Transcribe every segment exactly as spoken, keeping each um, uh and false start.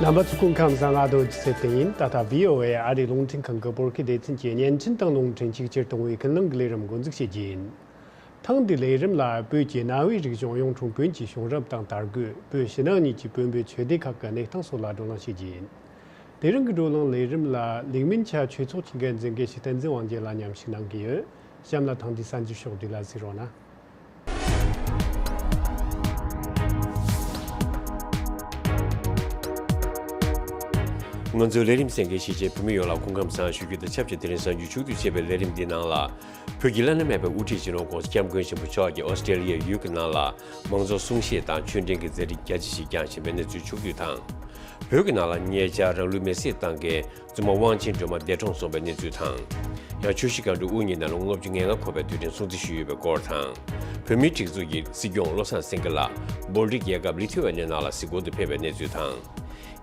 རྣམ་པ་ཚོ་སྐུ་ཁམས་བཟང་། ང་རྡོ་རྗེ་ཚེ་བརྟན་ཡིན། ད་ལྟ་བྷི་ཨོ་ཨེ་ཨ་རིའི་རླུང་འཕྲིན་ཁང་གི་བོད་སྐད་སྡེ་ཚན་གྱི་བརྙན་འཕྲིན་དང་རླུང་འཕྲིན་ཆིག་ཆར་གཏོང་བའི་ཀུན་གླེང་གི་ལས་རིམ་འགོ་འཛུགས་བྱེད་ཀྱི་ཡིན། ཐེངས་འདིའི་ལས་རིམ་ལ་བོད་ཀྱི་གནའ་བོའི་རིག་གཞུང་གཡུང་དྲུང་བོན་གྱི་བྱུང་རབས་དང་དར་རྒུད། བོད་ཕྱི་ནང་གཉིས་ཀྱི་བོན་པོའི་ཆོས་སྡེ་ཁག་གི་གནས་སྟངས་སོགས་ལ་བགྲོ་གླེང་བྱེད་ཀྱི་ཡིན། དེ་རིང་གི་བགྲོ་གླེང་ལས་རིམ་ལ་ལིག་མིན་ཆ་ཆོས་ཚོགས་ཀྱི་འགན་འཛིན་དགེ་བཤེས་བསྟན་འཛིན་དབང་རྒྱལ་ལགས་མཉམ་ཞུགས་གནང་གི་ཡོད། གཤམ་ལ་ཐེངས་འདིའི་གསར་འགྱུར་ཕྱོགས་བསྡུས་ལ་གཟིགས་རོགས་གནང་། ང་ཚོའི་ལས་རིམ་གསན་མཁན་གཞིས་བྱེས་བོད་མི་ཡོངས་ལ་སྐུ་ཁམས་བཟང་ཞུ་རྒྱུ་དང་ཆབས་ཅིག་དེ་རིང་གསར་འགྱུར་ཕྱོགས་བསྡུས་བྱས་པའི་ལས་རིམ་འདིའི་ནང་ལ། བོད་ཀྱི་བླ་ན་མེད་པའི་དབུ་ཁྲིད་སྤྱི་ནོར་༸གོང་ས་༸སྐྱབས་མགོན་ཆེན་པོ་མཆོག་གིས་ཨོ་སི་ཀྲེ་ལི་ཡའི་ཡུལ་གྱི་ནང་ལ་མང་ཚོགས་གསུང་བཤད་དང་ཆོས་འབྲེལ་གྱི་མཛད་འཕྲིན་རྒྱ་ཆེ་ཞིག་བསྐྱངས་བཞིན་པའི་གནས་ཚུལ་ཕྱོགས་བསྡུས་དང་། བོད་ཀྱི་ནང་ལ་ཉེ་ཆར་རང་ལུས་མེར་སྲེག་བཏང་མཁན་བཙུན་མ་དབང་ཆེན་སྒྲོལ་མ་འདས་གྲོངས་སོང་བའི་གནས་ཚུལ་དང་། ཡང་ཆུ་བཞི་སྒང་དྲུག་དབུ་བརྙེས་ནང་ལ་ལོ་ལྔ་བཅུ་ང་ལྔ་འཁོར་བའི་དུས་དྲན་སྲུང་བརྩི་ཞུས་ཡོད་པའི་སྐོར་དང་། བོད་མིའི་སྒྲིག་འཛུགས་ཀྱི་སྲིད་སྐྱོང་བློ་བཟང་སེང་གེ་ལགས་སྦོལ་ཊིག་རྒྱལ་ཁབ་ལི་ཐུ་ཝེ་ནི་ཡ་ནང་ལ་གཟིགས་སྐོར་དུ་ཕེབས་པའི་གནས་ཚུལ་དང་།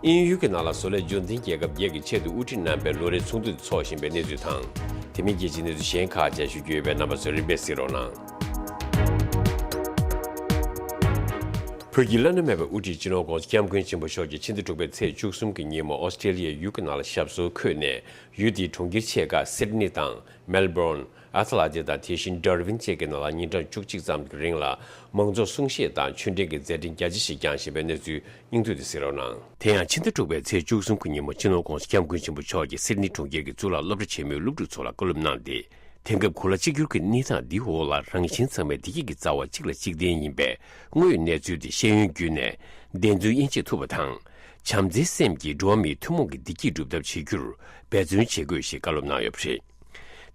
དབྱིན་ཡུལ་གྱི་ནང་ལ་བཟོ་ལས་རྒྱུན་འཛིན་རྒྱལ་ཁབ་བརྒྱད་ཀྱི་ཆེད་དུ་དབུ་ཁྲིད་རྣམ་པས་ལོ་རེའི་ཚོགས་འདུ་འཚོགས་བཞིན་པའི་གནས་ཚུལ་དང་། དེ་མིན་རྒྱལ་སྤྱིའི་གནས་ཚུལ་གཞན་ཁག་བཅས་ཞུ་རྒྱུ་ཡོད་པས་རྣམ་པ་ཚོས་རིམ་པས་གཟིགས་རོགས་གནང་། བོད་ཀྱི་བླ་ན་མེད་པའི་དབུ་ཁྲིད་སྤྱི་ནོར་༸གོང་ས་༸སྐྱབས་མགོན་ཆེན་པོ་མཆོག་གིས་ཕྱི་ཟླ་དྲུག་པའི་ཚེས་བཅུ་གསུམ་གྱི་ཉིན་མོ་ཨོ་སི་ཀྲེ་ལི་ཡའི་ཡུལ་གྱི་ནང་ལ་ཞབས་སོར་འཁོད་ནས། ཡུལ་དེའི་གྲོང་ཁྱེར་ཆེ་ཁག་སིད་ནི་དང་མེལ་བོརན། ཨ་ཐ་ལ་ཏི་དང་དེ་བཞིན་ཌར་ཝིན་བཅས་ཀྱི་ནང་ལ་ཉིན་གྲངས་བཅུ་གཅིག་ཙམ་གྱི་རིང་ལ་མང་ཚོགས་གསུང་བཤད་དང་ཆོས་འབྲེལ་གྱི་མཛད་འཕྲིན་རྒྱ་ཆེ་ཞིག་བསྐྱངས་བཞིན་པའི་གནས་ཚུལ་སྙིང་བསྡུས་དེ་གཟིགས་རོགས་གནང་། དེ་ཡང་ཕྱི་ཟླ་དྲུག་པའི་ཚེས་བཅུ་གསུམ་གྱི་ཉིན་མོ་སྤྱི་ནོར་༸གོང་ས་༸སྐྱབས་མགོན་ཆེན་པོ་མཆོག་གིས་སིད་ནི་གྲོང་ཁྱེར་གྱི་གཙུག་ལག་སློབ་གྲྭ་ཆེན་མོའི་སློབ་ཕྲུག་ཚོ་ལ་བཀའ་སློབ་གནང་སྟེ། དེང་སྐབས་གོ་ལ་གཅིག་གྱུར་གྱི་གནས་སྟངས་འདིའི་འོག་ལ་རང་བཞིན་ཚང་མས་བདེ་སྐྱིད་ཀྱི་རྩ་བ་གཅིག་ལ་གཅིག་བརྟེན་ཡིན་པས། དངོས་ཡོད་གནས་ཚུལ་དེ་ཤེས་ཡོན་བརྒྱུད་ནས་བདེན་རྫུན་དབྱེ་འབྱེད་ཐུབ་པ་དང་། བྱམས་བརྩེའི་སེམས་ཀྱིས་འགྲོ་བ་མིའི་ཐུན་མོང་གི་བདེ་སྐྱིད་སྒྲུབ་ཐབས་བྱེད་རྒྱུར་འབད་བརྩོན་བྱེད་དགོས་ཞེས་བཀའ་སློབ་གནང་ཡོད་པ་རེད།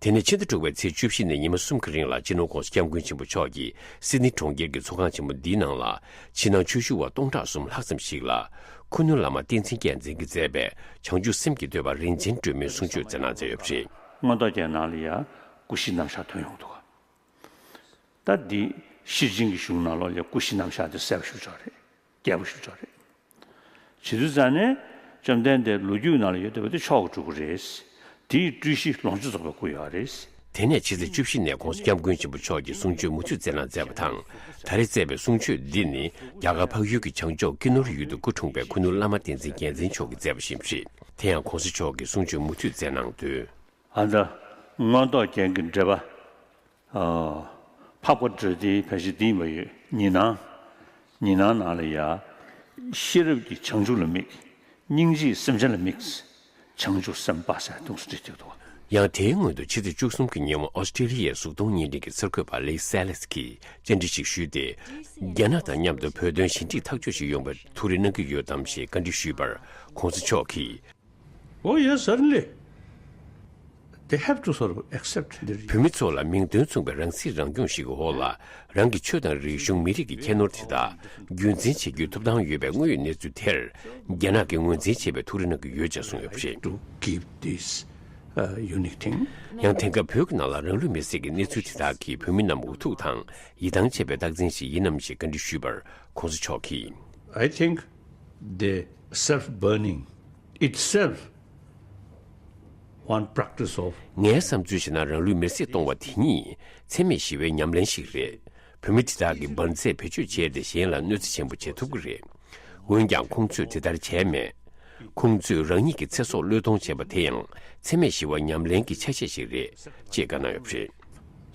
དེ་ནས་ཕྱི་ཟླ་དྲུག་པའི་ཚེས་བཅུ་བཞི་ནས་ཉི་མ་གསུམ་གྱི་རིང་ལ་སྤྱི་ནོར་༸གོང་ས་༸སྐྱབས་མགོན་ཆེན་པོ་མཆོག་གིས་སིད་ནི་གྲོང་ཁྱེར་གྱི་ཚོགས་ཁང་ཆེན་མོ་འདིའི་ནང་ལ་ཕྱི་ནང་ཆོས་ཞུ་བ་སྟོང་ཕྲག་གསུམ་ལྷག་ཙམ་ཞིག་ལ་ཁུ་ནུ་བླ་མ་བསྟན་འཛིན་རྒྱལ་མཚན་གྱིས་མཛད་པའི་བྱང་ཆུབ་སེམས་ཀྱི་བསྟོད་པ་རིན་ཆེན་སྒྲོན་མེའི་གསུང་ཆོས་མཛད་གནང་མཛད་ཡོད་པ་རེད། མངོན་རྟོགས་རྒྱན་ནང་ལ་ཡང་ཀུ་ཤའི་རྣམ་གཞག་ཐོན་ཡོང་འདུག་ད་འདི་ཤེར་ཕྱིན་གྱི་གཞུང་ནང་ལོགས་ལ་ཀུ་ཤའི་རྣམ་གཞག་དེ་གསལ་པོ་ཞེ་པོ་ཅིག་རེད། རྒྱས་པོ་ཞེ་པོ་ཅིག་རེད། བྱེད་དུས་ཙང་ནས་བཅོམ་ལྡན་འདས་ལོ་རྒྱུས་ནང་ལ་ཡོད་བསྡད་པ་དེ་ཆོག་གི་འགྲོ་གི་རེད། དེའི་སྤྲུལ་གཞི་ལོངས་སྤྱོད་རྫོགས་པའི་སྐུ་ཡོད་རེད། དེ་ནས་ཕྱི་ཚེས་བཅུ་བཞི་ནས་༸གོང་ས་༸སྐྱབས་མགོན་ཆེན་པོ་མཆོག་གིས་གསུང་ཆོས་མུ་མཐུད་སྩལ་གནང་མཛད་པ་དང་། ད་རེས་སྩལ་བའི་གསུང་ཆོས་འདི་ནི་རྒྱ་གར་འཕགས་ཡུལ་གྱི་བྱང་ཕྱོགས་ཀི་ནོར་ཡུལ་དུ་སྐུ་འཁྲུངས་པའི་ཁུ་ནུ་བླ་མ་བསྟན་འཛིན་རྒྱལ་མཚན་མཆོག་གིས་མཛད་པ་ཞིག་རེད། དེ་ཡང་༸གོང་ས་མཆོག་གིས་གསུང་ཆོས་མུ་མཐུད་སྩལ་གནང་དོན། ཨ་ད་མངོན་རྟོགས་རྒྱན་གྱི་འགྲེལ་པ། ཨ། འཕགས་པ་འགྲོ་དེའི་ཕལ་ཆེར་འདི་ཡིན་པ་ཡོད། ཉི་སྣང་། ཉི་སྣང་ནང་ལ་ཡ། ཤེས་རབ་ཀྱིས་བྱང་ཆུབ་ལ་དམིགས། སྙིང་རྗེས་སེམས་ཅན་ལ་དམིགས། བྱང་ཆུབ་སེམས་དཔའ་ཟེར་འདུག་སེ་བྲིས་འདུག་ཡང་དེའི་སྔོན་དུ་ཕྱི་ཚེས་བཅུ་གསུམ་གྱི་ཉིན་མོ་ཨོ་སི་ཀྲེ་ལི་ཡའི་གཟུགས་མཐོང་བརྙན་འཕྲིན་གྱི་གསར་འགོད་པ་ལེ་སེ་ལེས་ཀྱིས་བཅར་འདྲི་ཞིག་ཞུས་ཏེ། རྒྱ་ནག་དང་མཉམ་དུ་བོད་དོན་ཞི་འགྲིག་ཐག་གཅོད་ཞིག་ཡོང་བར་ཐུགས་རེ་གནང་གི་ཡོད་དམ་ཞེས་བཀའ་འདྲི་ཞུས་པར་༸གོང་ས་མཆོག་གིས། Oh, yes, certainly. They have to sort of accept the བོད་མི་ཚོ་ལ་མིང་དོན་མཚུངས་པའི་རང་སྲིད་རང་སྐྱོང་ཞིག་གི་འོག་ལ། རང་གི་ཆོས་དང་རིག་གཞུང་མི་རིགས་ཀྱི་ཁྱད་ནོར་དེ་དག་རྒྱུན་འཛིན་བྱེད་རྒྱུའི་ཐོབ་ཐང་ཡོད་པའི་དངོས་ཡོད་གནས་ཚུལ་དེར། རྒྱ་ནག་གིས་ངོས་འཛིན་བྱེད་པའི་ཐུགས་རེ་གནང་གི་ཡོད་ཅེས་གསུངས་ཡོད་པ་རེད། To keep this, uh, unique thing. ཡང་དེང་སྐབས་བོད་ཀྱི་ནང་ལ་རང་ལུས་མེར་སྲེག་གི་གནས་ཚུལ་དེ་དག་གིས་བོད་མི་རྣམས་འུ་ཐུག་དང་ཡིད་ཐང་ཆད་པའི་རྟགས་མཚན་ཞིག་ཡིན་ནམ་ཞེས་བཀའ་འདྲི་ཞུས་པར་༸གོང་ས་མཆོག་གིས། I think the self-burning itself one practice of ངའི་བསམ་ཚུལ་བྱས་ན་རང་ལུས་མེར་སྲེག་གཏོང་བ་དེ་ཉིད་འཚེ་མེད་ཞི་བའི་ཉམས་ལེན་ཞིག་རེད། བོད་མི་དེ་དག་གིས་འབར་རྫས་བེད་སྤྱོད་བྱས་ཏེ་གཞན་ལ་གནོད་འཚེ་ཆེན་པོ་བྱེད་ཐུབ་ཀྱི་རེད། འོན་ཀྱང་ཁོང་ཚོས་དེ་ལྟར་བྱས་མེད། ཁོང་ཚོས་རང་ཉིད་ཀྱི་ཚེ་སྲོག་བློས་གཏོང་བྱས་པ་དེ་ཡང་འཚེ་མེད་ཞི་བ་ཉམས་ལེན་གྱི་ཆ་ཤས་ཤིག་རེད་ཅེས་བཀའ་གནང་ཡོད་པ་རེད།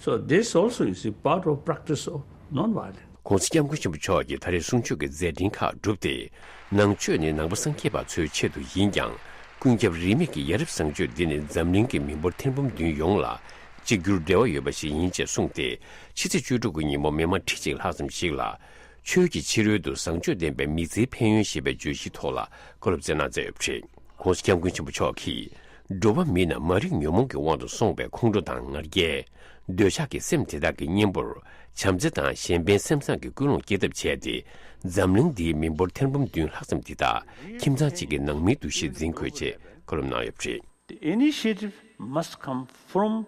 So this also is a part of practice of non-violence. ༸གོང་ས་༸སྐྱབས་མགོན་ཆེན་པོ་མཆོག་གིས་ད་རེས་གསུང་ཆོས་ཀྱི་མཛད་འཕྲིན་ཁག་བསྒྲུབས་ཏེ། ནང་ཆོས་ནི་ནང་པ་སངས་རྒྱས་པ་ཚོའི་ཆེད་དུ་ཡིན་ཀྱང་། ཀུན་ཁྱབ་རིས་མེད་ཀྱི་ཡ་རབས་བཟང་སྤྱོད་འདི་ནི་འཛམ་གླིང་གི་མི་འབོར་ཐེར་འབུམ་བདུན་ཡོངས་ལ་གཅིག་གྱུར་འབྲེལ་བ་ཡོད་པ་ཞིག་ཡིན་ཅེས་གསུངས་ཏེ། ཕྱི་ཚེས་བཅུ་དྲུག་གི་ཉིན་མོ་མི་མང་ཁྲི་གཅིག་ལྷག་ཙམ་ཞིག་ལ། ཆོས་ཀྱི་ཕྱི་རོལ་དུ་བཟང་སྤྱོད་ལྡན་པའི་མི་ཚེའི་ཕན་ཡོན་ཞེས་པའི་བརྗོད་གཞིའི་ཐོག་ལ་བཀའ་སློབ་སྩལ་གནང་མཛད་ཡོད་པ་རེད། ༸གོང་ས་༸སྐྱབས་མགོན་ཆེན་པོ་མཆོག་གིས། འགྲོ་བ་མི་རྣམས་མ་རིག་ཉོན་མོངས་ཀྱི་དབང་དུ་སོང་བའི་ཁོང་ཁྲོ་དང་ང་རྒྱལ། འདོད་ཆགས་ཀྱི་སེམས་དེ་དག་གི་གཉེན་པོར། བྱམས་བརྩེ་དང་གཞན་ཕན་སེམས་བཟང་གི་ཀུན་སློང་སྐྱེ་ཐབས་བྱས་ཏེ། འཛམ་གླིང་འདིའི་མི་འབོར་ཐེར་འབུམ་བདུན་ལྷག་ཙམ་འདི་དག་ཁྱིམ་ཚང་གཅིག་གི་ནང་མིའི་འདུ་ཤེས་འཛིན་དགོས་ཅེས་བཀའ་སློབ་གནང་ཡོད་པ་རེད། The initiative must come from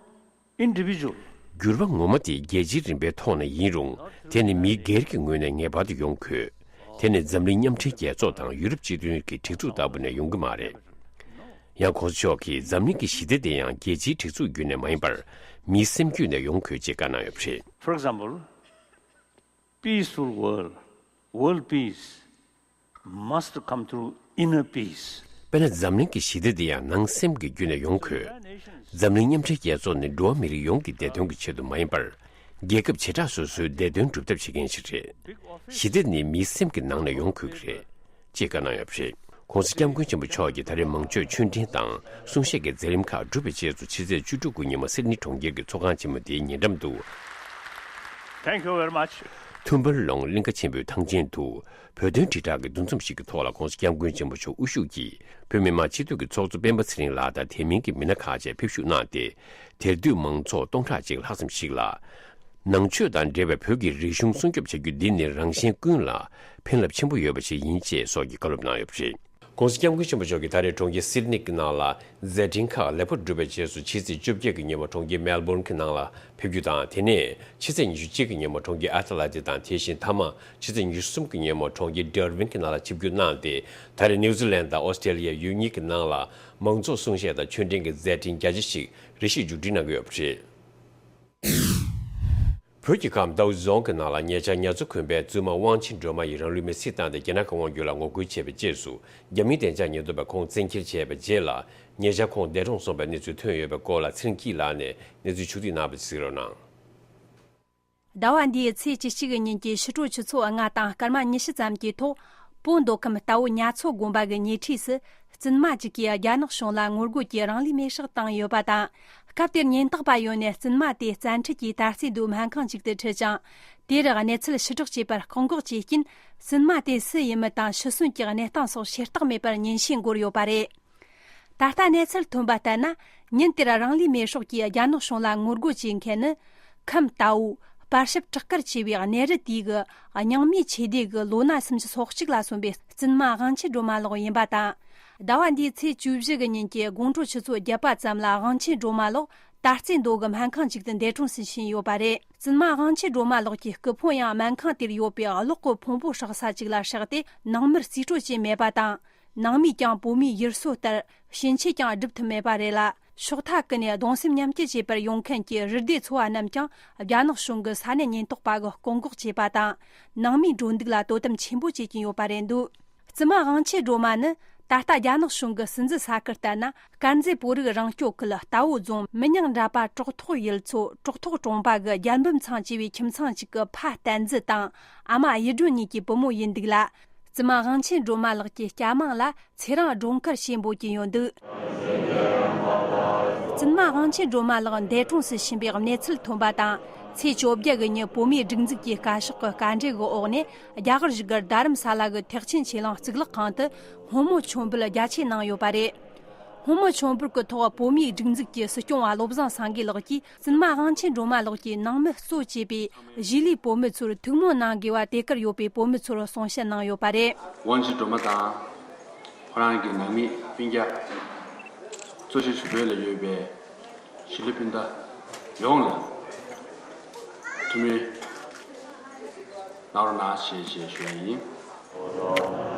individual. འགྱུར་བ་ངོ་མ་དེ་རྒྱལ་སྤྱིའི་རིམ་པའི་ཐོག་ནས་ཡིན་རུང་། དེ་ནི་མི་སྒེར་གྱི་ངོས་ནས་ངེས་པར་དུ་ཡོང་དགོས། དེ་ནི་འཛམ་གླིང་མཉམ་འབྲེལ་རྒྱལ་ཚོགས་དང་ཡུ་རོབ་སྤྱི་མཐུན་གྱི་སྒྲིག་འཛུགས་ལྟ་བུ་ནས་ཡོང་གི་མ་རེད། ཡང་༸གོང་ས་མཆོག་གིས་འཛམ་གླིང་གི་ཞི་བདེ་དེ་ཡང་རྒྱལ་སྤྱིའི་སྒྲིག་འཛུགས་བརྒྱུད་ནས་མ་ཡིན་པར། མིའི་སེམས་རྒྱུད་ནས་ཡོང་དགོས་ཅེས་བཀའ་གནང་ཡོད་པ་རེད། For example, peaceful world, world peace. must come through inner peace. དཔེར་ན་འཛམ་གླིང་གི་ཞི་བདེ་འདི་ཡང་ནང་སེམས་ཀྱི་བརྒྱུད་ནས་ཡོང་དགོས། འཛམ་གླིང་མཉམ་འབྲེལ་རྒྱལ་ཚོགས་ནི་འགྲོ་བ་མི་རིགས་ཡོངས་ཀྱི་བདེ་དོན་གྱི་ཆེད་དུ་མ་ཡིན་པར། རྒྱལ་ཁབ་བྱེ་བྲག་སོ་སོའི་བདེ་དོན་སྒྲུབ་ཐབས་བྱེད་མཁན་ཞིག་རེད། ཞི་བདེ་ནི་མིའི་སེམས་ཀྱི་ནང་ནས་ཡོང་དགོས་ཀྱི་རེད། ཅེས་བཀའ་གནང་ཡོད་པ་རེད། ྋགོང་ས་ྋསྐྱབས་མགོན་ཆེན་པོ་མཆོག་གིས་ད་རེས་མང་གཙོའི་ཆོས་འབྲེལ་དང་གསུང་བཤད་ཀྱི་མཛད་རིམ་ཁག་གྲུབ་པའི་རྗེས་སུ་ཕྱི་ཚེས་བཅུ་དྲུག་གི་ཉིན་མོ་སིད་ནི་གྲོང་ཁྱེར་གྱི་ཚོགས་ཁང་ཆེན་མོ་དེའི་ཉེ་འགྲམ་དུ། Thank you very much. ཐུམ་འབུར་ལོང་གླིང་ཁ་ཆེན་པོའི་ཐང་ཆེན་དུ་བོད་དོན་དྲིལ་བསྒྲགས་ཀྱི་འདུ་འཛོམས་ཤིག་གི་ཐོག་ལ་ྋགོང་ས་ྋསྐྱབས་མགོན་ཆེན་པོ་མཆོག་དབུ་བཞུགས་ཀྱིས་བོད་མི་མང་སྤྱི་འཐུས་ཀྱི་ཚོགས་གཙོ་སྤེན་པ་ཚེ་རིང་ལགས་དང་དེ་མིན་གྱི་མི་སྣ་ཁག་བཅས་ཕེབས་བཞུགས་གནང་སྟེ། དེར་འདུས་མང་ཚོགས་སྟོང་ཕྲག་ཅིག་ལྷག་ཙམ་ཞིག་ལ། ནང་ཆོས་དང་འབྲེལ་བའི་བོད་ཀྱི་རིག་གཞུང་སྲུང་སྐྱོབ་བྱ་རྒྱུ་འདི་ནི་རང་གཞན་ཀུན་ལ་ཕན་རླབས་ཆེན་པོ་ཡོད་པ་ཞིག་ཡིན་ཅེས་སོགས་ཀྱི་བཀའ་སློབ་གནང་ཡོད་པ་རེད། ྋགོང་ས་ྋསྐྱབས་མགོན་ཆེན་པོ་མཆོག་གིས་ད་རེས་གྲོང་ཁྱེར་སིད་ནི་གི་ནང་ལ་མཛད་འཕྲིན་ཁག་ལེགས་པོར་གྲུབ་པའི་རྗེས་སུ་ཕྱི་ཚེས་བཅོ་བརྒྱད་ཀྱི་ཉིན་མོ་གྲོང་ཁྱེར་མེལ་བོར་གྱི་ནང་ལ་ཕེབས་རྒྱུ་དང་། དེ་ནས་ཕྱི་ཚེས་ཉི་ཤུ་གཅིག་གི་ཉིན་མོ་གྲོང་ཁྱེར་ཨེ་ཌི་ལེ་ཌི་དང་། དེ་བཞིན་མཐའ་མ་ཕྱི་ཚེས་ཉི་ཤུ་གསུམ་གྱི་ཉིན་མོ་གྲོང་ཁྱེར་ཌར་ཝིན་གྱི་ནང་ལ་ཆིབས་བསྒྱུར་གནང་སྟེ། ད་རེས་ནིའུ་ཛི་ལན་དང་ཨོ་སི་ཀྲེ་ལི་ཡ་ཡུལ་གཉིས་ཀྱི་ནང་ལ་མང་ཚོགས་གསུང་བཤད་དང་ཆོས་འབྲེལ་གྱི་མཛད་འཕྲིན་རྒྱ་ཆེ་ཞིག་རེ་ཞིག་མཇུག་སྒྲིལ་གནང་གི་ཡོད་པ་རེད། བོད་ཀྱི་ཁམས་རྟའུ་རྫོང་གི་ནང་ལ་ཉེ་ཆར་ཉ་མཚོ་དགོན་པའི་བཙུན་མ་དབང་ཆེན་སྒྲོལ་མ་ཡིས་རང་ལུས་མེར་སྲེག་བཏང་སྟེ་རྒྱ་ནག་གི་དབང་སྒྱུར་ལ་ངོ་རྒོལ་བྱས་པའི་རྗེས་སུ། རྒྱ་མིའི་བདེ་འཇགས་ཉེན་རྟོག་པས་ཁོང་བཙན་འཁྱེར་བྱས་པའི་རྗེས་ལ། ཉེ་ཆར་ཁོང་འདས་གྲོངས་སོང་པའི་གནས་ཚུལ་ཐོན་ཡོད་པའི་སྐོར་ལ་ཚེ་རིང་སྐྱིད་ལགས་ནས་གནས་ཚུལ་ཕྱོགས་བསྡུས་གནང་བ་ཞིག་གཟིགས་རོགས་གནང་། ཟླ་བ་འདིའི་ཚེས་བཅུ་གཅིག་ཉིན་གྱི་ཕྱི་དྲོ་ཆུ་ཚོད་ལྔ་དང་སྐར་མ་ཉི་ཤུ་ཙམ་གྱི་ཐོག་བོད་མདོ་ཁམས་རྟའུ་ཉ་མཚོ་དགོན་པ་གི་ཉེ་འཁྲིས་སུ། བཙུན་མ་གཅིག་གིས་རྒྱ་ནག་གཞུང་ལ་ངོ་རྒོལ་གྱིས་རང་ལུས་མེར་སྲེག་བཏང་ཡོད་པ་དང་། སྐབས་དེར་ཉེན་རྟོག་པ་ཡོང་ནས་བཙུན་མ་དེ་བཙན་ཁྲིད་ཀྱིས་དར་རྩེ་མདོའི་སྨན་ཁང་ཅིག་ཏུ་ཁྲིད་ཅིང་། དེར་གནས་ཚུལ་ཕྱིར་བསྒྲགས་བྱས་པར་བཀག་འགོག་བྱས་རྐྱེན། བཙུན་མ་དེ་སུ་ཡིན་མིན་དང་ཤི་གསོན་གྱི་གནས་སྟངས་སོགས་ཤེས་རྟོགས་མེད་པར་ཉིན་ཤས་འགོར་ཡོད་པ་རེད། ད་ལྟ་གནས་ཚུལ་ཐོན་པ་ལྟར་ན། ཉིན་དེར་རང་ལུས་མེར་སྲེག་གིས་རྒྱ་ནག་གཞུང་ལ་ངོ་རྒོལ་བྱེད་མཁན་ནི། ཁམས་རྟའུ། སྤར་ཞབས་བྲག་དཀར་ཆེ་བའི་གནས་རི་དེའི་གི་རྙིང་མའི་ཆོས་སྡེ་གི་ལོ་ན་སུམ་ཅུ་སོ་གཅིག་ལ་སོན་པའི་བཙུན་མ་དབང་ཆེན་སྒྲོལ་མ་ལགས་ཡིན་པ་དང་། ཟླ་བ་འདིའི་ཚེས་བཅུ་བཞི་གི་ཉིན་གྱི་དགོང་དྲོ་ཆུ་ཚོད་བརྒྱད་པ་ཙམ་ལ་དབང་ཆེན་སྒྲོལ་མ་ལགས་དར་རྩེ་མདོ་གི་སྨན་ཁང་ཅིག་ཏུ་འདས་གྲོངས་སུ་ཕྱིན་ཡོད་པ་རེད། བཙུན་མ་དབང་ཆེན་སྒྲོལ་མ་ལགས་ཀྱི་སྐུ་ཕུང་ཡང་སྨན་ཁང་དེར་ཡོད་པའི་གློག་གི་ཕུང་པོ་བསྲེགས་ས་ཅིག་ལ་བསྲེགས་ཏེ་ནང་མིར་རྩིས་སྤྲོད་བྱས་མེད་པ་དང་། ནང་མིས་ཀྱང་བོད་མིའི་ཡུལ་སྲོལ་ལྟར་ཕྱིན་ཆད་ཀྱང་སྒྲུབ་ཐུབ་མེད་པ་རེད་ལ། ཕྱོགས་མཐའ་ཀུན་ནས་གདུང་སེམས་མཉམ་སྐྱེད་བྱེད་པར་ཡོང་མཁན་གྱི་རུ་སྡེ་ཚོ་བ་རྣམས་ཀྱང་རྒྱ་ནག་གཞུང་གི་ས་གནས་ཉེན་རྟོག་པ་གིས་བཀག་འགོག་བྱས་པ་དང་། ནང་མིའི་འགྲོ་འདུག་ལ་དོ་དམ་ཆེན་པོ་བྱེད་ཀྱིན་ཡོད་པ་རེད་འདུག། བཙུན་མ་དབང་ཆེན་སྒྲོལ་མ་ནི་ད་ལྟ་རྒྱ་ནག་གཞུང་གི་སྲིད་འཛིན་ས་ཁུལ་ལྟར་ན། དཀར་མཛེས་བོད་རིགས་རང་སྐྱོང་ཁུལ་རྟའུ་རྫོང་མི་ཉག་འདྲ་པ་གྲོག་ཐོག་ཡུལ་ཚོ་གྲོག་ཐོག་གྲོང་པ་གི་རྒྱལ་འབུམ་ཚང་ཅེས་པའི་ཁྱིམ་ཚང་གཅིག་གི་ཕ་བསྟན་འཛིན་དང་ཨ་མ་ཡིད་སྒྲོན་གཉིས་ཀྱི་བུ་མོ་ཡིན་འདུག་ལ། བཙུན་མ་དབང་ཆེན་སྒྲོལ་མ་ལགས་ཀྱི་སྐྱ་མིང་ལ་ཚེ་རིང་སྒྲོལ་དཀར་ཞེས་འབོད་ཀྱིན་ཡོད་འདུག། བཙུན་མ་དབང་ཆེན་སྒྲོལ་མ་ལགས་འདས་གྲོངས་སུ་ཕྱིན་པའི་གནས་ཚུལ་ཐོན་པ་དང་། ཚེས་བཅོ་བརྒྱད་གི་ཉིན་བོད་མིའི་སྒྲིག་འཛུགས་ཀྱི་བཀའ་ཤག་གི་བཀའ་འབྲེལ་གྱི་འོག་ནས་རྒྱ་གར་བཞུགས་སྒར་རྡ་རམ་ས་ལ་གི་ཐེག་ཆེན་ཆོས་གླིང་གཙུག་ལག་ཁང་དུ་སྔོན་མོ་མཆོད་འབུལ་རྒྱ་ཆེ་གནང་ཡོད་པ་རེད། སྔོན་མོ་མཆོད་འབུལ་གྱི་ཐོག་བོད་མིའི་སྒྲིག་འཛུགས་ཀྱི་སྲིད་སྐྱོང་བ་བློ་བཟང་སེང་གེ་ལགས་ཀྱིས་བཙུན་མ་དབང་ཆེན་སྒྲོལ་མ་ལགས་ཀྱི་ནང་མི་གཙོ་བྱས་པའི་གཞིས་ལུས་བོད་མི་ཚོར་ཐུགས་སྨོན་གནང་དགོས་པ་དེ་གར་ཡོད་པའི་བོད་མི་ཚོར་གསུང་བཤད་གནང་ཡོད་པ་རེད། དབང་ཆེན་སྒྲོལ་མ་དང་ཁོ་རང་གི་ནང་མི་སྤུན་ཀྱག་གཙོ་ཆེ་ཞུ་བོད་ལ་ཡོད་པའི་གཞིས་ལུས་སྤུན་ཟླ་ཡོངས་ལ་ཐུགས་སྨོན་གནང་རོགས་གནང་ཞེས་ཞེས་ཞུ་ཡ་ཡིན།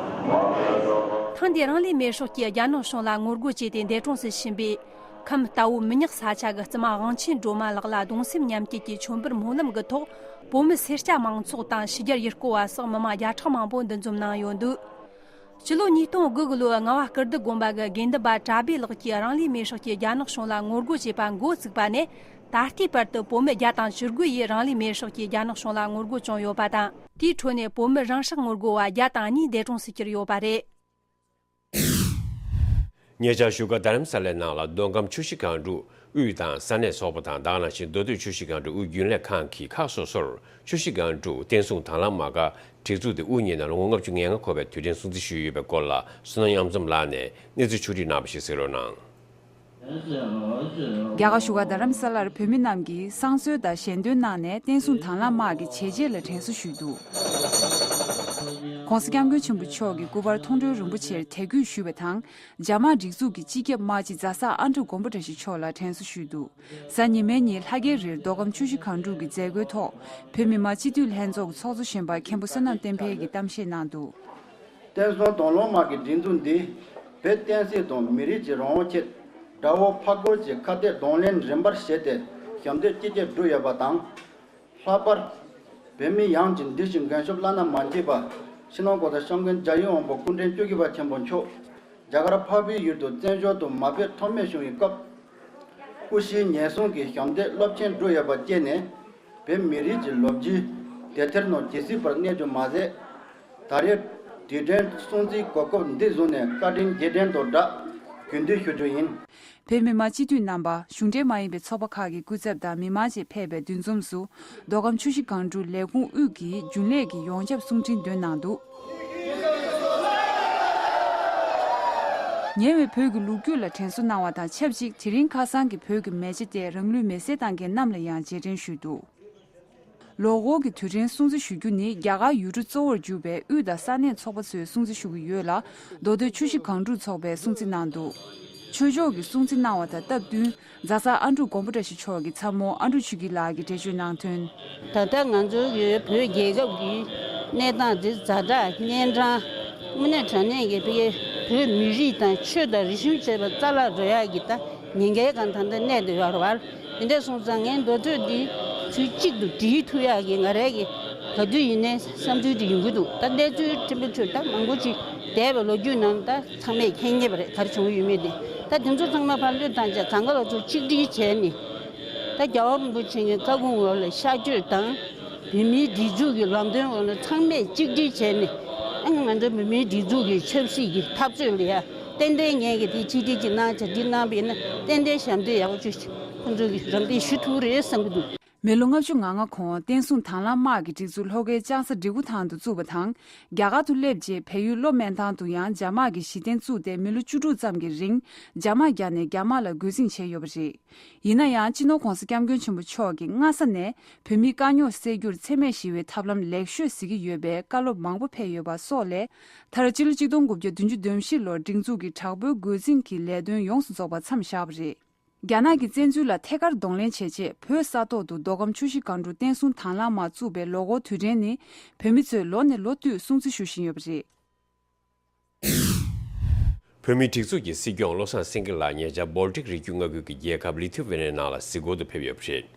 ཐེངས་འདིའི་རང་ལུས་མེར་སྲེག་གིས་རྒྱ་ནག་གཞུང་ལ་ངོ་རྒོལ་བྱས་ཏེ་འདས་གྲོངས་སུ་ཕྱིན་པའི་ཁམས་རྟའུ་མི་ཉག་ས་ཆ་གི་བཙུན་མ་དབང་ཆེན་སྒྲོལ་མ་ལགས་ལ་གདུང་སེམས་མཉམ་སྐྱེད་ཀྱི་མཆོད་འབུལ་སྨོན་ལམ་གྱི་ཐོག་བོད་མི་སེར་སྐྱ་མང་ཚོགས་དང་ཕྱི་རྒྱལ་ཡུལ་སྐོར་བ་སོགས་མི་མང་བརྒྱ་ཕྲག་མང་པོ་འདུ་འཛོམས་གནང་ཡོད་འདུག། སྤྱི་ལོ་ཉིས་སྟོང་དགུ་གི་ལོའི་རྔ་བ་སྐུ་ལྡི་དགོན་པ་གི་དགེ་འདུན་པ་གྲྭ་སྦས་ལགས་ཀྱིས་རང་ལུས་མེར་སྲེག་གིས་རྒྱ་ནག་གཞུང་ལ་ངོ་རྒོལ་བྱེད་པ་འགོ་བཙུགས་པ་ནས་ད་ལྟའི་བར་དུ་བོད་མི་བརྒྱ་དང་བཅུ་དགུ་ཡིས་རང་ལུས་མེར་སྲེག་གིས་རྒྱ་ནག་གཞུང་ལ་ངོ་རྒོལ་བྱུང་ཡོད་པ་དང་། དེའི་ཁྲོད་ནས་བོད་མི་རང་སྲེག་ངོ་རྒོལ་བ་བརྒྱ་དང་གཉིས་འདས་གྲོངས་སུ་གྱུར་ཡོད་པ་རེད། ཉེ་ཆར་བཞུགས་སྒར་རྡ་རམ་ས་ལའི་ནང་ལ་མདོ་ཁམས་ཆུ་བཞི་སྒང་དྲུག་དབུས་དང་ས་གནས་ཚོགས་པ་དང་དེ་ག་ནང་བཞིན་མདོ་སྟོད་ཆུ་བཞི་སྒང་དྲུག་དབུས་རྒྱུན་ལས་ཁང་གིས་ཁག་སོ་སོར་ཆུ་བཞི་སྒང་དྲུག་བསྟན་སྲུང་དྭང་བླངས་མ་དགའ་སྒྲིག་འཛུགས་དེ་དབུ་བརྙེས་ནས་ལོ་ངོ་ལྔ་བཅུ་ང་ལྔ་འཁོར་བའི་དུས་དྲན་སྲུང་བརྩི་ཞུས་ཡོད་པའི་སྐོར་ལ་བསོད་ནམས་གཡང་འཛོམས་ལགས་ནས་གནས་ཚུལ་ཕྱོགས་བསྒྲིགས་གནང་བ་ཞིག་གཟིགས་རོགས་གནང་། རྒྱ་གར་བཞུགས་སྒར་རྡ་རམ་ས་ལར་བོད་མི་རྣམས་ཀྱིས་བསང་གསོལ་དང་ཞལ་འདོན་གནང་ནས་བསྟན་སྲུང་དྭང་བླངས་དམག་གི་བྱས་རྗེས་ལ་དྲན་གསོ་ཞུས་འདུག། ྋགོང་ས་ྋསྐྱབས་མགོན་ཆེན་པོ་མཆོག་གི་སྐུ་པར་མཐོང་གྲོལ་རིན་པོ་ཆེར་དད་གུས་ཞུས་པ་དང་། རྒྱ་དམར་སྒྲིག་འཛུགས་ཀྱི་སྤྱི་ཁྱབ་དམག་སྤྱི་རྫ་ས་ཨ་འབྲུག་མགོན་པོ་བཀྲ་ཤིས་མཆོག་ལ་དྲན་གསོ་ཞུས་འདུག། གཟའ་ཉི་མའི་ཉིན་ལྷ་རྒྱལ་རིར་མདོ་ཁམས་ཆུ་བཞི་སྒང་དྲུག་གི་མཛད་སྒོའི་ཐོག་བོད་མི་མང་སྤྱི་འཐུས་ལྷན་ཚོགས་ཀྱི་ཚོགས་གཙོ་གཞོན་པ་མཁན་པོ་བསོད་ནམས་བསྟན་འཕེལ་གྱིས་གཏམ་བཤད་གནང་འདུག། བསྟན་སྲུང་དྭང་བླངས་དམག་གི་སྒྲིག་འཛུགས་འདིས་བོད་བསྟན་སྲིད་དང་མི་རིགས་ཀྱི་རང་དབང་ཆེད་དགྲ་བོ་ཕར་རྒོལ་གྱི་ཁ་གཏད་གདོང་ལེན་རིམ་པར་བྱས་ཏེ་ཞབས་འདེགས་ཅི་ཐུབ་བསྒྲུབས་ཡོད་པ་དང་། ལྷག་པར་བོད་མི་ཡོངས་ཀྱིས་འདི་བཞིན་མགོན་སྐྱབས་བླ་ན་མ་མཆིས་པ་ སྤྱི་ནོར་༸གོང་ས་༸སྐྱབས་མགོན་རྒྱལ་ཡོངས་དབང་པོ་སྐུ་ཕྲེང་བཅུ་བཞི་པ་ཆེན་པོ་མཆོག་རྒྱ་གར་འཕགས་པའི་ཡུལ་དུ་བཙན་བྱོལ་དུ་མ་ཕེབས་ཐོགས་མེད་བཞུགས་པའི་སྐབས། སྐུ་ཕྱྭའི་ཉེན་སྲུང་གི་ཞབས་འདེགས་རླབས་ཆེན་བསྒྲུབས་ཡོད་པ་བཅས་ནས། བོད་མི་རིགས་ཀྱི་ལོ་རྒྱུས་དེབ་ཐེར་ནང་ཇི་སྲིད་བར་གནས་རྒྱུ་མ་ཟད། ད་རེས་དུས་དྲན་སྲུང་བརྩིའི་གོ་སྐབས་འདི་བཟུང་ནས་བཀའ་དྲིན་རྗེས་དྲན་དང་སྦྲགས་རྒྱུན་འདོན་ཞུ་རྒྱུ་ཡིན། བོད་མི་མང་སྤྱི་འཐུས་རྣམ་པ། གཞུང་འབྲེལ་མ་ཡིན་པའི་ཚོགས་པ་ཁག་གི་སྐུ་ཚབ་དང་མི་མང་བཅས་ཕེབས་པའི་འདུ་འཛོམས་སུ། མདོ་ཁམས་ཆུ་བཞི་སྒང་དྲུག་ལས་ཁུངས་དབུས་ཀྱི་རྒྱུན་ལས་ཀྱི་ཡོངས་ཁྱབ་གསུང་འཕྲིན་འདོན་གནང་འདུག། ཉེ་བའི་བོད་ཀྱི་ལོ་རྒྱུས་ལ་དྲན་གསོ་གནང་བ་དང་ཆབས་ཅིག་དེ་རིང་ཁ་སང་གི་བོད་ཀྱི་མེ་ལྕེ་སྟེ་རང་ལུས་མེ་སྲེག་བཏང་མཁན་རྣམས་ལ་ཡང་རྗེས་དྲན་ཞུས་འདུག། ལོ་འཁོར་གྱི་དུས་དྲན་སྲུང་བརྩི་ཞུ་རྒྱུ་ནི་རྒྱ་གར་ཡུལ་གྲུ་གཙོ་བོར་གྱུར་པའི་དབུས་དང་ས་གནས་ཚོགས་པ་ཚོས་སྲུང་བརྩི་ཞུ་གི་ཡོད་ལ། མདོ་སྟོད་ཆུ་བཞི་སྒང་དྲུག་ཚོགས་པས་སྲུང་བརྩི་གནང་འདུག། ཆོས་ཕྱོགས་ཀྱི་སྲུང་བརྩི་གནང་བ་དང་སྟབས་བསྟུན། རྫ་སར་ཨ་འབྲུག་མགོན་པོ་བཀྲ་ཤིས་མཆོག་གི་ཚ་མོ་ཨ་འབྲུག་ཆོས་སྐྱིད་ལགས་ཀྱིས་འགྲེལ་བརྗོད་གནང་དོན། ད་ལྟ་ང་ཚོ་གི་བོད་རྒྱལ་ཁབ་ཀྱི་གནས་སྟངས་འདི་ཛ་དྲག་གཉན་འཕྲང་། དངོས་གནས་དྲང་གནས་ཀྱི་བོད་བོད་མི་རིགས་དང་ཆོས་དང་རིག་གཞུང་བཅས་པ་རྩ་བརླག་འགྲོ་ཡག་གི་ད་ཉེན་ཁའི་སྒང་ད་ལྟ་གནས་བསྡད་ཡོད་རེད་བ། དེ་འདྲ་སོང་ཙང་ངས་མདོ་སྟོད་འདི་ཚུལ་གཅིག་ཏུ་སྒྲིལ་ཐུབ་ཡག་གི་ང་རང་གི་ག་དུས་ཡིན་ནའི་བསམ་ཚུལ་དེ་ཡོང་གི་འདུག། ད་གནས་ཚུལ་ཕྲན་བུ་ཚོས་ད་མང་པོ་ཅིག་འདས་པའི་ལོ་རྒྱུས་ནང་ད་ཚང་མས་མཁྱེན་ངེས་པ་རེད། ག་རེ་བྱུང་ཡོད་མེད་དེ། ད་དེ་ཚོ་ཚང་མ་ཕར་བློས་བཏང་བྱས་གང་ག་ལ་ཚུར་གཅིག་སྒྲིལ་བྱས་ནས། ད་རྒྱལ་བ་རིན་པོ་ཆེ་གི་བཀའ་དགོངས་འོག་ལ་ཤར་བསྐྱོད་དང་། བོད་མིའི་སྒྲིག་འཛུགས་ཀྱི་ལམ་སྟོན་འོག་ལ་ཚང་མས་གཅིག་སྒྲིལ་བྱས་ནས། ཨ་ང་ཚོ་བོད་མིའི་སྒྲིག་འཛུགས་ཀྱི་ཆབ་སྲིད་ཀྱི་འཐབ་རྩོད་ལ་ཡ་ཏན་ཏན་ངས་ཀྱི་དེ་གཅིག་སྒྲིལ་གྱི་གནང་བྱ་སྒྲིལ་གནང་བ་ཡིན་ན་ཏན་ཏན་ཞབས་འདེགས་ཡག་པོ་ཅིག་ཁོང་ཚོ་གི་རམ་འདེགས་ཞུ་ཐུབ་རེད་བསམ་གྱི་འདུག། མི་ལོ་ལྔ་བཅུ་ང་ལྔ་གོང་བསྟན་སྲུང་དྭང་བླངས་དམག་གི་སྒྲིག་འཛུགས་ལྷོ་ཁའི་ལྕང་ས་འབྲི་གུ་ཐང་དུ་བཙུགས་པ་དང་། རྒྱ་གར་དུ་སླེབས་རྗེས་བལ་ཡུལ་བློ་སྨོན་ཐང་དུ་ཡང་རྒྱ་དམག་གི་གཞི་རྟེན་བཙུགས་ཏེ་མི་ལོ་བཅུ་དྲུག་ཙམ་གྱི་རིང་རྒྱ་དམག་བརྒྱབ་ནས་རྒྱ་དམག་ལ་རྒོལ་འཛིང་བྱས་ཡོད་པ་རེད། ཡིན་ན་ཡང་སྤྱི་ནོར་༸གོང་ས་༸སྐྱབས་མགོན་ཆེན་པོ་མཆོག་གིས་སྔ་ས་ནས་བོད་མིའི་དཀའ་རྙོག་སེལ་རྒྱུར་འཚེ་མེད་ཞི་བའི་ཐབས་ལམ་ལེགས་ཤོས་གཟིགས་ཀྱི་ཡོད་པའི་བཀའ་སློབ་མང་པོ་ཕེབས་ཡོད་པ་སོགས་ལས། མཐར་སྤྱི་ལོ་གཅིག་སྟོང་དགུ་བརྒྱ་བདུན་ཅུ་དོན་བཞི་ལོར་སྒྲིག་འཛུགས་ཀྱི་དྲག་པོའི་རྒོལ་འཛིང་གི་ལས་དོན་ཡོངས་སུ་རྫོགས་པ་མཚམས་བཞག་པ་རེད། རྒྱ་ནག་གི་བཙན་འཛུལ་ལ་ཐད་ཀར་གདོང་ལེན་བྱེད་ཆེད་བོད་ས་ཐོག་ཏུ་མདོ་ཁམས་ཆུ་བཞི་སྒང་དྲུག་བསྟན་སྲུང་དྭང་བླངས་དམག་བཙུགས་པའི་ལོ་འཁོར་དུས་དྲན་ནི། བོད་མི་ཚོས་ལོ་ནས་ལོ་བསྟུད་སྲུང་བརྩི་ཞུ་བཞིན་ཡོད་པ་རེད། བོད་མིའི་སྒྲིག་འཛུགས་ཀྱི་སྲིད་སྐྱོང་བློ་བཟང་སེང་གེ་ལགས་ཉེ་ཆར་བོལ་ཊིག་རི་རྒྱུད་མངའ་ཁུལ་གྱི་རྒྱལ་ཁབ་ལི་ཐི་ཝེ་ནེ་ནང་ལ་གཟིགས་སྐོར་དུ་ཕེབས་ཡོད་པ་རེད།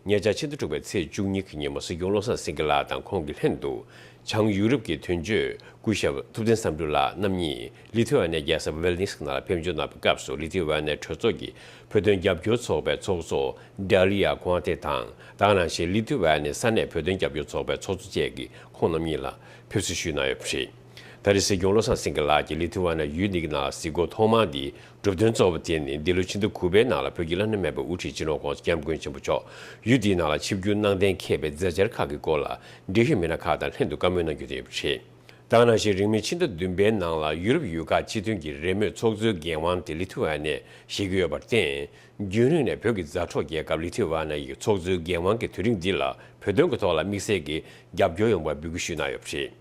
ཉེ་ཆར་ཕྱི་ཟླ་དྲུག་པའི་ཚེས་བཅུ་གཉིས་ཀྱི་ཉིན་མོ་སྲིད་སྐྱོང་བློ་བཟང་སེང་གེ་ལགས་དང་ཁོང་གི་ལྷན་དུ། བྱང་ཡུ་རོབ་ཀྱི་དོན་གཅོད་སྐུ་ཞབས་ཐུབ་བསྟན་བསམ་གྲུབ་ལགས་རྣམ་གཉིས་ལི་ཐི་ཝེ་ནེ་རྒྱལ་ས་ཝེལ་ནིས་ནང་ལ་ཕེབས་འབྱོར་གནང་བའི་སྐབས་སུ་ལི་ཐི་ཝེ་ནེ་གྲོས་ཚོགས་ཀྱི་བོད་དོན་རྒྱབ་སྐྱོར་ཚོགས་པའི་ཚོགས་གཙོ་ཌ་ལི་ཡ་གོང་ཏེ་དང་། དེ་ག་ནང་བཞིན་ལི་ཐི་ཝེ་ནེ་ས་གནས་བོད་དོན་རྒྱབ་སྐྱོར་ཚོགས་པའི་ཚོགས་གཙོ་བཅས་ཀྱིས་ཁོང་རྣམ་གཉིས་ལ་ཕེབས་བསུ་ཞུས་གནང་ཡོད་པ་རེད། ད་རེས་སྲིད་སྐྱོང་བློ་བཟང་སེང་གེ་ལགས་ཀྱིས་ལི་ཐི་ཝེ་ནེ་ཡུལ་འདི་གི་ནང་ལ་གཟིགས་སྐོར་ཐོག་མ་འདི་གྲུབ་དོན་གཙོ་བོ་དེ་ནི་འདི་ལོ་ཕྱི་ཟླ་དགུ་པའི་ནང་ལ་བོད་ཀྱི་བླ་ན་མེད་པའི་དབུ་ཁྲིད་སྤྱི་ནོར་༸གོང་ས་༸སྐྱབས་མགོན་ཆེན་པོ་མཆོག་ཡུལ་འདིའི་ནང་ལ་ཆིབས་བསྒྱུར་གནང་གཏན་འཁེལ་བའི་མཛད་འཆར་ཁག་གི་སྐོར་ལ་འབྲེལ་ཡོད་མི་སྣ་ཁག་དང་ལྷན་དུ་བཀའ་མོལ་གནང་རྒྱུ་དེ་ཡིན་པ་རེད། དེ་ག་ནང་བཞིན་རིང་མིན་ཕྱི་ཟླ་བདུན་པའི་ནང་ལ་ཡུ་རོབ་ཡུལ་ཁག་སྤྱི་མཐུན་གྱི་རེས་མོས་ཚོགས་གཙོའི་འགན་དབང་དེ་ལི་ཐི་ཝེ་ནེས་བཞེས་ཀྱི་ཡོད་པར་བརྟེན། རྒྱུན་རིང་ནས་བོད་ཀྱི་མཛའ་གྲོགས་རྒྱལ་ཁབ་ལི་ཐི་ཝེ་ནེ་ཡི་ཚོགས་གཙོའི་འགན་དབང་གི་དུས་རིང་འདི་ལ་བོད་དོན་གྱི་ཐོག་ལ་དམིགས་བསལ་གྱི་རྒྱབ་སྐྱོར་ཡོང་བར་འབོད་སྐུལ་ཞུས་གནང་ཡོད་པ་རེད།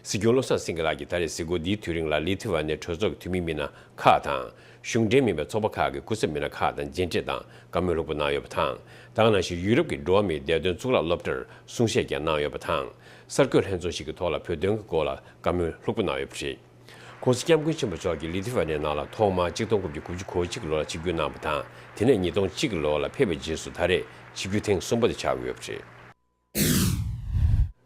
སྲིད་སྐྱོང་བློ་བཟང་སེང་གེ་ལགས་ཀྱིས་ད་རེས་གཟིགས་སྐོར་འདིའི་དུས་རིང་ལ་ལི་ཐི་ཝེ་ནེ་གྲོས་ཚོགས་ཀྱི་འཐུས་མི་མི་སྣ་ཁག་དང་། གཞུང་འབྲེལ་མིན་པའི་ཚོགས་པ་ཁག་གི་སྐུ་ཚབ་མི་སྣ་ཁག་དང་མཇལ་འཕྲད་དང་བཀའ་མོལ་ལྷུག་པོ་གནང་ཡོད་པ་དང་། དེ་ག་ནང་བཞིན་ཡུ་རོབ་ཀྱི་འགྲོ་བ་མིའི་བདེ་དོན་གཙུག་ལག་སློབ་གྲྭར་གསུང་བཤད་ཀྱང་གནང་ཡོད་པ་དང་། གསར་འགོད་ལྷན་ཚོགས་ཤིག་གི་ཐོག་ལ་བོད་དོན་གྱི་སྐོར་ལ་བཀའ་མོལ་ལྷུག་པོ་གནང་ཡོད་པ་རེད། ༸གོང་ས་༸སྐྱབས་མགོན་ཆེན་པོ་མཆོག་གིས་ལི་ཐི་ཝ་ནེ་ནང་ལ་ཐོག་མར་གཅིག་སྟོང་དགུ་བརྒྱ་དགུ་བཅུ་གོ་གཅིག་ལོ་ལ་ཆིབས་བསྒྱུར་གནང་བ་དང་། དེ་ནས་ཉིས་སྟོང་གཅིག་ལོ་ལ་ཕེབས་པའི་རྗེས་སུ་ད་རེས་ཆིབས་བསྒྱུར་ཐེངས་གསུམ་པ་དེ་ཆགས་ཀྱི་ཡོད་པ་རེད།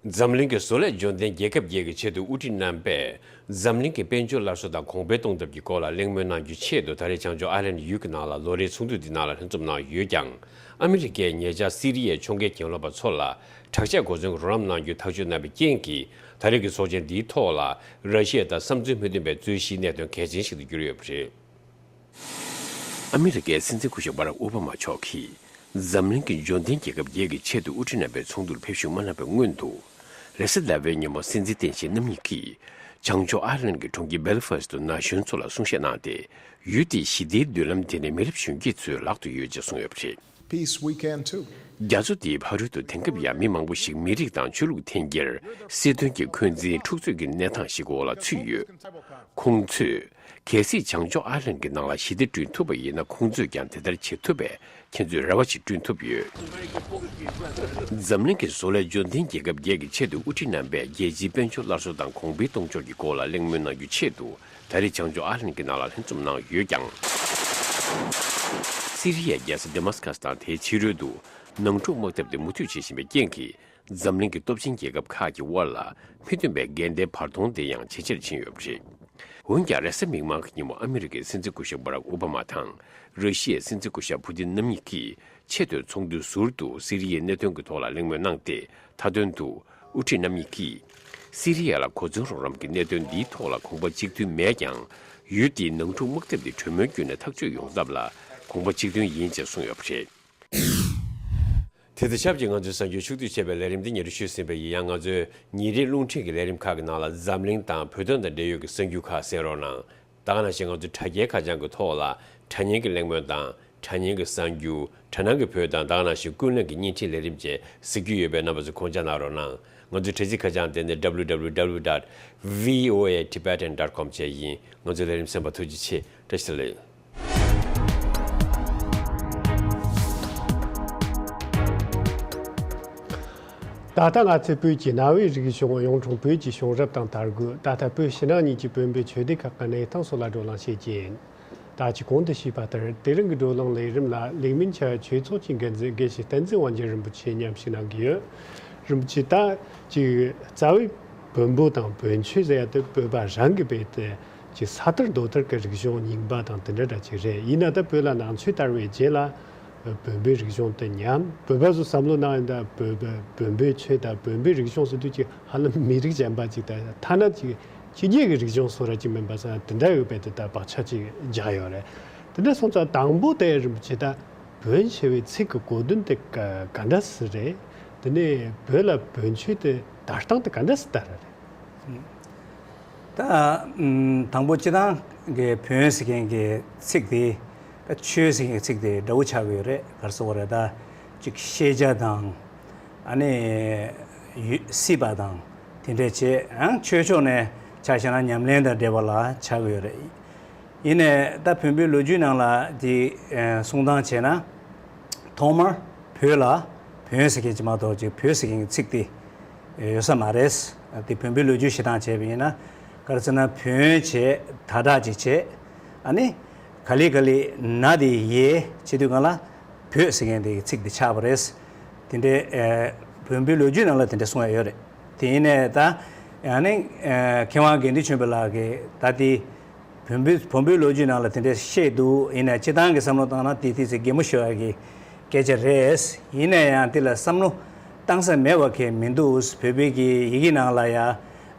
འཛམ་གླིང་གི་བཟོ་ལས་འབྱོར་ལྡན་རྒྱལ་ཁབ་བརྒྱད་ཀྱི་ཆེས་མཐོའི་དབུ་ཁྲིད་རྣམ་པས། འཛམ་གླིང་གི་དཔལ་འབྱོར་སླར་གསོ་དང་གོང་འཕེལ་གཏོང་ཐབས་ཀྱི་སྐོར་ལ་གླེང་མོལ་གནང་རྒྱུའི་ཆེད་དུ། ད་རེས་བྱང་ཕྱོགས་ཨའི་ལན་ཡུལ་གྱི་ནང་ལ་ལོ་རེའི་ཚོགས་འདུ་འདི་ནང་ལ་ལྷན་འཛོམས་གནང་ཡོད་ཀྱང་། ཨ་མི་རི་ཀས་ཉེ་ཆར་སི་རི་ཡའི་ཕྱོགས་འགལ་གྱེན་ལོག་པ་ཚོ་ལ་དྲག་ཆས་གོ་མཚོན་གྱི་རོགས་རམ་གནང་རྒྱུའི་ཐག་གཅོད་གནང་བའི་རྐྱེན་གྱིས། ད་རེས་ཀྱི་ཚོགས་ཆེན་འདིའི་ཐོག་ལ་ར་ཤི་ཡ་དང་བསམ་ཚུལ་མི་མཐུན་པའི་རྩོད་གཞིའི་གནད་དོན་གལ་ཆེན་ཞིག་ཏུ་གྱུར་ཡོད་པ་རེད། ཨ་མི་རི་ཀའི་སྲིད་འཛིན་སྐུ་ཞབས་བྷ་རག་ཨོ་བྷ་མ་མཆོག་གིས། འཛམ་གླིང་གི་འབྱོར་ལྡན་རྒྱལ་ཁབ་བརྒྱད་ཀྱི་ཆེས་མཐོའི་དབུ་ཁྲིད་རྣམ་པའི་ཚོགས་འདུར་ཕེབས་ཞུགས་མ་གནང་བའི་སྔོན་དུ། རེས་གཟའ་ཟླ་བའི་ཉིན་མོ་སྲིད་འཛིན་བསྟན་ཆེན་རྣམ་གཉིས་ཀྱིས། བྱང་ཕྱོགས་ཨའི་ལན་གྱི་གྲོང་ཁྱེར་སྦེལ་ཧྥ་སི་ཏུ་ན་གཞོན་ཚོ་ལ་གསུང་བཤད་གནང་སྟེ། ཡུལ་དེའི་ཞི་བདེའི་མདུན་ལམ་དེ་ནི་མི་རབས་གཞོན་སྐྱེས་ཚོའི་ལག་ཏུ་ཡོད་ཅེས་གསུངས་ཡོད་པ་རེད། Peace, we can too. རྒྱ་མཚོ་འདིའི་ཕ་རོལ་དུ་དེང་སྐབས་ཡང་མི་མང་པོ་ཞིག་མི་རིགས་དང་ཆོས་ལུགས་འཐེན་འཁྱེར། སྲིད་དོན་གྱི་འཁོན་འཛིན། འཁྲུག་རྩོད་ཀྱི་གནས་སྟངས་ཤིག་འོག་ལ་ཚུད་ཡོད། ཁོང་ཚོས། གལ་སྲིད་བྱང་ཕྱོགས་ཨའི་ལན་གྱི་ནང་ལ་ཞི་བདེ་བསྐྲུན་ཐུབ་པ་ཡིན་ན། ཁོང་ཚོས་ཀྱང་དེ་ལྟར་བྱེད་ཐུབ་པའི་ཁྱེད་ཚོས་རེ་བ་ཞིག་བསྐྲུན་ཐུབ་ཡོད། འཛམ་གླིང་གི་བཟོ་ལས་འབྱོར་ལྡན་རྒྱལ་ཁབ་བརྒྱད་ཀྱི་ཆེས་མཐོའི་དབུ་ཁྲིད་རྣམ་པས་རྒྱལ་སྤྱིའི་དཔལ་འབྱོར་སླར་གསོ་དང་གོང་འཕེལ་གཏོང་ཕྱོགས་ཀྱི་སྐོར་ལ་གླེང་མོལ་གནང་རྒྱུའི་ཆེད་དུ། ད་རེས་བྱང་ཕྱོགས་ཨའི་ལན་གྱི་ནང་ལ་ལྷན་འཛོམས་གནང་ཡོད་ཀྱང་། སི་རི་ཡའི་རྒྱལ་ས་ཌེ་མཱ་སི་ཀ་སི་དང་དེའི་ཕྱི་རོལ་དུ་ནང་འཁྲུག་དམག་འཐབ་དེ་མུ་མཐུད་བྱེད་བཞིན་པའི་རྐྱེན་གྱིས། འཛམ་གླིང་གི་སྟོབས་ཆེན་རྒྱལ་ཁབ་ཁག་གི་དབར་ལ་མི་མཐུན་པའི་འགལ་ཟླའི་བར་སྟོང་དེ་ཡང་ཇེ་ཆེར་ཕྱིན་ཡོད་པ་རེད། འོན་ཀྱང་རེས་གཟའ་མིག་དམར་གྱི་ཉིན་མོ་ཨ་མི་རི་ཀའི་སྲིད་འཛིན་སྐུ་ཞབས་བྷ་རག་ཨོ་བྷ་མ་དང་། ར་ཤི་ཡའི་སྲིད་འཛིན་སྐུ་ཞབས་ཕུ་ཏིན་རྣམ་གཉིས་ཀྱིས་ཆེས་མཐོའི་ཚོགས་འདུའི་ཟུར་དུ་སི་རི་ཡའི་གནད་དོན་གྱི་ཐོག་ལ་གླེང་མོལ་གནང་སྟེ། མཐའ་དོན་དུ་དབུ་ཁྲིད་རྣམ་གཉིས་ཀྱིས་སི་རི་ཡ་ལ་གོ་མཚོན་རོགས་རམ་གྱི་གནད་དོན་འདིའི་ཐོག་ལ་དགོངས་པ་གཅིག་མཐུན་མེད་ཀྱང་། ཡུལ་དེའི་ནང་འཁྲུག་དམག་འཐབ་འདི་གྲོས་མོལ་བརྒྱུད་ནས་ཐག་གཅོད་ཡོང་ཐབས་ལ་དགོངས་པ་གཅིག་མཐུན་ཡིན་ཅེས་གསུངས་ཡོད་པ་རེད། དེ་དང་ཆབས་ཅིག་ང་ཚོའི་གསར་འགྱུར་ཕྱོགས་བསྡུས་བྱས་པའི་ལས་རིམ་འདི་ཉིན་རེ་ཞུས་ཟིན་པ་ཡིན་ཡང་། ང་ཚོའི་ཉིན་རེའི་རླུང་འཕྲིན་གྱི་ལས་རིམ་ཁག་གི་ནང་ལ་འཛམ་གླིང་དང་བོད་དོན་དང་འབྲེལ་ཡོད་ཀྱི་གསར་འགྱུར་ཁག་གསན་རོགས་གནང་། ད་ག་ནང་བཞིན་ང་ཚོའི་དྲ་རྒྱའི་ཁ་བྱང་གི་ཐོག་ལ་དྲ་བརྙན་གྱི་གླེང་མོལ་དང་། དྲ་བརྙན་གྱི་གསར་འགྱུར། དྲ་སྣང་གི་བོད་དང་ད་ག་ནང་བཞིན་ཀུན་གླེང་གི་བརྙན་འཕྲིན་ལས་རིམ་བཅས་གཟིགས་རྒྱུ་ཡོད་པས། རྣམ་པ་ཚོས་དགོངས་འཇགས་གནང་རོགས་གནང་། ང་ཚོའི་དྲ་ཚིགས་ཁ་བྱང་དེ་ནི་W W W dot V O A Tibetan dot com བཅས་ཡིན། ང་ཚོའི་ལས་རིམ་གསན་པར་ཐུགས་རྗེ་ཆེ། བཀྲ་ཤིས་བདེ་ལེགས། ད་ལྟ་ང་ཚོས་བོད་ཀྱི་གནའ་བོའི་རིག་གཞུང་། གཡུང་དྲུང་བོན་གྱི་བྱུང་རབས་དང་དར་རྒུད། ད་ལྟ་བོད་ཕྱི་ནང་གཉིས་ཀྱི་བོན་པོའི་ཆོས་སྡེ་ཁག་གི་གནས་སྟངས་སོགས་ལ་བགྲོ་གླེང་བྱེད་ཀྱི་ཡིན། ད་ཅི་གོང་དུ་ཞུས་པ་ལྟར། དེ་རིང་གི་བགྲོ་གླེང་ལས་རིམ་ལ་ལིག་མིན་ཆ་ཆོས་ཚོགས་ཀྱི་འགན་འཛིན་དགེ་བཤེས་བསྟན་འཛིན་དབང་རྒྱལ་རིན་པོ་ཆེ་མཉམ་ཞུགས་གནང་གི་ཡོད། རིན་པོ་ཆེ། ད་ཅིག་རྩ་བའི་བོན་པོ་དང་བོན་ཆོས་ཟེར་ཡ་དེ་བོད་པ་རང་གི་བོད་དེ་ཅིག་ས་ཐར་མདོ་ཐར་གྱི་རིག་གཞུང་རྙིང་པ་དང་དེ་འདྲ་འདྲ་ཅིག་རེད། ཡིན་ན་ད་བོད་ལ་ནང་ཆོས་དར་བའི་རྗེས་ལ་བོན་པོའི་རིག་གཞུང་དེ་ཉམས། བོད་པ་ཚོ་བསམ་བློ་གནང་ཡིན་ད་བོད་པ་བོན་པོའི་ཆོས་དང་བོན་པོའི་རིག་གཞུང་ཟེར་དུས་ཅིག་ཧ་ལམ་མི་རིགས་གཞན་པ་ཅིག་དང་ཐ་ན་ཅིག་ཕྱི་རྒྱལ་གྱི་རིག་གཞུང་བཟོ་འདྲ་ཅིག་མིན་པ་ས་དེ་འདྲ་ཡོད་པའི་དེ་ལྟར་བག་ཆགས་ཅིག་འཇགས་ཡོད་རེད། དེ་འདྲ་སོང་ཙང་དང་པོ་དེ་རིན་པོ་ཆེ་ད་བོན་ཞེས་པའི་ཚིག་གི་གོ་དོན་དེ་ག་ག་འདྲ་སེ་རེད། དེ་ནས་བོད་ལ་བོན་ཆོས་དེ་དར་སྟངས་དེ་ག་འདྲ་སེ་དར་རེད། ད་ཨམ་དང་པོ་སྤྱིར་བཏང་གི་བོན་ཟེར་མཁན་གྱི་ཚིག་དེ་ད་ཆོས་ཟེར་མཁན་གྱི་ཚིག་དེ་འདྲ་བོ་ཆགས་ཀྱི་ཡོད་རེད། ག་རེ་ཟེར་དགོས་རེད། ད་ཅིག་ཤེས་བྱ་དང་། ཨ་ནི་ཡུལ་སྲིད་པ་དང་དེ་འདྲས་བྱས། ཡང་ཆོས་ཕྱོགས་ནས་ཆ་བཞག་ན་ཉམས་ལེན་དང་འབྲེལ་བ་ལ་ཆགས་ཀྱི་ཡོད་རེད། ཡིན་ནའི་ད་བོན་པོའི་ལོ་རྒྱུས་ནང་ལ་དེ་ཨ་གསུང་སྟངས་བྱས་ན། ཐོག་མར་བོད་ལ་བོན་ཟེར་མཁན་ཅིག་མ་གཏོགས་ཅིག་བོད་ཟེར་མཁན་གྱི་ཚིག་དེ་ཡོད་ས་མ་རེད། དེ་བོན་པོའི་ལོ་རྒྱུས་བཤད་སྟངས་བྱས་པ་ཡིན་ན། ག་རེ་ཟེར་ན་བོན་བྱས་ད་དྲག་ཅིག་བྱས། ཨ་ནི་ག་ལེ་ག་ལེ་ན་དེ་ཡས་བྱེད་དུས་སྒང་ལ་བོད་ཟེར་མཁན་དེ་ཚིག་དེ་ཆགས་པ་རེད། དེ་འདྲའི་ཨ་བོན་པོའི་ལོ་རྒྱུས་ནང་ལ་དེ་འདྲ་གསུངས་ཡ་ཡོད་རེད། དེ་ཡིན་ནའི་ད་ཡང་ནི་ཨ་མཁས་དབང་དགེ་འདུན་ཆོས་འཕེལ་ལགས་ཀྱིས་ད་དེ་བོན་པོའི་བོན་པོའི་ལོ་རྒྱུས་ནང་ལ་དེ་འདྲ་བཤད་འདུག་ཡིན་ནའི་སྤྱིར་བཏང་གི་བསམ་བློ་བཏང་ན་དེ་ཏོག་ཙམ་གད་མོ་ཤོར་ཡ་གི་སྐད་ཆ་རེད། ཡིན་ན་ཡང་དེ་ལ་བསམ་བློ་བཏང་ས་མེད་པ་གང་ཡང་མི་འདུག་བོད་པའི་གི་ཡི་གེ་ནང་ལ་ཡ་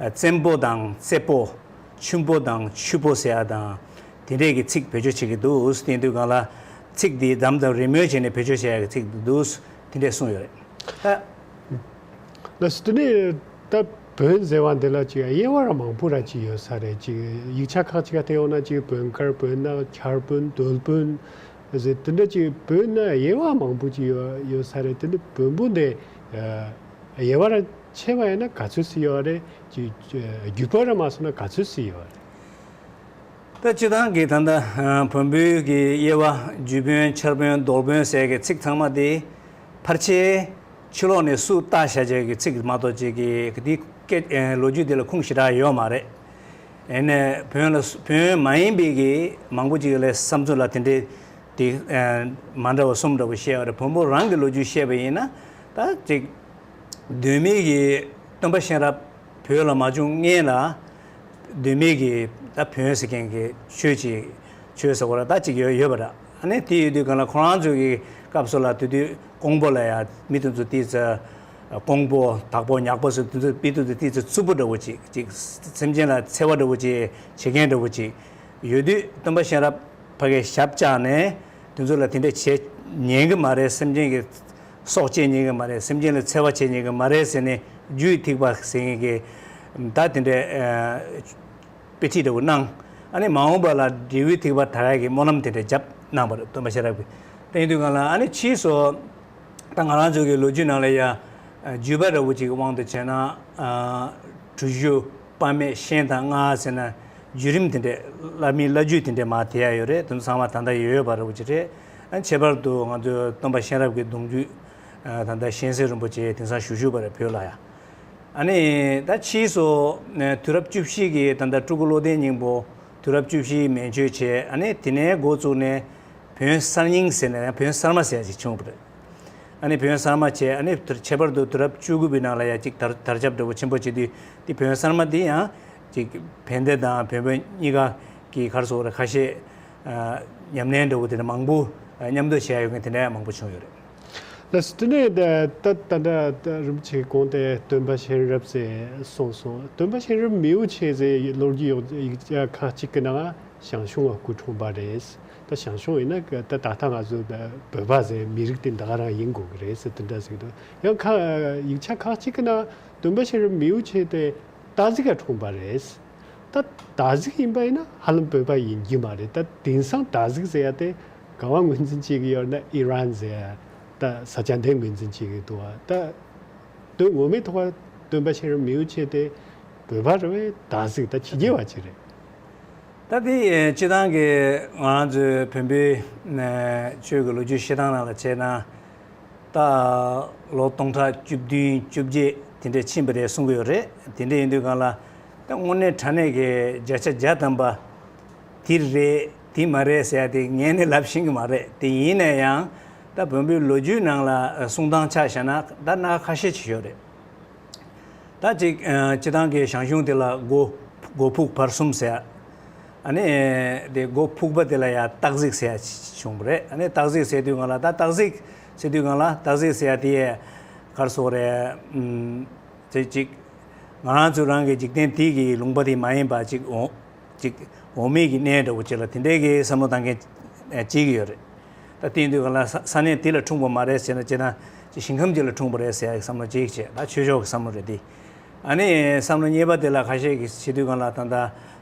བཙན་པོ་དང་བཙད་པོ། ཆུན་པོ་དང་ཆུ་པོ་ཟེར་ཡ་དང་། དེ་འདྲས་ཀྱི་ཚིག་བེད་སྤྱོད་བྱེད་ཀྱི་འདུག་དེ་དུས་སྒང་ལ་ཚིག་འདི་དམ་དང་རི་མོའི་བྱས་ནས་བེད་སྤྱོད་བྱེད་ཡ་གི་ཚིག་འདུག་དེ་འདྲས་གསུངས་ཡོད་རེད། ད་ལགས་སོ། དེ་ནས་ད་བོན་ཟེར་བ་འདི་ལ་ཅིག་དབྱེ་བ་ར་མང་པོ་ར་ཅིག་ཡོད་ས་རེད། ཅིག་ཡིག་ཆ་ཁག་ཅིག་ག་བལྟས་ཡོང་ན་ཅིག་བོན་དཀར་བོན་ནག་འཁྱར་བོན་རྡོལ་བོན་ཟེར་དེ་འདྲ་ཅིག་བོན་ན་དབྱེ་བ་མང་པོ་ཅིག་ཡོད་ཡོད་ས་རེད། དེ་ནི་བོན་པོ་འདི་དབྱེ་བ་ར་ཕྱེ་བ་ཡིན་ན་ག་ཚོད་ཙམ་ཡོད་རེད། ཅིག་བརྒྱུད་པ་ར་མ་སོང་ན་ག་ཚོད་ཙམ་ཡོད་རེད། ད་སྤྱིར་བཏང་གི་ད་ལྟ་བོན་པོའི་གི་དབྱེ་བ་བརྒྱུད་བོན་འཁྱར་བོན་རྡོལ་བོན་ཟེར་གི་ཚིག་ཚང་མ་དེ་ཕལ་ཆེར་ཕྱི་ལོགས་ནས་སུ་བཏགས་བཞག་བྱས་གི་ཚིག་མ་གཏོགས་ཅིག་གི་དེ་སྐད་ལོ་རྒྱུས་དེ་ལ་ཁུངས་ཞེ་དྲག་ཡོད་མ་རེད། ཨེ་ནས་བོན་ལ་བོན་མ་ཡིན་པའི་གི་མང་པོ་ཅིག་ལ་བསམ་ཚུལ་ལ་དེ་འདྲའི་དེ་མ་འདྲ་བ་གསུམ་འདྲ་བོ་བཤད་པ་རེད། བོན་པོ་རང་གི་ལོ་རྒྱུས་བཤད་པ་ཡིན་ན་ད་ཅིག་གདོད་མའི་གི་སྟོན་པ་གཤེན་རབ་བོད་ལ་མ་བྱུང་སྔོན་ལ་གདོད་མའི་གི་ད་བོན་ཟེར་མཁན་གི་ཆོས་ཅིག་ཆོས་ཟེར་བ་ར་ད་ཅིག་ཡོད་ཡོད་པ་ར། ཨ་ནི་དེ་ཡོད་དུས་སྒང་ལ་ཁོ་རང་ཚོ་གི་སྐབས་སུ་ལ་དེ་དུས་ཀོང་པོ་ལ་ཡ་མི་དེ་ཚོ་ཏོག་ཙམ་ཀོང་པོ་དག་པོ་ཉག་པོ་ཟེར་དེ་ཚོ་མི་དེ་ཚོ་ཏོག་ཙམ་རྩུབ་པོ་འདྲ་བོ་ཅིག་ཅིག་སེམས་ཅན་ལ་འཚེ་བ་འདྲ་བོ་ཅིག་བྱེད་མཁན་འདྲ་བོ་ཅིག་ཡོད་དུས་སྟོན་པ་གཤེན་རབ་ཕ་གིའི་ཞབས་བཅགས་ནས་དེ་ཚོ་ལ་དེ་འདྲ་བྱེད་ཉན་གི་མ་རེད། སེམས་ཅན་གྱི་སྲོག་བཅད་ཉན་གི་མ་རེད། སེམས་ཅན་ལ་འཚེ་བ་བྱེད་ཉན་གི་མ་རེད་ཟེར་ནས་རྒྱུའི་ཐིགས་པ་ཟེར་མཁན་གྱི་ད་དེ་འདྲའི་ཨ་དཔེ་ཁྲིད་འདྲ་བོ་གནང་། ཨ་ནི་མ་འོངས་པ་ལ་འབྲས་བུའི་ཐིགས་པ་དར་ཡ་གི་སྨོན་ལམ་དེ་འདྲ་བརྒྱབ་གནང་བ་རེད། སྟོན་པ་གཤེན་རབ་ཀྱིས། དེ་ཡིན་དུས་སྒང་ལ་ཨ་ནི་ཕྱིས་སུ་ད་ང་རང་ཚོ་གི་ལོ་རྒྱུས་ནང་ལ་ཡ་བརྒྱུད་པ་འདྲ་བོ་ཅིག་གི་དབང་དུ་བྱས་ན། གྲུ་བཞི་དཔག་མེད་གཤེན་དང་སྔགས་ཟེར་ན་བརྒྱུད་རིམ་དེ་འདྲས་བླ་མའི་བླ་བརྒྱུད་དེ་འདྲས་མར་དེད་ཡ་ཡོད་རེད། དེ་ཚོ་ཚང་མ་ད་ལྟ་ཡོད་ཡོད་པ་འདྲ་བོ་ཅིག་རེད། ཨ་ནི་ཁྱད་པར་དུ་ང་ཚོའི་སྟོན་པ་གཤེན་རབ་ཀྱི་གདུང་བརྒྱུད་ད་ལྟ་གཤེན་གསལ་རིན་པོ་ཆེ་དེང་སང་བཞུགས་བཞུགས་པ་རེད་བོད་ལ་ཡ། ཨ་ནི་ད་ཕྱིས་སུ་དུས་རབས་བཅུ་བཞི་གི་ད་ལྟ་སྤྲུལ་སྐུ་བློ་ལྡན་སྙིང་པོ་དུས་རབས་བཅུ་བཞི་མན་ཆོད་བྱས། ཨ་ནི་དེ་ནས་འགོ་བཙུགས་ནས་བོན་གསར་རྙིང་ཟེར་ནས་ཡང་བོན་གསར་མ་ཟེར་ཡ་ཞིག་བྱུང་བ་རེད། ཨ་ནི་བོན་གསར་མ་བྱས། ཨ་ནི་ཁྱད་པར་དུ་དུས་རབས་བཅུ་དགུ་པའི་ནང་ལ་ཡ་ཅིག་དར་དར་ཁྱབ་འདྲ་པོ་ཆེན་པོ་བྱེད་དུས། དེ་བོན་གསར་མ་དེ་ཡང་ཅིག་བན་དེ་དང་བོན་བོན་གཉིས་ཀ་གི་ག་རེ་ཟེར་དགོས་རེད། ཁ་ཤས་ཨ་ཉམས་ལེན་འདྲ་པོ་དེ་འདྲ་མང་པོ་ཨ་མཉམ་དུ་བྱས་ཡོད་མཁན་དེ་འདྲ་ཡང་མང་པོ་བྱུང་ཡོད་རེད། ལགས་སོ། དེ་ནས་ད་ད་ད་ད་རིན་པོ་ཆེ་གོང་དེ་སྟོན་པ་གཤེན་རབ་ཟེར་གསུངས་སོང་། སྟོན་པ་གཤེན་རབ་མེའུ་ཆེ་ཟེར་ལོ་རྒྱུས་ཡོད་ཡིག་ཆ་ཁག་ཅིག་གི་ནང་ཞང་ཞུང་བ་སྐུ་འཁྲུངས་པ་རེད། ད་ཞང་ཞུང་ཡིན་ན་ད་ད་ལྟ་ང་ཚོ་བོད་པ་ཟེར་མི་རིགས་དེ་འདི་ག་རང་ཡིན་དགོས་ཀྱི་རེད་ཟེར་དེ་འདྲ་ཟེར་གྱི་འདུག། ཡང་ཁ་ཡིག་ཆ་ཁག་ཅིག་གི་ནང་སྟོན་པ་གཤེན་རབ་མེའུ་ཆེ་དེ་སྟག་གཟིག་ག་འཁྲུངས་པ་རེད། ད་སྟག་གཟིག་ཡིན་པ་ཡིན་ན་ཧ་ལམ་བོད་པ་ཡིན་གྱི་མ་རེད། ད་དེང་སང་སྟག་གཟིག་ཟེར་ཡ་དེ་ག་བ་ངོས་འཛིན་བྱེད་ཀྱི་ཡོད་ན་ཨི་རན་ཟེར་ཡ། ད་ས་ཆ་འདི་ངོས་འཛིན་བྱེད་ཀྱི་འདུག་བ། ད་དོན་ངོ་མའི་ཐོག་སྟོན་པ་གཤེན་རབ་མེའུ་ཆེ་དེ་བོད་པ་རེད་པས། སྟག་གཟིག་ད་ཕྱི་རྒྱལ་བ་ཅིག་རེད། ད་དེ་སྤྱི་བཏང་གི་ང་རང་ཚོའི་བོན་པོའི་ཆོས་ཀྱི་ལོ་རྒྱུས་བཤད་སྟངས་ནང་ལ་བྱས་ན། ད་ལོ་སྟོང་ཕྲག་བཅུ་བདུན་བཅོ་བརྒྱད་དེ་འདྲ་ཕྱིན་པ་རེད་གསུང་གི་ཡོད་རེད། དེ་འདྲ་ཡིན་དུས་སྒང་ལ་ད་དངོས་གནས་དྲང་གནས་ཀྱི་བརྒྱ་ཆ་བརྒྱ་ཐམ་པ་དེ་རེད་དེ་མ་རེད་ཟེར་ཡ་དེ་ངས་ནི་ལབ་ཤེས་ཀྱི་མ་རེད། དེ་ཡིན་ན་ཡང་ད་བོན་པོའི་ལོ་རྒྱུས་ནང་ལ་གསུང་སྟངས་ཆ་བཞག་ན་ད་སྣ་ཁ་ཤས་ཅིག་ཡོད་རེད། ད་ཅིག་ཨ་སྤྱི་བཏང་གི་ཞང་ཞུང་དེ་ལ་སྒོ་སྒོ་ཕུག་བར་གསུམ་ཟེར། ཨ་ནི་དེ་སྒོ་ཕུག་པ་དེ་ལ་ཡང་སྟག་གཟིག་ཟེར་ཡ་བྱུང་བ་རེད། ཨ་ནི་སྟག་གཟིག་ཟེར་དུས་སྒང་ལ་ད་སྟག་གཟིག་ཟེར་དུས་སྒང་ལ་སྟག་གཟིག་ཟེར་ཡ་དེ་ག་རེ་ཟེར་དགོས་རེད། ཨམ་དེ་ཅིག་ང་རང་ཚོ་རང་གི་འཇིག་རྟེན་དེ་གི་ལུང་པ་དེ་མ་ཡིན་པ་ཅིག་འོ་ཅིག་འོ་མའི་གི་གནས་འདྲ་པོ་ཅིག་ལ་དེ་འདྲའི་གི་བསམ་བློ་བཏང་མཁན་ཨ་ཅིག་ཡོད་རེད། ད་དེ་ཡིན་དུས་སྒང་ལ་ས་ས་གནས་དེ་ལ་འཁྲུངས་པ་མ་རེད་ཟེར་ན། བྱས་ན་ཅིག་ཞིང་ཁམས་ཅིག་ལ་འཁྲུངས་པ་རེད་ཟེར་ཡག་བསམ་བློ་གཅིག་བྱས། ད་ཆོས་ཕྱོགས་ཀྱི་བསམ་བློ་རེད་དེ། ཨ་ནི་བསམ་བློ་གཉིས་པ་དེ་ལ་ཁ་ཤས་ཀྱིས་བྱེད་དུས་སྒང་ལ་ད་ལྟ་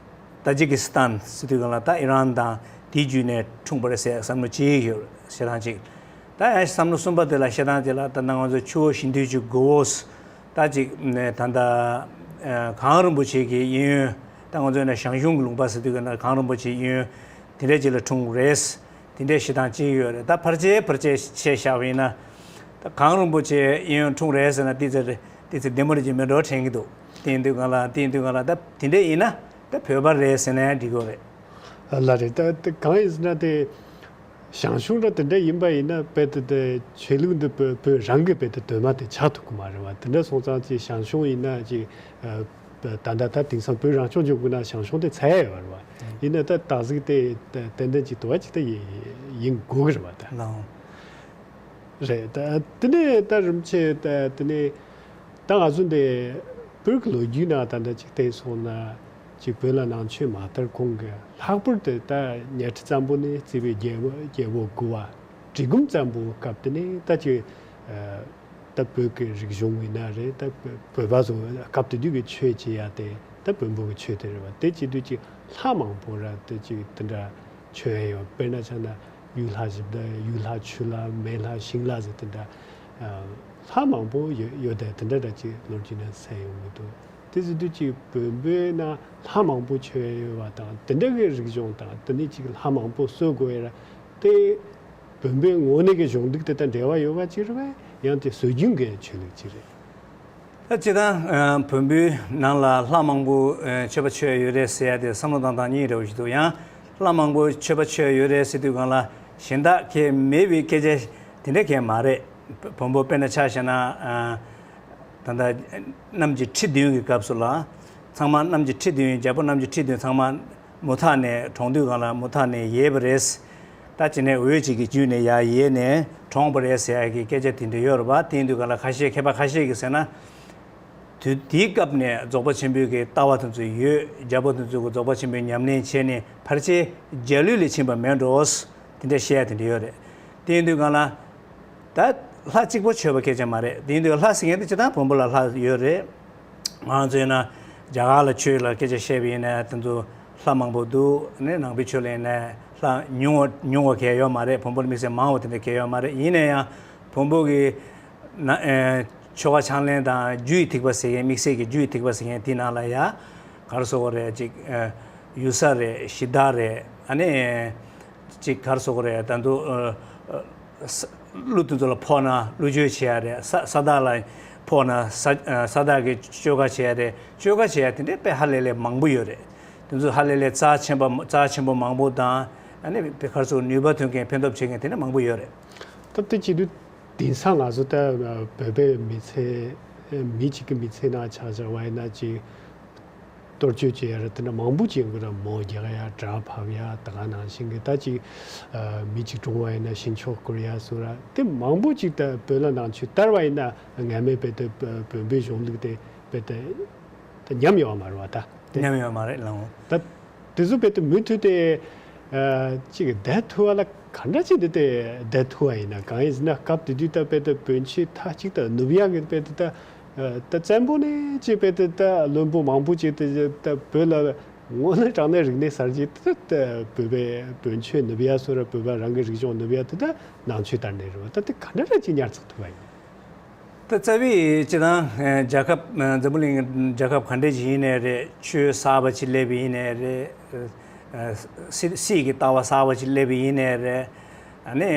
ཏཱ་ཇི་ཀི་སི་ཐན་ཟེར་དུས་སྒང་ལ་ད་ཨི་རན་དང་དེའི་བརྒྱུད་ནས་འཁྲུངས་པ་རེད་ཟེར་ཡག་བསམ་བློ་གཅིག་ཡོད་བཤད་སྟངས་གཅིག། ད་ཡང་བསམ་བློ་གསུམ་པ་དེ་ལ་བཤད་སྟངས་དེ་ལ་ད་ལྟ་ང་ཚོ་ཆུ་བོ་ཞི་མཐུན་གྱི་མགོ་བོ་ད་ཅིག་ནས་ད་ལྟ་ཨ་གངས་རིན་པོ་ཆེ་གི་གཡས་གཡོན། ད་ང་ཚོ་ནས་ཞང་ཞུང་གི་ལུང་པ་ཟེར་དུས་སྒང་ལ་གངས་རིན་པོ་ཆེའི་གཡས་གཡོན་དེ་འདྲ་ཅིག་ལ་འཁྲུངས་རེད། དེ་འདྲའི་བཤད་སྟངས་གཅིག་ཡོད་རེད། ད་ཕལ་ཆེར་ཕལ་ཆེར་བཤད་བཞག་པ་ཡིན་ན། ད་གངས་རིན་པོ་ཆེ་གཡས་གཡོན་འཁྲུངས་རེད་ཟེར་ན་ཏོག་ཙམ་རེད། ཏོག་ཙམ་བདེ་མོ་རེད་ཅེས་མེད་འགྲོ་དྲན་གྱི་འདུག། དེ་ཡིན་དུས་སྒང་ལ་དེ་ཡིན་དུས་སྒང་ལ་ད་དེ་འདྲ་ཡིན་ན་ད་བོད་པ་རེད་ཟེར་ན་ཡང་འགྲིག་གི་རེད། ལགས་རེད། ད་ད་གང་ཡིན་ཟེར་ན་དེ་ཞང་ཞུང་འདྲ་དེ་འདྲ་ཡིན་པ་ཡིན་ན་རྦད་དེ་དེ་ཆོས་ལུགས་འདི་བོད་བོད་རང་གི་རྦད་དེ་གདོད་མ་དེ་ཆགས་ཐུབ་ཀྱི་མ་རེད་བ། དེ་འདྲ་སོང་ཙང་ཅིག་ཞང་ཞུང་ཡིན་ན་ཅིག་ད་ད་ལྟ་ད་དེང་སང་བོད་རང་སྐྱོང་ལྗོངས་ཀྱི་ནང་ཞང་ཞུང་དེ་ཚད་ཡོད་རེད་བ། ཡིན་ན་ད་སྟག་གཟིག་དེ་ཏན་ཏན་ཅིག་དུ་བ་ཅིག་ད་ཡིན་དགོས་ཀྱི་རེད་བ་ད། ལའོ། རེད། ད་དེ་ནས་ད་རིན་པོ་ཆེ་ད་དེ་ནས་ད་ང་ཚོ་འདི་བོད་ཀྱི་ལོ་རྒྱུས་ནང་ད་ལྟ་ཅིག་བལྟས་སོང་ན་ཅིག་བོད་ལ་ནང་ཆོས་མ་དར་གོང་གི་ལྷག་པར་དུ་ད་གཉའ་ཁྲི་བཙན་པོ་ནས་བརྩིས་པའི་རྒྱལ་པོ་རྒྱལ་པོ་དགུ་བ་གྲི་གུམ་བཙན་པོའི་སྐབས་དེ་ནས་ད་ཅིག་ད་བོད་ཀྱི་རིག་གཞུང་ཡིན་ན་རེད། ད་བོད་པ་ཚོ་སྐབས་དེ་དུས་ཀྱི་ཆོས་བྱེད་ཡ་དེ་ད་བོན་པོ་གི་ཆོས་དེ་རེད་བ། དེ་བྱེད་དུས་ཀྱི་ལྷ་མང་པོ་ར་དེ་ཅིག་དེ་འདྲ་མཆོད་ཡ་ཡོད། དཔེར་ན་ཆ་ན་ཡུལ་ལྷ་བཞི་བདག་ཡུལ་ལྷ་ཆུ་ལྷ་མེ་ལྷ་ཤིང་ལྷ་ཟེར་དེ་འདྲ་ལྷ་མང་པོ་ཡོད་ཡོད་དེ་དེ་འདྲ་འདྲ་ཅིག་ལོ་རྒྱུས་ནང་གསལ་ཡོང་གི་འདུག། དེ་ཟེར་དུས་ཀྱི་བོན་པོའི་ནང་ལྷ་མང་པོ་མཆོད་ཡ་ཡོད་བ་དང་དེ་འདྲ་གི་རིག་གཞུང་དང་དེ་ནས་ཅིག་ལྷ་མང་པོ་གསོལ་དགོས་ཡ་ར་དེ། བོན་པོའི་ངོ་ནས་ཀྱི་གཞུང་ལུགས་དེ་དང་འབྲེལ་བ་ཡོད་པ་ཅིག་རེད་པས། ཡང་དེ་སྲོལ་རྒྱུན་གྱི་ཆོས་ལུགས་ཅིག་རེད། ད་སྤྱིར་བཏང་ཨ་བོན་པོའི་ནང་ལ་ལྷ་མང་པོ་ཨ་མཆོད་པ་མཆོད་ཡོད་རེད་ཟེར་ཡ་དེ་བསམ་བློ་བཏང་སྟངས་གཉིས་འདྲ་བོ་ཞིག་འདུག། ཡང་ལྷ་མང་པོ་མཆོད་པ་མཆོད་ཡོད་རེད་ཟེར་དུས་སྒང་ལ་གཞན་དག་གས་མེད་པའི་སྐད་ཆ་དེ་འདྲ་གས་མ་རེད། བོན་པོ་དཔེར་ན་ཆ་བཞག་ན་ཨ་ད་ལྟ་གནམ་གྱི་ཁྲི་བདུན་གྱི་སྐབས་སུ་ལ་ཚང་མ་གནམ་གྱི་ཁྲི་བདུན་རྒྱལ་པོ་གནམ་གྱི་ཁྲི་བདུན་ཚང་མ་མུ་ཐག་ནས་གྲོངས་དུས་སྒང་ལ་མུ་ཐག་ནས་ཡལ་བ་རེད། ད་ཅི་ནས་འོད་ཅིག་གི་བརྒྱུད་ནས་ཡར་ཡལ་ནས་གྲོངས་པ་རེད་ཟེར་ཡ་གི་སྐད་ཆ་དེ་འདྲ་ཡོད་རེད་པ། དེ་ཡིན་དུས་སྒང་ལ་ཁ་ཤས་མཁས་པ་ཁ་ཤས་ཀྱིས་ཟེར་ན། དུས་དེའི་སྐབས་ནས་རྫོགས་པ་ཆེན་པོའི་གི་ལྟ་བ་དེ་ཚོ་ཡོད། རྒྱལ་པོ་དེ་ཚོ་གི་རྫོགས་པ་ཆེན་པོའི་ཉམས་ལེན་བྱས་ནས་ཕལ་ཆེར་འཇའ་ལུས་ལས་ཕྱིན་པ་མེད་འགྲོ། དེ་འདྲ་བཤད་ཡ་དེ་འདྲ་ཡོད་རེད། དེ་ཡིན་དུས་སྒང་ལ། ད་ལྷ་གཅིག་པོ་མཆོད་པ་སྐད་ཆ་མ་རེད། དེ་ཡིན་དུས་ལྷ་ཟེར་མཁན་དེ་སྤྱིར་བཏང་བོན་པོ་ལ་ལྷ་ཡོད་རེད། ང་ཚོ་ཡིན་ན་རྒྱ་གར་ལ་ཆོས་ལ་སྐད་ཆ་བཤད་པ་ཡིན་ན་དེ་ཚོ་ལྷ་མང་པོ་འདུག། ནས་ནང་པའི་ཆོས་ལ་ཡིན་ན་ལྷ་ཉུང་བ་ཉུང་བ་གང་ཡང་ཡོད་མ་རེད། བོན་པོ་ལ་དམིགས་བསལ་མང་བ་དེ་འདྲ་གང་ཡང་ཡོད་མ་རེད། ཡིན་ན་ཡང་བོན་པོ་གི་ན་ཨེ་ཆོ་ག་ཕྱག་ལེན་དང་རྒྱུ་ཡི་ཐེག་པ་ཟེར་མཁན་དམིགས་བསལ་གྱི་རྒྱུ་ཡི་ཐེག་པ་ཟེར་མཁན་དེའི་ནང་ལ་ཡ་ག་རེ་ཟེར་དགོས་རེད། ཅིག་ཨེ་ཡུལ་ས་རེད། གཞི་བདག་རེད། ཨ་ནི། ཅིག་ག་རེ་ཟེར་དགོས་རེད། ད་དུང་ཨ་ཨ་ས་ཀླུ་དེ་ཚོ་ལ་ཕོག་ན་ཀླུ་མཆོད་བྱེད་ཡ་རེད། ས་ས་བདག་ལ་ཕོག་ན་ས་ཨ་ས་བདག་གི་བཅོ་ཁ་བྱེད་ཡ་རེད། བཅོ་ཁ་བྱེད་ཡ་དེ་འདྲའི་དཔེ་ཧ་ལས་ལས་མང་པོ་ཡོད་རེད། དེ་ཚོ་ཧ་ལས་ལས་རྩ་ཆེན་པོ་རྩ་ཆེན་པོ་མང་པོ་དང་ཨ་ནི་དཔེ་ག་རེ་ཟེར་དགོས། ནུས་པ་ཐོན་མཁན་ཕན་ཐོགས་བྱེད་མཁན་དེ་འདྲ་མང་པོ་ཡོད་རེད། ད་དེ་བྱེད་དུས་ དེང་སང་ང་ཚོ་ད་བོད་པའི་མི་ཚེ་མི་གཅིག་གི་མི་ཚེ་ནང་ཆ་བཞག་པ་ཡིན་ན་ཅིག་གཏོར་བཅོས་བྱེད་ཡ་ར་དེ་འདྲ་མང་པོ་ཅིག་ཡོང་གི་ར། མོ་རྒྱག་ཡ། དགྲ་ཕབ་ཡ། ད་ག་ནང་བཞིན་གི་ད་ཅིག་མི་གཅིག་གྲོངས་པ་ཡིན་ན་ཤིང་ཆོག་བསྐུར་ཡ་སོགས་ར། དེ་མང་པོ་ཅིག་ད་བོད་ལ་ནང་ཆོས་དར་བ་ཡིན་ན་སྔ་མའི་བོད་དེ་བོད་པའི་གཞུང་ལུགས་དེ་བོད་དེ་ད་ཉམས་ཡོད་མ་རེད་བ་ད། དེ་ཉམས་ཡོད་མ་རེད་ལགས། ད་དེ་ཚོ་བོད་དེ་མུ་མཐུད་དེ་ཨ་ཅིག་བསྡད་ཐུབ་པ་ལ་ག་འདྲ་ཅིག་དེ་དེ་བསྡད་ཐུབ་པ་ཡིན་ན། གང་ཡིན་ཟེར་ན་སྐབས་དེ་དུས་ད་བོད་དེ་བོན་ཆོས་མཐའ་གཅིག་ཏུ་ནུབ་ཡག་གི་བོད་དེ་ད། ད་བཙན་པོ་ནས་ཅིག་བོད་དེ་ད་བློན་པོ་མང་པོ་ཅིག་དེ་ད་བོད་ལ་དངོས་གནས་དྲང་གནས་རིག་གནས་གསར་བརྗེ་དེ་ད་བོད་པའི་བོན་ཆོས་ནུབ་ཡ་སོགས་ར། བོད་པ་རང་གི་རིག་གཞུང་ནུབ་ཡ་དེ་ད་ནང་ཆོས་དར་ནས་རེད་བ། ད་དེ་ག་འདྲ་ར་ཅིག་ཉར་ཚགས་ཐུབ་པ་ཡིན། ད་རྩ་བའི་སྤྱི་དང་རྒྱལ་ཁབ་འཛམ་བུ་གླིང་རྒྱལ་ཁབ་ག་འདྲ་ཅིག་ཡིན་ནའི་རེད། ཆོས་གསར་པ་ཅིག་སླེབས་པ་ཡིན་ནའི་རེད། སྲིད་སྲིད་ཀྱི་ལྟ་བ་གསར་པ་ཅིག་སླེབས་པ་ཡིན་ནའི་རེད། ཨ་ནི་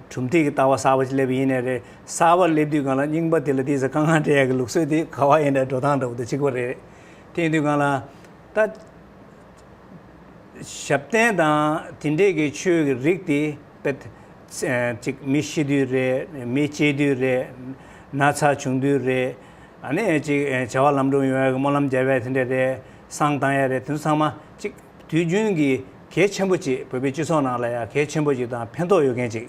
གྲུབ་མཐའི་གི་ལྟ་བ་གསར་པ་ཅིག་སླེབས་པ་ཡིན་ནའི་རེད། གསར་པ་སླེབས་དུས་སྒང་ལ་རྙིང་པ་དེ་ལ་དེ་ཚོ་དཀའ་ངལ་འཕྲད་ཡག་གི་ལུགས་སྲོལ་དེ་ག་བ་ཡིན་ནའི་འགྲོ་སྟངས་འདྲ་བོ་དེ་གཅིག་པ་རེད། དེ་ཡིན་དུས་སྒང་ལ་ད། ཞབས་བརྟན་དང་དེ་འདྲས་ཀྱི་ཆོས་ཀྱི་རིགས་དེ་དཔེ་ཅིག་མི་ཤི་དུས་རེད། མི་སྐྱེ་དུས་རེད། ན་ཚ་བྱུང་དུས་རེད། ཨ་ནི་ཅིག་བྱ་བ་ལམ་འགྲོ་ཡོང་ཡ་གི་སྨོན་ལམ་རྒྱབ་ཡ་དེ་འདྲས་རེད། བསང་བཏང་ཡ་རེད། དེ་ཚོ་ཚང་མ་ཅིག་དུས་རྒྱུན་གྱི་གལ་ཆེན་པོ་ཅིག་བོད་པའི་སྤྱི་ཚོགས་ནང་ལ་ཡ་གལ་ཆེན་པོ་ཅིག་དང་ཕན་ཐོགས་ཡོད་མཁན་ཅིག་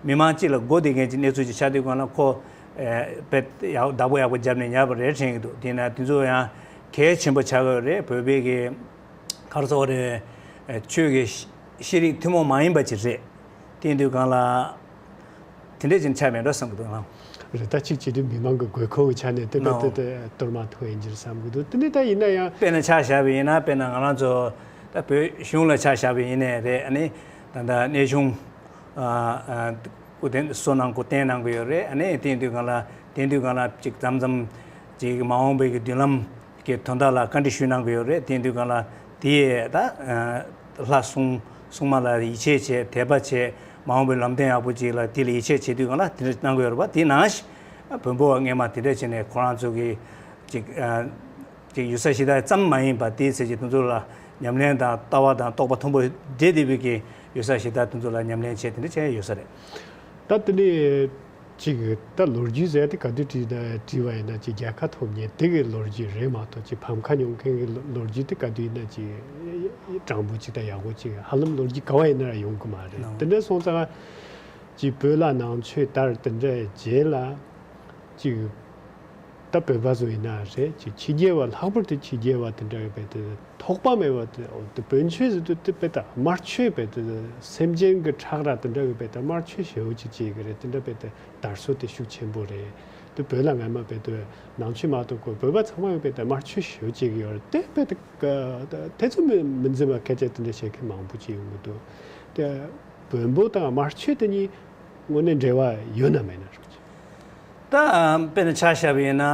མི་མང་སྤྱི་ལ་སྒོ་བསྡད་མཁན་ཅིག་གནས་ཚུལ་ཅིག་ཆགས་དུས་སྒང་ལ་ཁོ་དཔེ་ཡག་བདག་པོ་ཡག་པོ་བརྒྱབ་ནས་ཉར་བ་རེད་དྲན་གྱི་འདུག་དེས་ན་དེ་ཚོ་ཡང་གལ་ཆེན་པོ་ཆགས་ཀྱི་ཡོད་རེད། བོད་པའི་གི་ག་རེ་ཟེར་དགོས་རེད། ཆོས་ཀྱི་ཤེས་རིག་ཐུན་མོང་མ་ཡིན་པ་ཅིག་རེད། དེ་ཡིན་དུས་སྒང་ལ་དེ་འདྲས་ཅིག་ཆགས་མེད་འགྲོ་བསམ་གྱི་འདུག་ལགས། རེད། ད་གཅིག་བྱེད་དུས་མི་མང་གི་དགོས་མཁོ་གི་ཆ་ནས་དེ་དཔེ་དེ་དེ་གཏོར་མ་ཐུབ་ཡིན་གྱི་བསམ་གྱི་འདུག་དེ་ནས་ད་ཡིན་ན་ཡང་དཔེར་ན་ཆ་བཞག་པ་ཡིན་ན། དཔེར་ན་ང་རང་ཚོ་ད་བོད་གཞུང་ལ་ཆ་བཞག་པ་ཡིན་ནའི་རེད། ཨ་ནི་ད་ལྟ་གནས་ཆུང་སྐུ་རྟེན་བསོད་ནམས་སྐུ་རྟེན་གནང་གི་ཡོད་རེད། ཨ་ནི་དེ་ཡིན་དུས་སྒང་ལ་དེ་ཡིན་དུས་སྒང་ལ་ཅིག་མཚམས་མཚམས་ཅིག་མ་འོངས་པའི་གི་མདུན་ལམ་གི་དོན་དག་ལ་བཀའ་འདྲི་ཞུས་གནང་གི་ཡོད་རེད། དེ་ཡིན་དུས་སྒང་ལ་དེ་ཡས་ད་ལྷ་སྲུང་སྲུང་མ་ལ་ཡིད་ཆེས་བྱས། དད་པ་བྱས། མ་འོངས་པའི་ལམ་སྟོན་ཡག་པོ་ཅིག་ལ་དེ་ལ་ཡིད་ཆེས་བྱེད་དུས་སྒང་ལ་དེ་འདྲ་གནང་གི་ཡོད་རེད་པ། དེ་ནང་བཞིན་བོན་པོ་བ་སྔས་མ་དེ་འདྲ་བྱས་ནས་ཁོ་རང་ཚོ་གི་ཅིག་ཅིག་ཡུལ་ས་གཞིས་བདག་ཙམ་མ་ཡིན་པ་དེའི་ཚེ་ཅིག་དེ་ཚོ་ལ་ཉམས་ལེན་དང་ལྟ་བ་དང་རྟོགས་པ་མཐོན་པོ་འདྲེས་བསྡད་པའི་གི་ཡུལ་ས་གཞིས་བདག་དེ་ཚོ་ལ་ཉམས་ལེན་བྱས་དེ་འདྲ་བྱས་ཡོད་ས་རེད། ད་དེ་ནས་ཅིག་ད་ལོ་རྒྱུས་ཟེར་དེ་ག་དུས་བྲིས་ན་བྲིས་པ་ཡིན་ན་ཅིག་རྒྱལ་ཁ་ཐོབ་མཁན་དེ་གི་ལོ་རྒྱུས་རེད་མ་གཏོགས། ཅིག་ཕམ་ཁ་མྱོང་མཁན་གི་ལོ་ལོ་རྒྱུས་དེ་ག་དུས་ཡིན་ན་ཅིག་དྲང་པོ་ཅིག་དང་ཡག་པོ་ཅིག་ཧ་ལམ་ལོ་རྒྱུས་ག་བ་ཡིན་ན་ཡོང་གི་མ་རེད། དེ་འདྲ་སོང་ཙང་ཅིག་བོད་ལ་ནང་ཆོས་དར་དེ་འདྲ་རྗེས་ལ་ཅིག་ད་བོད་པ་ཚོ་ཡིན་ན་རེད། ཅིག་ཕྱི་རྒྱལ་བ། ལྷག་པར་དུ་ཕྱི་རྒྱལ་བ་དེ་འདྲ་གི་བོད་དེ་ཐོགས་པ་མེད་པ་དེ་བོན་ཆོས་ཟེར་དུས་དེ་བོད་ད་དམར་མཆོད་བོད་དེ་སེམས་ཅན་གྱི་ཁྲག་ར་དེ་འདྲ་གི་བོད་དེ་དམར་མཆོད་ཞེ་པོ་ཅིག་བྱེད་གི་རེད། དེ་འདྲ་བོད་དེ་དར་སྲོལ་དེ་ཤུགས་ཆེན་པོ་རེད། དེ་བོད་ལ་སྔ་མ་བོད་དེ་ནང་ཆོས་མ་གཏོགས་གོ་བོད་པ་ཚང་མ་གི་བོད་དེ་དམར་མཆོད་ཞེ་པོ་བྱེད་གི་ཡོད་རེད། དེ་བོད་དེ་དེ་ཚོ་མི་མི་འཛིན་པ་སྐད་ཆ་དེ་འདྲ་བཤད་མཁན་མང་པོ་ཅིག་ཡོང་གི་འདུག་དེ་བོན་པོ་དང་དམར་མཆོད་དེ་གཉིས་དངོས་གནས་འབྲེལ་བ་ཡོད་ན་མེད་ན་རོགས་ཅིག་ད་དཔེར་ན་ཆ་བཞག་པ་ཡིན་ན།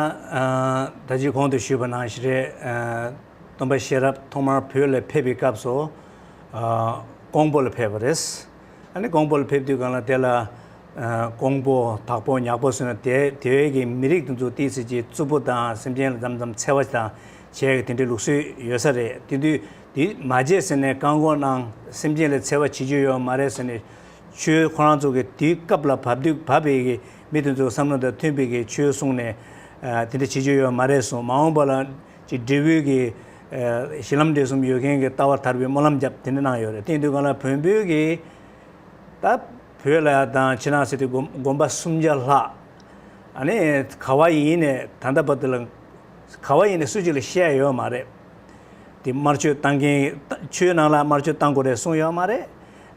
ད་ཅི་གོང་དུ་ཞུས་པ་ནང་བཞིན་རེད། སྟོན་པ་ཤེས་རབ་ཐོག་མར་བོད་ལ་ཕེབས་པའི་སྐབས་སུ་ཀོང་པོ་ལ་ཕེབས་པ་རེད། ཨ་ནི་ཀོང་པོ་ལ་ཕེབས་དུས་སྒང་ལ་དེ་ལ་ཀོང་པོ། དྭགས་པོ། ཉག་པོ་ཟེར་ན་དེ་དེ་བས་ཀྱི་མི་རིགས་དེ་ཚོ་ཏོག་ཙམ་ཅིག་རྩུབ་པོ་དང་སེམས་ཅན་ལ་མཚམས་མཚམས་འཚེ་བ་དང་བྱས་ཀྱི་དེ་འདྲའི་ལུགས་སྲོལ་ཡོད་ས་རེད། དེ་དུས་དེ་མ་བྱེད་ཟེར་ནས་བཀག་འགོག་གནང་། སེམས་ཅན་ལ་འཚེ་བ་བྱེད་རྒྱུ་ཡོད་མ་རེད་ཟེར་ནས། ཆོས་ཁོ་རང་ཚོ་གི་དེའི་སྐབས་ལ་བབས་དུས་བབས་པའི་གི་མི་དེ་ཚོ་བསམ་བློ་དང་མཐུན་པའི་གི་ཆོས་གསུངས་ནས། ཨ་དེ་འདྲ་བྱེད་རྒྱུ་ཡོད་མ་རེད་གསུངས། མ་འོངས་པ་ལ་ཅིག་འབྲས་བུའི་གི་ཨ་གཞི་ལམ་འབྲས་གསུམ་ཡོད་མཁན་གི་ལྟ་བ་དར་བའི་སྨོན་ལམ་བརྒྱབ། དེ་འདྲ་གནང་ཡོད་རེད། དེ་ཡིན་དུས་སྒང་ལ་བོན་པོའི་གི་ད་བོད་ལ་དང་ཕྱི་ནང་ཟེར་དུས་དགོན་དགོན་པ་སུམ་བརྒྱ་ལྷག་ཨ་ནི་ག་བ་ཡིན་ནས་ད་ལྟ་བར་དུ་ལ་ག་བ་ཡིན་ནས་སུ་གཅིག་ལ་བཤད་ཡོད་མ་རེད། དེ་དམར་མཆོད་བཏང་མཁན། ཆོས་ནང་ལ་དམར་མཆོད་བཏང་དགོས་རེད་གསུངས་ཡོད་མ་རེད།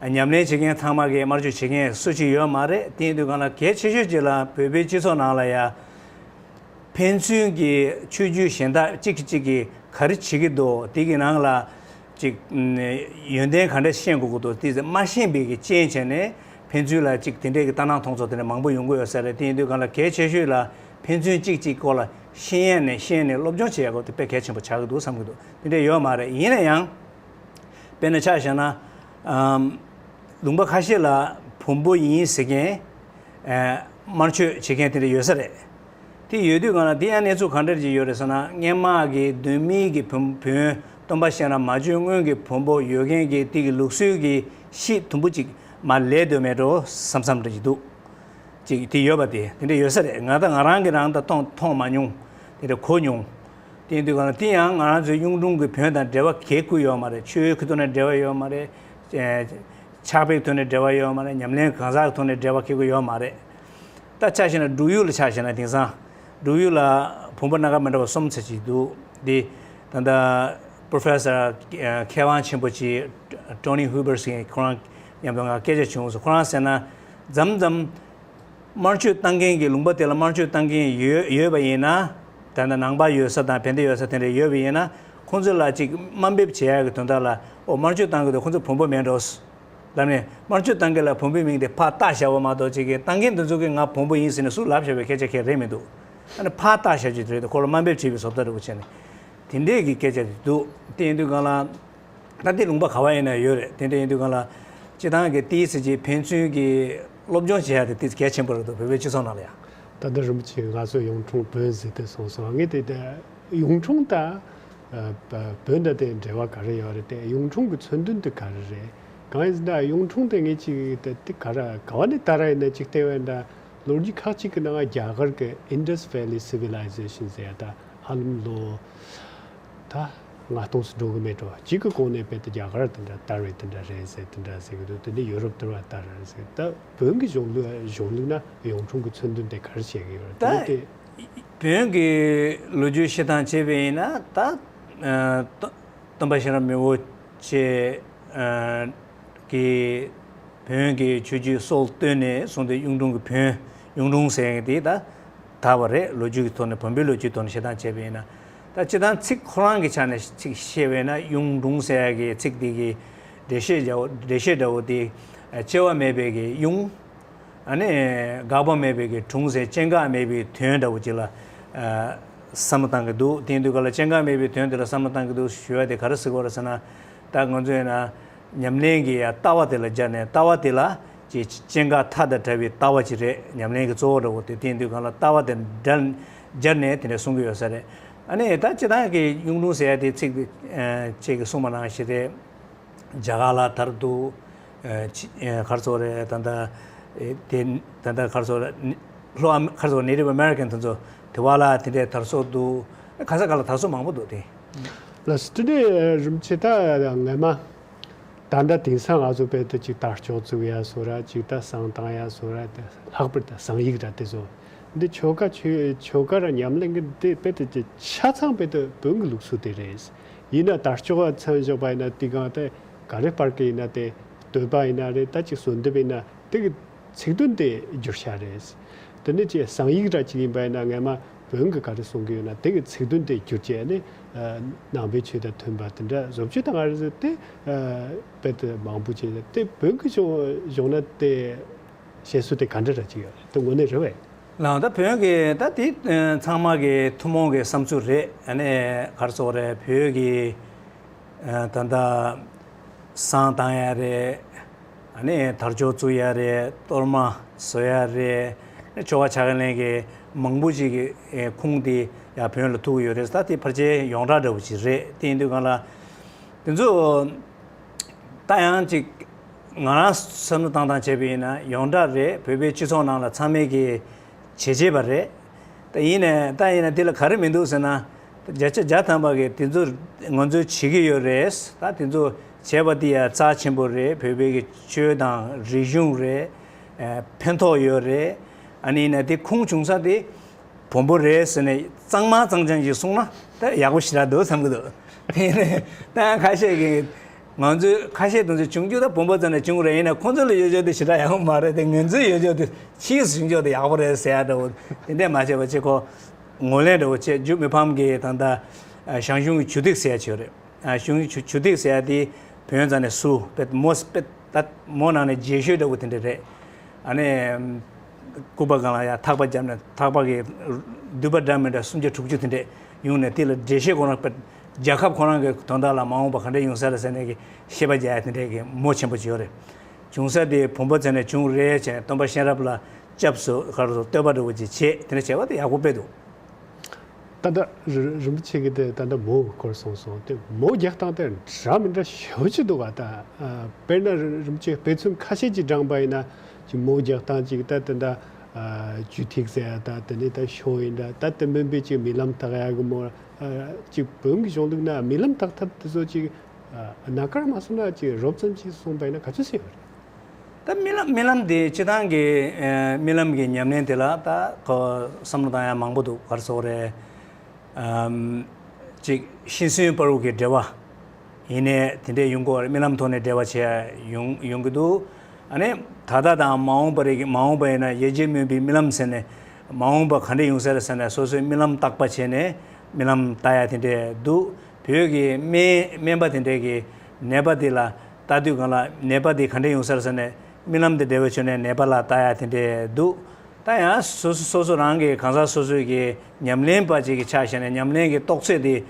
ཉམས་ལེན་བྱེད་མཁན་ཚང་མ་གིས་དམར་མཆོད་བྱེད་མཁན་སུ་གཅིག་ཡོད་མ་རེད། དེ་ཡིན་དུས་སྒང་ལ་གལ་ཆེ་ཤོས་གཅིག་ལ་བོད་པའི་སྤྱི་ཚོགས་ནང་ལ་ཡ་ཕན་ཚུན་གྱི་ཆོས་བརྒྱུད་གཞན་དག་གཅིག་གིས་གཅིག་གིས་ག་རེ་བྱེད་ཀྱི་འདུག་དེ་གི་ནང་ལ་ཅིག་ཡོན་ཏན་ག་འདྲ་ཤེས་དགོས་ཀྱི་འདུག་དེ་མ་ཤེས་པའི་གི་རྐྱེན་བྱས་ནས་ཕན་ཚུན་ལ་ཅིག་དེ་འདྲའི་གི་ལྟ་སྣང་མཐོང་ཚུལ་དེ་འདྲ་མང་པོ་ཡོང་གི་ཡོད་ས་རེད། དེ་ཡིན་དུས་སྒང་ལ་གལ་ཆེ་ཤོས་ལ་ཕན་ཚུན་གཅིག་གཅིག་སྐོར་ལ་ཤེས་ཡས་ནས་ཤེས་ནས་སློབ་སྦྱོང་བྱེད་ཡ་དེ་དཔེ་གལ་ཆེན་པོ་ཆགས་ཀྱི་འདུག་བསམ་གྱི་འདུག་དེ་འདྲ་ཡོད་མ་རེད། ཡིན་ན་ཡང་དཔེར་ན་ཆ་བཞག་ན། ཨམ། ལུང་པ་ཁ་ཤས་ལ་བོན་པོ་ཡིན་ཟེར་མཁན། ཨ། དམར་མཆོད་བྱེད་མཁན་དེ་འདྲ་ཡོད་ས་རེད། དེ་ཡོད་དུས་སྒང་ལ་དེ་ཡང་གནས་ཚུལ་ག་འདྲ་ཅིག་ཡོད་རེད་ཟེར་ན། སྔན་མ་གི་གདོད་མའི་གི་བོན་བོན་སྟོན་པ་གཤེན་རབ་མ་བྱོན་སྔོན་གྱི་བོན་པོ་ཡོད་མཁན་གྱི་དེ་གི་ལུགས་སྲོལ་གྱི་གཤིས་དུམ་བུ་ཅིག་མར་ལུས་སྡོད་མེད་འགྲོ་བསམ་བསམ་འདྲ་ཅིག་འདུག་ཅིག་དེ་ཡོད་པ་དེ་དེ་འདྲ་ཡོད་ས་རེད། ང་ད་ང་རང་གི་རང་ད་མཐོང་མཐོང་མ་མྱོང་། དེ་འདྲ་གོ་མྱོང་། དེ་ཡིན་དུས་གང་ལ་དེ་ཡང་ང་རང་ཚོའི་གཡུང་དྲུང་གི་བོན་དང་འབྲེལ་བ་གང་ཡང་ཡོད་མ་རེད། ཆོས་ཀྱི་ཐོག་ནས་འབྲེལ་བ་ཡོད་མ་རེད། ཕྱག་དཔེའི་ཐོག་ནས་འབྲེལ་བ་ཡོད་མ་རེད། ཉམས་ལེན་གང་ཟག་གི་ཐོག་ནས་འབྲེལ་བ་གང་ཡང་ཡོད་མ་རེད། ད་ཆ་བཞག་ན་འབྲུག་ཡུལ་ལ་ཆ་བཞག་ན་དེང་སང་འབྲུག་ཡུལ་ལ་བོན་པོ་སྣ་ཁ་མི་འདྲ་བ་གསུམ་ཙམ་ཅིག་འདུག་འདི་ད་ལྟ་པོ་རོ་ཕེ་སར་མཁས་དབང་ཆེན་པོ་ཅིག་ཊོ་ནི་ཧུ་བར་ཟེར་མཁན་ཁོ་རང་མཉམ་དུ་ང་སྐད་ཆ་བྱུང་སོང་། ཁོ་རང་ཟེར་ན་མཚམས་མཚམས་དམར་མཆོད་བཏང་མཁན་གྱི་ལུང་པ་དེ་ལ་དམར་མཆོད་བཏང་མཁན་ཡོད་ཡོད་པ་ཡིན་ན། ད་ནི་ནང་པ་ཡོད་ས་དང་བན་དེ་ཡོད་ས་དེ་འདྲ་ཡོད་པ་ཡིན་ན། ཁོང་ཚོ་ལ་ཅིག་དམའ་འབེབས་བྱེད་ཡག་གི་དོན་དག་ལ་ཨོ་དམར་མཆོད་བཏང་གི་འདུག་ཁོང་ཚོ་བོན་པོ་མིན་འགྲོ། ལབ་ནས་དམར་མཆོད་བཏང་མཁན་ལ་བོན་པོའི་མིང་དེ་ཕར་བཏགས་བཞག་པ་མ་གཏོགས་ཅིག་གིས་བཏང་མཁན་དེ་ཚོ་གིས་ང་བོན་པོ་ཡིན་ཟེར་ནས་སུས་ལབ་བཞག་པའི་སྐད་ཆ་གང་ཡང་རེད་མི་འདུག་ཨ་ནི་ཕར་བཏགས་བཞག་རྒྱུ་དེ་རེད། ཁོ་ལ་དམའ་འབེབས་བྱེད་པའི་བཟོ་ལྟ་འདྲ་བོ་བྱས་ནས་དེ་འདྲས་ཀྱི་སྐད་ཆ་དེ་འདུག་དེ་ཡིན་དུས་གང་ལ། ད་ལྟའི་ལུང་པ་ག་བ་ཡིན་ན་ཡོད་རེད། དེ་འདྲ་ཡིན་དུས་གང་ལ་སྤྱི་བཏང་གི་ཏིའི་སི་ཇི་ཕན་ཚུན་གྱི་སློབ་སྦྱོང་བྱེད་ཡ་དེ་ཏིས་གལ་ཆེན་པོ་རེད་འདུག་བོད་པའི་སྤྱི་ཚོགས་ནང་ལ་ཡང་། ད་ལྟ་རིན་པོ་ཆེ་ང་ཚོ་གཡུང་དྲུང་བོན་ཟེར་དུས་སོང་སོང་། ངས་དེ་ད་གཡུང་དྲུང་དང་བོན་དང་དེ་འབྲེལ་བ་ག་རེ་ཡོད་རེད། དེ་གཡུང་དྲུང་གི་མཚོན་དོན་དེ་ག་རེ་རེད། གང་ཡིན་ཟེར་ན་གཡུང་དྲུང་དེ་ངས་ཅིག་དེ་དེ་ག་ར་ག་བ་ནས་དར་ཡིན་ན་ཅིག་བལྟས་པ་ཡིན་ན་ལོ་རྒྱུས་ཁག་ཅིག་གི་ནང་རྒྱ་གར་གི་Indus Valley Civilization ཟེར་ཡ་ད་ཧ་ལམ་ལོ། ད་ང་སྟོང་སུ་འགྲོ་གི་མེད་འགྲོ། གཅིག་གི་གོང་ནས་དཔེ་དེ་རྒྱ་གར་དེ་འདྲ་དར་བའི་དེ་འདྲ་རེད་ཟེར། དེ་འདྲ་ཟེར་གི་འདུག་དེ་ནས་ཡུ་རོབ་དར་བ་དར་རེད་ཟེར། ད་བོན་གྱི་གཞུང་ལུགས་གཞུང་ལུགས་ན་གཡུང་དྲུང་གི་མཚོན་དོན་དེ་ག་རེ་བྱེད་ཀྱི་ཡོད་རེད། དེ་ནས་དེ་བོན་གྱི་ལོ་རྒྱུས་བཤད་སྟངས་བྱས་པ་ཡིན་ན་ད་སྟོན་པ་གཤེན་རབ་མི་བོ་ཆེ་གི་བོན་གྱི་ཆོས་བརྒྱུད་སྲོལ་བཏོད་ནས་བཟུང་སྟེ་གཡུང་དྲུང་གི་བོན། གཡུང་དྲུང་ཟེར་མཁན་དེ་ད་དར་བ་རེད། ལོ་རྒྱུས་ཀྱི་ཐོག་ནས་བོན་པོའི་ལོ་རྒྱུས་ཐོག་ནས་བཤད་སྟངས་བྱས་པ་ཡིན་ན། ད་སྤྱིར་བཏང་ཚིག་ཁོ་རང་གི་ཆ་ནས་ཚིག་བཤད་པ་ཡིན་ན་གཡུང་དྲུང་ཟེར་ཡ་གི་ཚིག་དེ་གི་འགྲེལ་བཤད་འདྲ་བོ་འགྲེལ་བཤད་འདྲ་བོ་དེ་སྐྱེ་བ་མེད་པའི་གི་གཡུང་། ཨ་ནི་འགག་པ་མེད་པའི་གི་དྲུང་ཟེར་སྐྱེ་འགག་མེད་པའི་དོན་འདྲ་བོ་ཅིག་ལ་བསམ་བློ་བཏང་གི་འདུག་དེ་ཡིན་དུས་ག་ལ་སྐྱེ་འགག་མེད་པའི་དོན་དེ་ལ་བསམ་བློ་བཏང་གི་འདུག་ཞུ་བ་དེ་ག་རེ་ཟེར་དགོས་རེད་ཟེར་ན། ད་ང་ཚོ་ཡིན་ན། ཉམས་ལེན་གྱི་ཡང་ལྟ་བ་དེ་ལ་སྦྱར་ནས་ལྟ་བ་དེ་ལ་ཅིག་སྐྱེ་འགག་མཐའ་དང་བྲལ་བའི་ལྟ་བ་ཅིག་རེད། ཉམས་ལེན་གྱི་གཙོ་བོ་འདྲ་བོ་དེ་བསྟན་དུས་གང་ལ་ལྟ་བ་དེ་འདྲ་སྦྱར་ནས་དེ་འདྲ་གསུང་གི་ཡོད་ས་རེད། ཨ་ནི་ད་སྤྱིར་བཏང་གི་གཡུང་དྲུང་ཟེར་ཡ་དེ་ཚིག་དེ་ཁྱེད་ཀྱིས་གསུངས་པ་ནང་བཞིན་རེད། རྒྱ་གར་ལ་དར་འདུག་གར་ཚོགས་རེད། ད་ལྟ་དེ་ད་ལྟ་གར་ཚོགས་ལྷོ་ཨ་མེ་གར་ཚོགས་Native American་དེ་ཚོ་དེ་བ་ལ་དེ་འདྲའི་དར་སྲོལ་འདུག་ག་ས་ག་ལ་དར་སྲོལ་མང་པོ་འདུག་དེ། ལགས་སོ། དེ་འདྲའི་རིམ་བྱེད་ད་ངས་མ། ད་ལྟ་དེང་སང་ང་ཚོ་དཔེ་དེ་ཅིག་དར་ལྕོག་བཙུགས་ཡ་བཟོ་ར་ཅིག་ད་བསང་བཏང་ཡ་བཟོ་ར་དེ་ལྷག་པར་དུ་བསང་ཡིག་ར་དེ་ཚོ་འདི་ཆོ་ག་ཆོས་ཆོ་ག་ར་ཉམས་ལེན་གྱི་འདི་དཔེ་དེ་ཅིག་ཆ་ཚང་དཔེ་དེ་བོན་གྱི་ལུགས་སྲོལ་དེ་རེད། ཡིན་ན་དར་ལྕོག་མཚོན་བཞག་པ་ཡིན་ན་དེ་གང་དེ་ག་རེ་སྤར་གི་ཡིན་ན་དེ་བསྟོད་པ་ཡིན་ན་རེད། ད་ཅིག་གསོལ་འདེབས་ཡིན་ན་དེ་གི་ཚིག་དོན་དེ་བསྒྱུར་བྱ་རེད། དེ་ནས་ཅིག་བསང་ཡིག་ར་ཅིག་ཡིན་པ་ཡིན་ན་ངས་མ། བོན་གྱི་ག་རེ་གསུང་གི་ཡོད་ན་དེ་གི་ཚིག་དོན་དེ་བསྒྱུར་བྱས་ནས་ནང་པའི་ཆོས་དང་མཐུན་པ་དེ་འདྲ་བཟོ་བཅོས་དང་ག་རེ་ཟེར་ཏེ་དཔེ་དེ་མང་པོ་བྱས་ཏེ་བོན་གྱི་གཞུང་གཞུང་ན་དེ་བཤད་སྲོལ་དེ་ག་འདྲ་ར་ཅིག་ཡོད་རེད། དེ་དངོས་གནས་རེད་བས། ལགས། ད་བོན་གྱི་ད་དེ་ཚང་མ་གི་ཐུན་མོང་གི་བསམ་ཚུལ་རེད། ཨ་ནི་ག་རེ་ཟེར་དགོས་རེད། བོད་ཀྱི་ད་ལྟ་བསང་བཏང་ཡ་རེད། ཨ་ནི་དར་ལྕོག་བཙུགས་ཡ་རེད། གཏོར་མ་བཟོ་ཡ་རེད། ཆོ་ག་ཕྱག་ལེན་གྱི་མང་པོ་ཞིག་གི་ཁུངས་དེ་ཡང་བོན་ལ་ཐུག་ཡོད་རེད། ད་དེ་ཕལ་ཆེར་ཡོངས་གྲགས་འདྲ་བོ་ཞིག་རེད། དེ་ཡིན་དུས་གང་ལ་དེ་ཚོ་ད་ཡང་ཅིག་ང་རང་བསམ་བློ་བཏང་སྟངས་བྱས་པ་ཡིན་ན་ཡོངས་གྲགས་རེད། བོད་པའི་སྤྱི་ཚོགས་ནང་ལ་ཚང་མས་ཀྱི་བྱེད་བྱེད་པ་རེད། ད་ཡིན་ནས་ད་ཡིན་ན་དེ་ལ་ག་རེ་མི་འདུག་ཟེར་ན། བརྒྱ་ཆ་བརྒྱ་ཐམ་པ་གིས་དེ་ཚོ་ང་ཚོས་བྱེད་ཀྱི་ཡོད་རེད། ད་དེ་ཚོ་བྱས་པ་དེ་ཡང་རྩ་ཆེན་པོ་རེད། བོད་པའི་གི་ཆོས་དང་རིག་གཞུང་རེད། ཨ་ཕན་ཐོགས་ཡོད་རེད། ཨ་ནི་ཡིན་ན་དེ་ཁུངས་བྱུང་ས་དེ་བོན་པོ་རེད་ཟེར་ནས་གཙང་མ་གཙང་རྐྱང་ཞིག་གསུངས་ན་ད་ཡག་པོ་ཞེ་དྲག་འདུག་བསམ་གི་འདུག་དེ་ཡིན་ནས་ད་ཁ་ཤས་ཀྱིས། ང་ཚོས་ཁ་ཤས་དེ་ཚོ་བྱུང་རྒྱུ་ད་བོན་པོ་ཚོ་ནས་བྱུང་རེད། ཡིན་ན་ཁོང་ཚོ་ལ་ཡོད་ཆོག་དེ་ཞེ་དྲག་ཡག་པོ་མ་རེད་དེ། ང་ཚོའི་ཡོད་ཆོག་དེ་ཕྱིས་སུ་བྱུང་ཆོག་དེ་ཡག་པོ་རེད་ཟེར་ཡ་འདྲ་བོ་དེ་འདྲས་མ་བྱས་པ་ཅིག་ཁོ་ངོས་ལེན་འདྲ་བོ་བྱས། རྒྱུ་མི་ཕམ་གྱི་ད་ལྟ་ཞང་ཞུང་གི་ཇུ་ཏིག་ཟེར་ཡ་ཅིག་ཡོད་རེད། ཞང་ཞུང་གི་ཇུ་ཏིག་ཟེར་ཡ་དེ་བོན་ཙམ་ནས་སུ་དཔེ་མོ་དཔེ་ད་མོ་ནང་ནས་རྗེས་ཤོས་འདྲ་བོ་དེ་འདྲ་རེད། ཨ་ནི། སྐུད་པ་སྒང་ལ་ཡང་ཐག་པ་བརྒྱབ་ནས་ཐག་པ་གི་མདུད་པ་འདྲ་མི་འདྲ་སུམ་བརྒྱ་དྲུག་ཅུ་དེ་འདྲས་ཡོང་ནས་དེ་ལ་འགྲེལ་བཤད་ཁོ་རང་དཔེ་རྒྱལ་ཁབ་ཁོ་རང་གི་དོན་དག་ལ་མ་འོངས་པ་ག་འདྲས་ཡོང་ས་རེད་ཟེར་ནས་ཀྱི་བཤད་པ་རྒྱག་ཡ་དེ་འདྲས་ཀྱི་མོ་ཆེན་པོ་ཅིག་ཡོད་རེད། བྱུང་ས་དེ་བོན་པོ་ཚོ་ནས་བྱུང་རེད་ཅེས་སྟོན་པ་གཤེན་རབ་ལ་སྐྱབས་སུ་ག་རུ་བསྟོད་པ་འདྲ་བོ་ཅིག་བྱས་དེ་འདྲ་བྱས་པ་དེ་ཡག་པོ་དཔེ་འདུག་ད་ལྟ་རི་རིན་པོ་ཆེ་གིས་དེ་ད་ལྟ་མོ་གི་སྐོར་གསུངས་སོང་། དེ་མོ་རྒྱག་སྟངས་དེ་འདྲ་མི་འདྲ་ཞེ་པོ་ཅིག་འདུག་ག་ད་དཔེར་ན་རི་རིན་པོ་ཆེ་དཔེ་མཚོན་ཁ་ཤས་ཅིག་དྲངས་པ་ཡིན་ན་ཅིག་མོ་རྒྱག་སྟངས་ཅིག་ད་དེ་འདྲ་ ཨ་ཇུས་ཐིགས་ཟེར་ཡ་ད་དེ་ནས་ད་ཤོ་ཡིན་འདྲ། ད་དེ་མིན་པའི་ཅིག་རྨི་ལམ་བཏགས་ཡ་གི་མོ། ཨ་ཅིག་བོན་གྱི་གཞུང་ལུགས་ན་རྨི་ལམ་བཏགས་ཐབས་དེ་ཚོ་ཅིག་ཨ་རྣ་དཀར་མ་སོང་ན་ཅིག་རོབ་ཙམ་ཅིག་གསུངས་པ་ཡིན་ན་ག་ཚོད་ཟེར་བ་རེད། ད་རྨི་ལམ་རྨི་ལམ་དེ་སྤྱི་བཏང་གི་ཨ་རྨི་ལམ་གྱི་ཉམས་ལེན་དེ་ལ་ད་ཁོ་བསམ་བློ་བཏང་ཡ་མང་པོ་འདུག་ག་རེ་ཟེར་དགོས་རེད། ཨམ། ཅིག་ཤིན་གསོན་བར་དུ་གི་འབྲེལ་བ། ཡིན་ནའི་དེ་འདྲས་ཡོང་གི་ཡོད་རེད། རྨི་ལམ་ཐོག་ནས་འབྲེལ་བ་བྱེད་ཡ་ཡོང་ཡོང་གི་འདུག་ཨ་ནི་ད་ལྟ་དང་མ་འོངས་པ་རེད། མ་འོངས་པ་ཡིན་ན་ཡིད་ཀྱིས་མོས་པའི་རྨི་ལམ་ཟེར་ནས། མ་འོངས་པ་ག་འདྲས་ཡོང་ས་རེད་ཟེར་ནས་སོ་སོའི་རྨི་ལམ་བརྟག་པ་བྱས་ནས་རྨི་ལམ་བལྟ་ཡ་དེ་འདྲས་འདུག་བོད་ཀྱི་སྨན་སྨན་པ་དེ་འདྲས་ཀྱི་ནད་པ་དེ་ལ་བལྟ་དུས་སྒང་ལ་ནད་པ་དེ་ག་འདྲས་ཡོང་ས་རེད་ཟེར་ནས་རྨི་ལམ་དེ་འབྲེལ་བ་བྱས་ནས་ནད་པ་ལ་བལྟ་ཡ་དེ་འདྲས་འདུག་ད་ཡང་སོ་སོ་སོ་སོ་རང་གི་གང་ཟག་སོ་སོའི་གི་ཉམས་ལེན་པ་ཅིག་གི་ཆ་བཞག་ནས་ཉམས་ལེན་གྱི་རྟོགས་ཚད་དེ།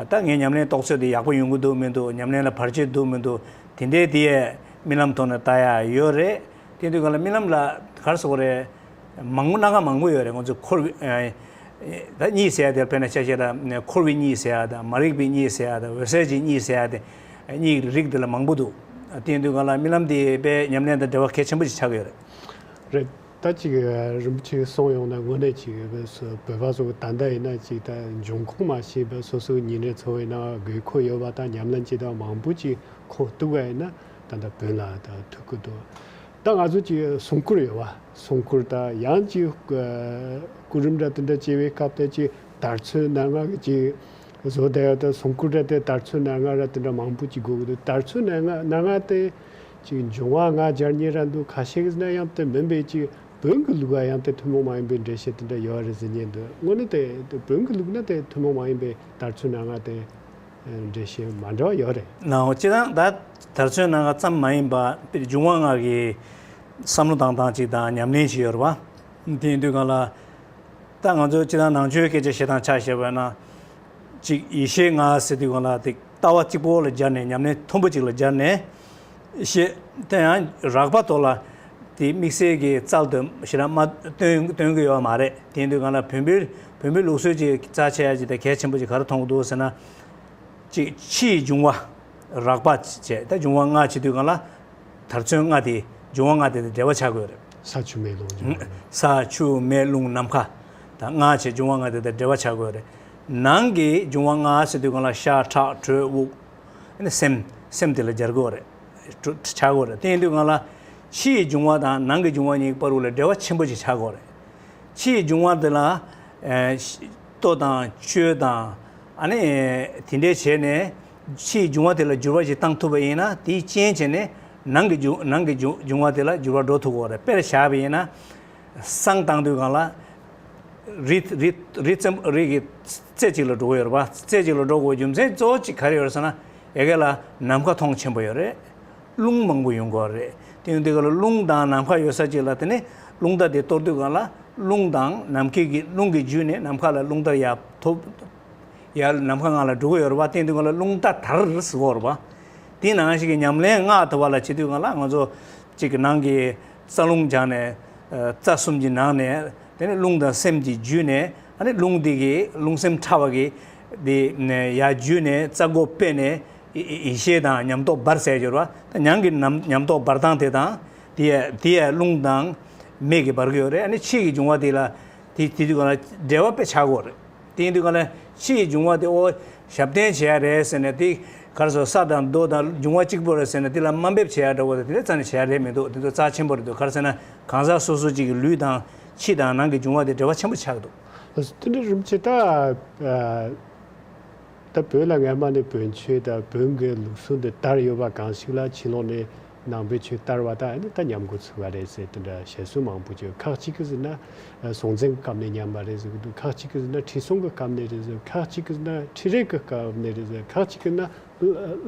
ད་ངའི་ཉམས་ལེན་རྟོགས་ཚད་དེ་ཡག་པོ་ཡོང་གི་འདུག་མི་འདུག་ཉམས་ལེན་ལ་བར་ཆད་འདུག་མི་འདུག་དེ་འདྲའི་དེ་ཡས་རྨི་ལམ་ཐོག་ནས་ལྟ་ཡ་ཡོད་རེད། དེ་དུས་སྒང་ལ་རྨི་ལམ་ལ་ག་རེ་ཟེར་དགོས་རེད། མང་པོ་སྣ་ཁ་མང་པོ་ཡོད་རེད། ང་ཚོས་འཁོར་བའི་ཨ་ད་གཉིད་ཟེར་ཡ་དེ་དཔེར་ན་ཆ་བཞག་ན་འཁོར་བའི་གཉིད་ཟེར་ཡ་དང་མ་རིག་པའི་གཉིད་ཟེར་ཡ་དང་འོད་གསལ་གྱི་གཉིད་ཟེར་ཡ་དེ་གཉིད་རིགས་དེ་ལ་མང་པོ་འདུག་དེ་དུས་སྒང་ལ་རྨི་ལམ་དེ་དཔེ་ཉམས་ལེན་དང་འབྲེལ་བ་གལ་ཆེན་པོ་ཞིག་ཆགས་ཀྱི་ཡོད་རེད། རེད། ད་ཅིག་རིན་པོ་ཆེས་གསུངས་ཡོང་ན་དངོས་གནས་ཅིག་བོད་པ་ཚོ་ད་ལྟ་ཡིན་ན་ཅིག་ད་འབྱུང་ཁུངས་མ་ཤེས་པའི་སོ་སོའི་ཉིན་རེ་འཚོ་བའི་ནང་དགོས་མཁོ་ཡོད་པ་དང་ཉམས་ལེན་བྱེད་སྟངས་མང་པོ་ཅིག་ཁུངས་གཏུགས་པ་ཡིན་ན་ད་ལྟ་བོན་ལ་ད་ཐུག་གི་འདུག་ད་ང་ཚོ་ཅིག་སྲུང་འཁོར་ཡོད་པ། སྲུང་འཁོར་ད་ཡང་ཅིག་སྐུ་རིམ་འདྲ་དེ་འདྲ་བྱེད་པའི་སྐབས་དེ་ཅིག་དར་ཚོན་སྣ་ལྔ་གི་ཅིག་བཟོ་བསྡད་ཡོད། ད་སྲུང་འཁོར་འདྲ་དེ་དར་ཚོན་སྣ་ལྔ་ར་དེ་འདྲ་མང་པོ་ཅིག་དགོས་ཀྱི་འདུག་དར་ཚོན་སྣ་ལྔ་སྣ་ལྔ་དེ་ཅིག་འབྱུང་བ་ལྔ་སྦྱར་མཁན་ར་འདུག་ཁ་ཤས་ཀྱིས་ན་ཡང་དེ་མིན་པའི་ཅིག་བོན་གྱི་ལུགས་ལ་ཡང་དེ་ཐུན་མོང་མ་ཡིན་པའི་འགྲེལ་བཤད་དེ་འདྲ་ཡོད་རེད་ཟེར་མཁན་འདུག་དངོས་གནས་དེ་བོན་གྱི་ལུགས་ན་དེ་ཐུན་མོང་མ་ཡིན་པའི་དར་ཚོན་སྣ་ལྔ་དེ་འགྲེལ་བཤད་མ་འདྲ་བ་ཡོད་རེད། ནའོ་སྤྱིར་བཏང་ད་དར་ཚོན་སྣ་ལྔ་ཙམ་མ་ཡིན་པ་དཔེར་འབྱུང་བ་ལྔ་གི་བསམ་བློ་བཏང་སྟངས་ཅིག་དང་ཉམས་ལེན་ཅིག་ཡོད་རེད་པ། དེ་ཡིན་དུས་སྒང་ལ། ད་ང་ཚོ་སྤྱིར་བཏང་ནང་ཆོས་སྐད་ཆ་བཤད་སྟངས་ཆ་བཞག་པ་ན། གཅིག་ཡེ་ཤེས་ལྔ་ཟེར་དུས་སྒང་ལ་དེ་ལྟ་བ་གཅིག་པོ་ལ་སྦྱར་ནས་ཉམས་ལེན་མཐོན་པོ་གཅིག་ལ་སྦྱར་ནས། ཤེས་དེ་ཡང་རགས་པ་ཐོག་ལ་དེ་དམིགས་བསལ་གྱི་རྩལ་དུ་ཞེ་དྲག་མ་སྟོན་སྟོན་གྱི་ཡོད་མ་རེད། དེ་ཡིན་དུས་སྒང་ལ་བོན་པོའི་བོན་པོའི་ལུགས་སྲོལ་གྱི་རྩ་ཆེ་ཡ་གཅིག་དང་གལ་ཆེན་པོ་གཅིག་ག་རེ་མཐོང་གི་འདུག་ཟེར་ན། གཅིག་ཕྱིའི་འབྱུང་བ་རགས་པ་བྱས། ད་འབྱུང་བ་ལྔ་བྱེད་དུས་སྒང་ལ། དར་ཚོན་ལྔ་དེ་འབྱུང་བ་ལྔ་དེ་དང་འབྲེལ་བ་ཆགས་དགོས་རེད། ས་ཆུ་མེ་རླུང་འབྱུང་བ་ལྔ། ས་ཆུ་མེ་རླུང་ནམ་མཁའ། ད་ལྔ་བྱས་འབྱུང་བ་ལྔ་དེ་དང་འབྲེལ་བ་ཆགས་དགོས་རེད། ནང་གི་འབྱུང་བ་ལྔ་ཟེར་དུས་སྒང་ལ་ཤ་ཁྲག་དྲོད་དབུགས། ཨ་ནི་སེམས་སེམས་དེ་ལ་སྦྱར་དགོས་རེད། དྲོད་ཆགས་དགོས་རེད། དེ་ཡིན་དུས་སྒང་ལ་ཕྱིའི་འབྱུང་བ་དང་ནང་གི་འབྱུང་བ་གཉིས་ཀྱི་བར་དུ་ལ་འབྲེལ་བ་ཆེན་པོ་ཞིག་ཆགས་དགོས་རེད། ཕྱིའི་འབྱུང་བ་དེ་ལ་ཨ་ལྟོ་དང་སྤྱོད་དང་ཨ་ནི་དེ་འདྲས་བྱས་ནས། ཕྱིའི་འབྱུང་བ་དེ་ལ་འགྱུར་བ་ཞིག་བཏང་ཐུབ་པ་ཡིན་ན་དེའི་རྐྱེན་བྱས་ནས་ནང་གི་འབྱུང་ནང་གི་འབྱུང་འབྱུང་བ་དེ་ལ་འགྱུར་བ་འགྲོ་ཐུབ་ཀྱི་ཡོད་རེད། དཔེར་བཞག་པ་ཡིན་ན། བསང་བཏང་དུས་སྒང་ལ་རི་རི་རི་རྩེ་རི་གི་རྩེ་གཅིག་ལ་འགྲོ་གི་ཡོད་རེད་པ། རྩེ་གཅིག་ལ་འགྲོ་དགོས་རྒྱུ་མཚན་གཙོ་བོ་གཅིག་ག་རེ་ཡོད་རེད་ཟེར་ན། ཡ་གི་ལ་ནམ་མཁའ་མཐོང་ཆེན་པོ་ཡོད་རེད། རླུང་མང་པོ་ཡོང་གི་ཡོད་རེད། དེ་ཡིན་དུས་སྒང་ལ་རླུང་དང་ནམ་མཁའ་ཡོད་ས་གཅིག་ལ་དེ་ནས་རླུང་རྟ་དེ་གཏོར་དུས་སྒང་ལ་རླུང་དང་ནམ་མཁའི་གི་རླུང་གི་བརྒྱུད་ནས་ནམ་མཁའ་ལ་རླུང་རྟ་ཡར་ཐོབ། ཡར་ནམ་མཁའ་ལྔ་ལ་འགྲོ་གི་ཡོད་རེད་པ། དེ་ཡིན་དུས་སྒང་ལ་རླུང་རྟ་དར་ཟེར་གྱི་ཡོད་རེད་པ། དེ་ནང་བཞིན་གྱི་ཉམས་ལེན་སྔགས་ལྟ་བ་ལ་བྱེད་དུས་སྒང་ལ་ང་ཚོ་གཅིག་གི་ནང་གི་རྩ་རླུང་སྦྱངས་ནས། རྩ་གསུམ་གྱི་ནང་ནས་དེ་ནས་རླུང་དང་སེམས་ཀྱི་བརྒྱུད་ནས། ཨ་ནི་རླུང་འདི་གི་རླུང་སེམས་ཕྲ་བ་གི་དེ་ཡར་བརྒྱུད་ནས་རྩ་སྒོ་ཕྱེ་ནས་ཡེ་ཡེ་ཤེས་དང་ཉམས་རྟོགས་འབར་ཟེར་གྱི་ཡོད་རེད་པ། ད་ཉང་གི་ཉམས་ཉམས་རྟོགས་འབར་སྟངས་དེ་དང་དེ་ཡ་དེ་ཡ་རླུང་དང་མེ་གི་འབར་གྱི་ཡོད་རེད། ཨ་ནི་ཕྱི་གི་འབྱུང་བ་དེ་ལ་དེ་དེ་དུས་སྒང་ལ་འབྲེལ་བ་དཔེ་ཆགས་ཀྱི་ཡོད་རེད། དེ་ཡིན་དུས་སྒང་ལ་ཕྱི་ཡི་འབྱུང་བ་དེ་ཨོ་ཞབས་བརྟན་བྱེད་ཡ་རེད་ཟེར་ནས། དེ་ག་རེ་ཟེར། ས་དང་རྡོ་དང་འབྱུང་བ་གཅིག་པོ་རེད་ཟེར་ནས་དེ་ལ་དམའ་འབེབས་བྱེད་ཡ་འདྲ་བོ་དེ་འདྲ་རྩ་ནས་བྱེད་ཡ་རེད་མི་འདུག་དེ་ཚོ་རྩ་ཆེན་པོ་རེད་འདུག་ག་རེ་ཟེར་ན་གང་ཟག་སོ་སོ་གཅིག་གི་ལུས་དང་ཕྱི་དང་ནང་གི་འབྱུང་བ་དེ་འབྲེལ་བ་ཆེན་པོ་ཆགས་འདུག་དེ་འདྲ་རིན་པོ་ཆེ་ད། ད་བོད་ལ་སྔ་མ་ནས་བོན་ཆོས་དང་བོན་གྱི་ལུགས་སྲོལ་འདི་དར་ཡོད་པ་གང་ཞིག་ལ་ཕྱི་ལོགས་ནས་ནང་པའི་ཆོས་དར་བ་དང་ཨ་ནི་ད་ཉམས་འགྲོ་ཚུགས་པ་རེད་ཟེར་དེ་འདྲ་བཤད་སྲོལ་མང་པོ་ཅིག་ཁག་ཅིག་གིས་ཟེར་ན་སྲོང་བཙན་གྱི་སྐབས་ནས་ཉམས་པ་རེད་ཟེར་གྱི་འདུག་ཁག་ཅིག་གིས་ཟེར་ན་ཁྲི་སྲོང་གི་སྐབས་ནས་རེད་ཟེར། ཁག་ཅིག་གིས་ཟེར་ན་ཁྲི་རལ་གྱི་སྐབས་ནས་རེད་ཟེར། ཁག་ཅིག་གིས་ན་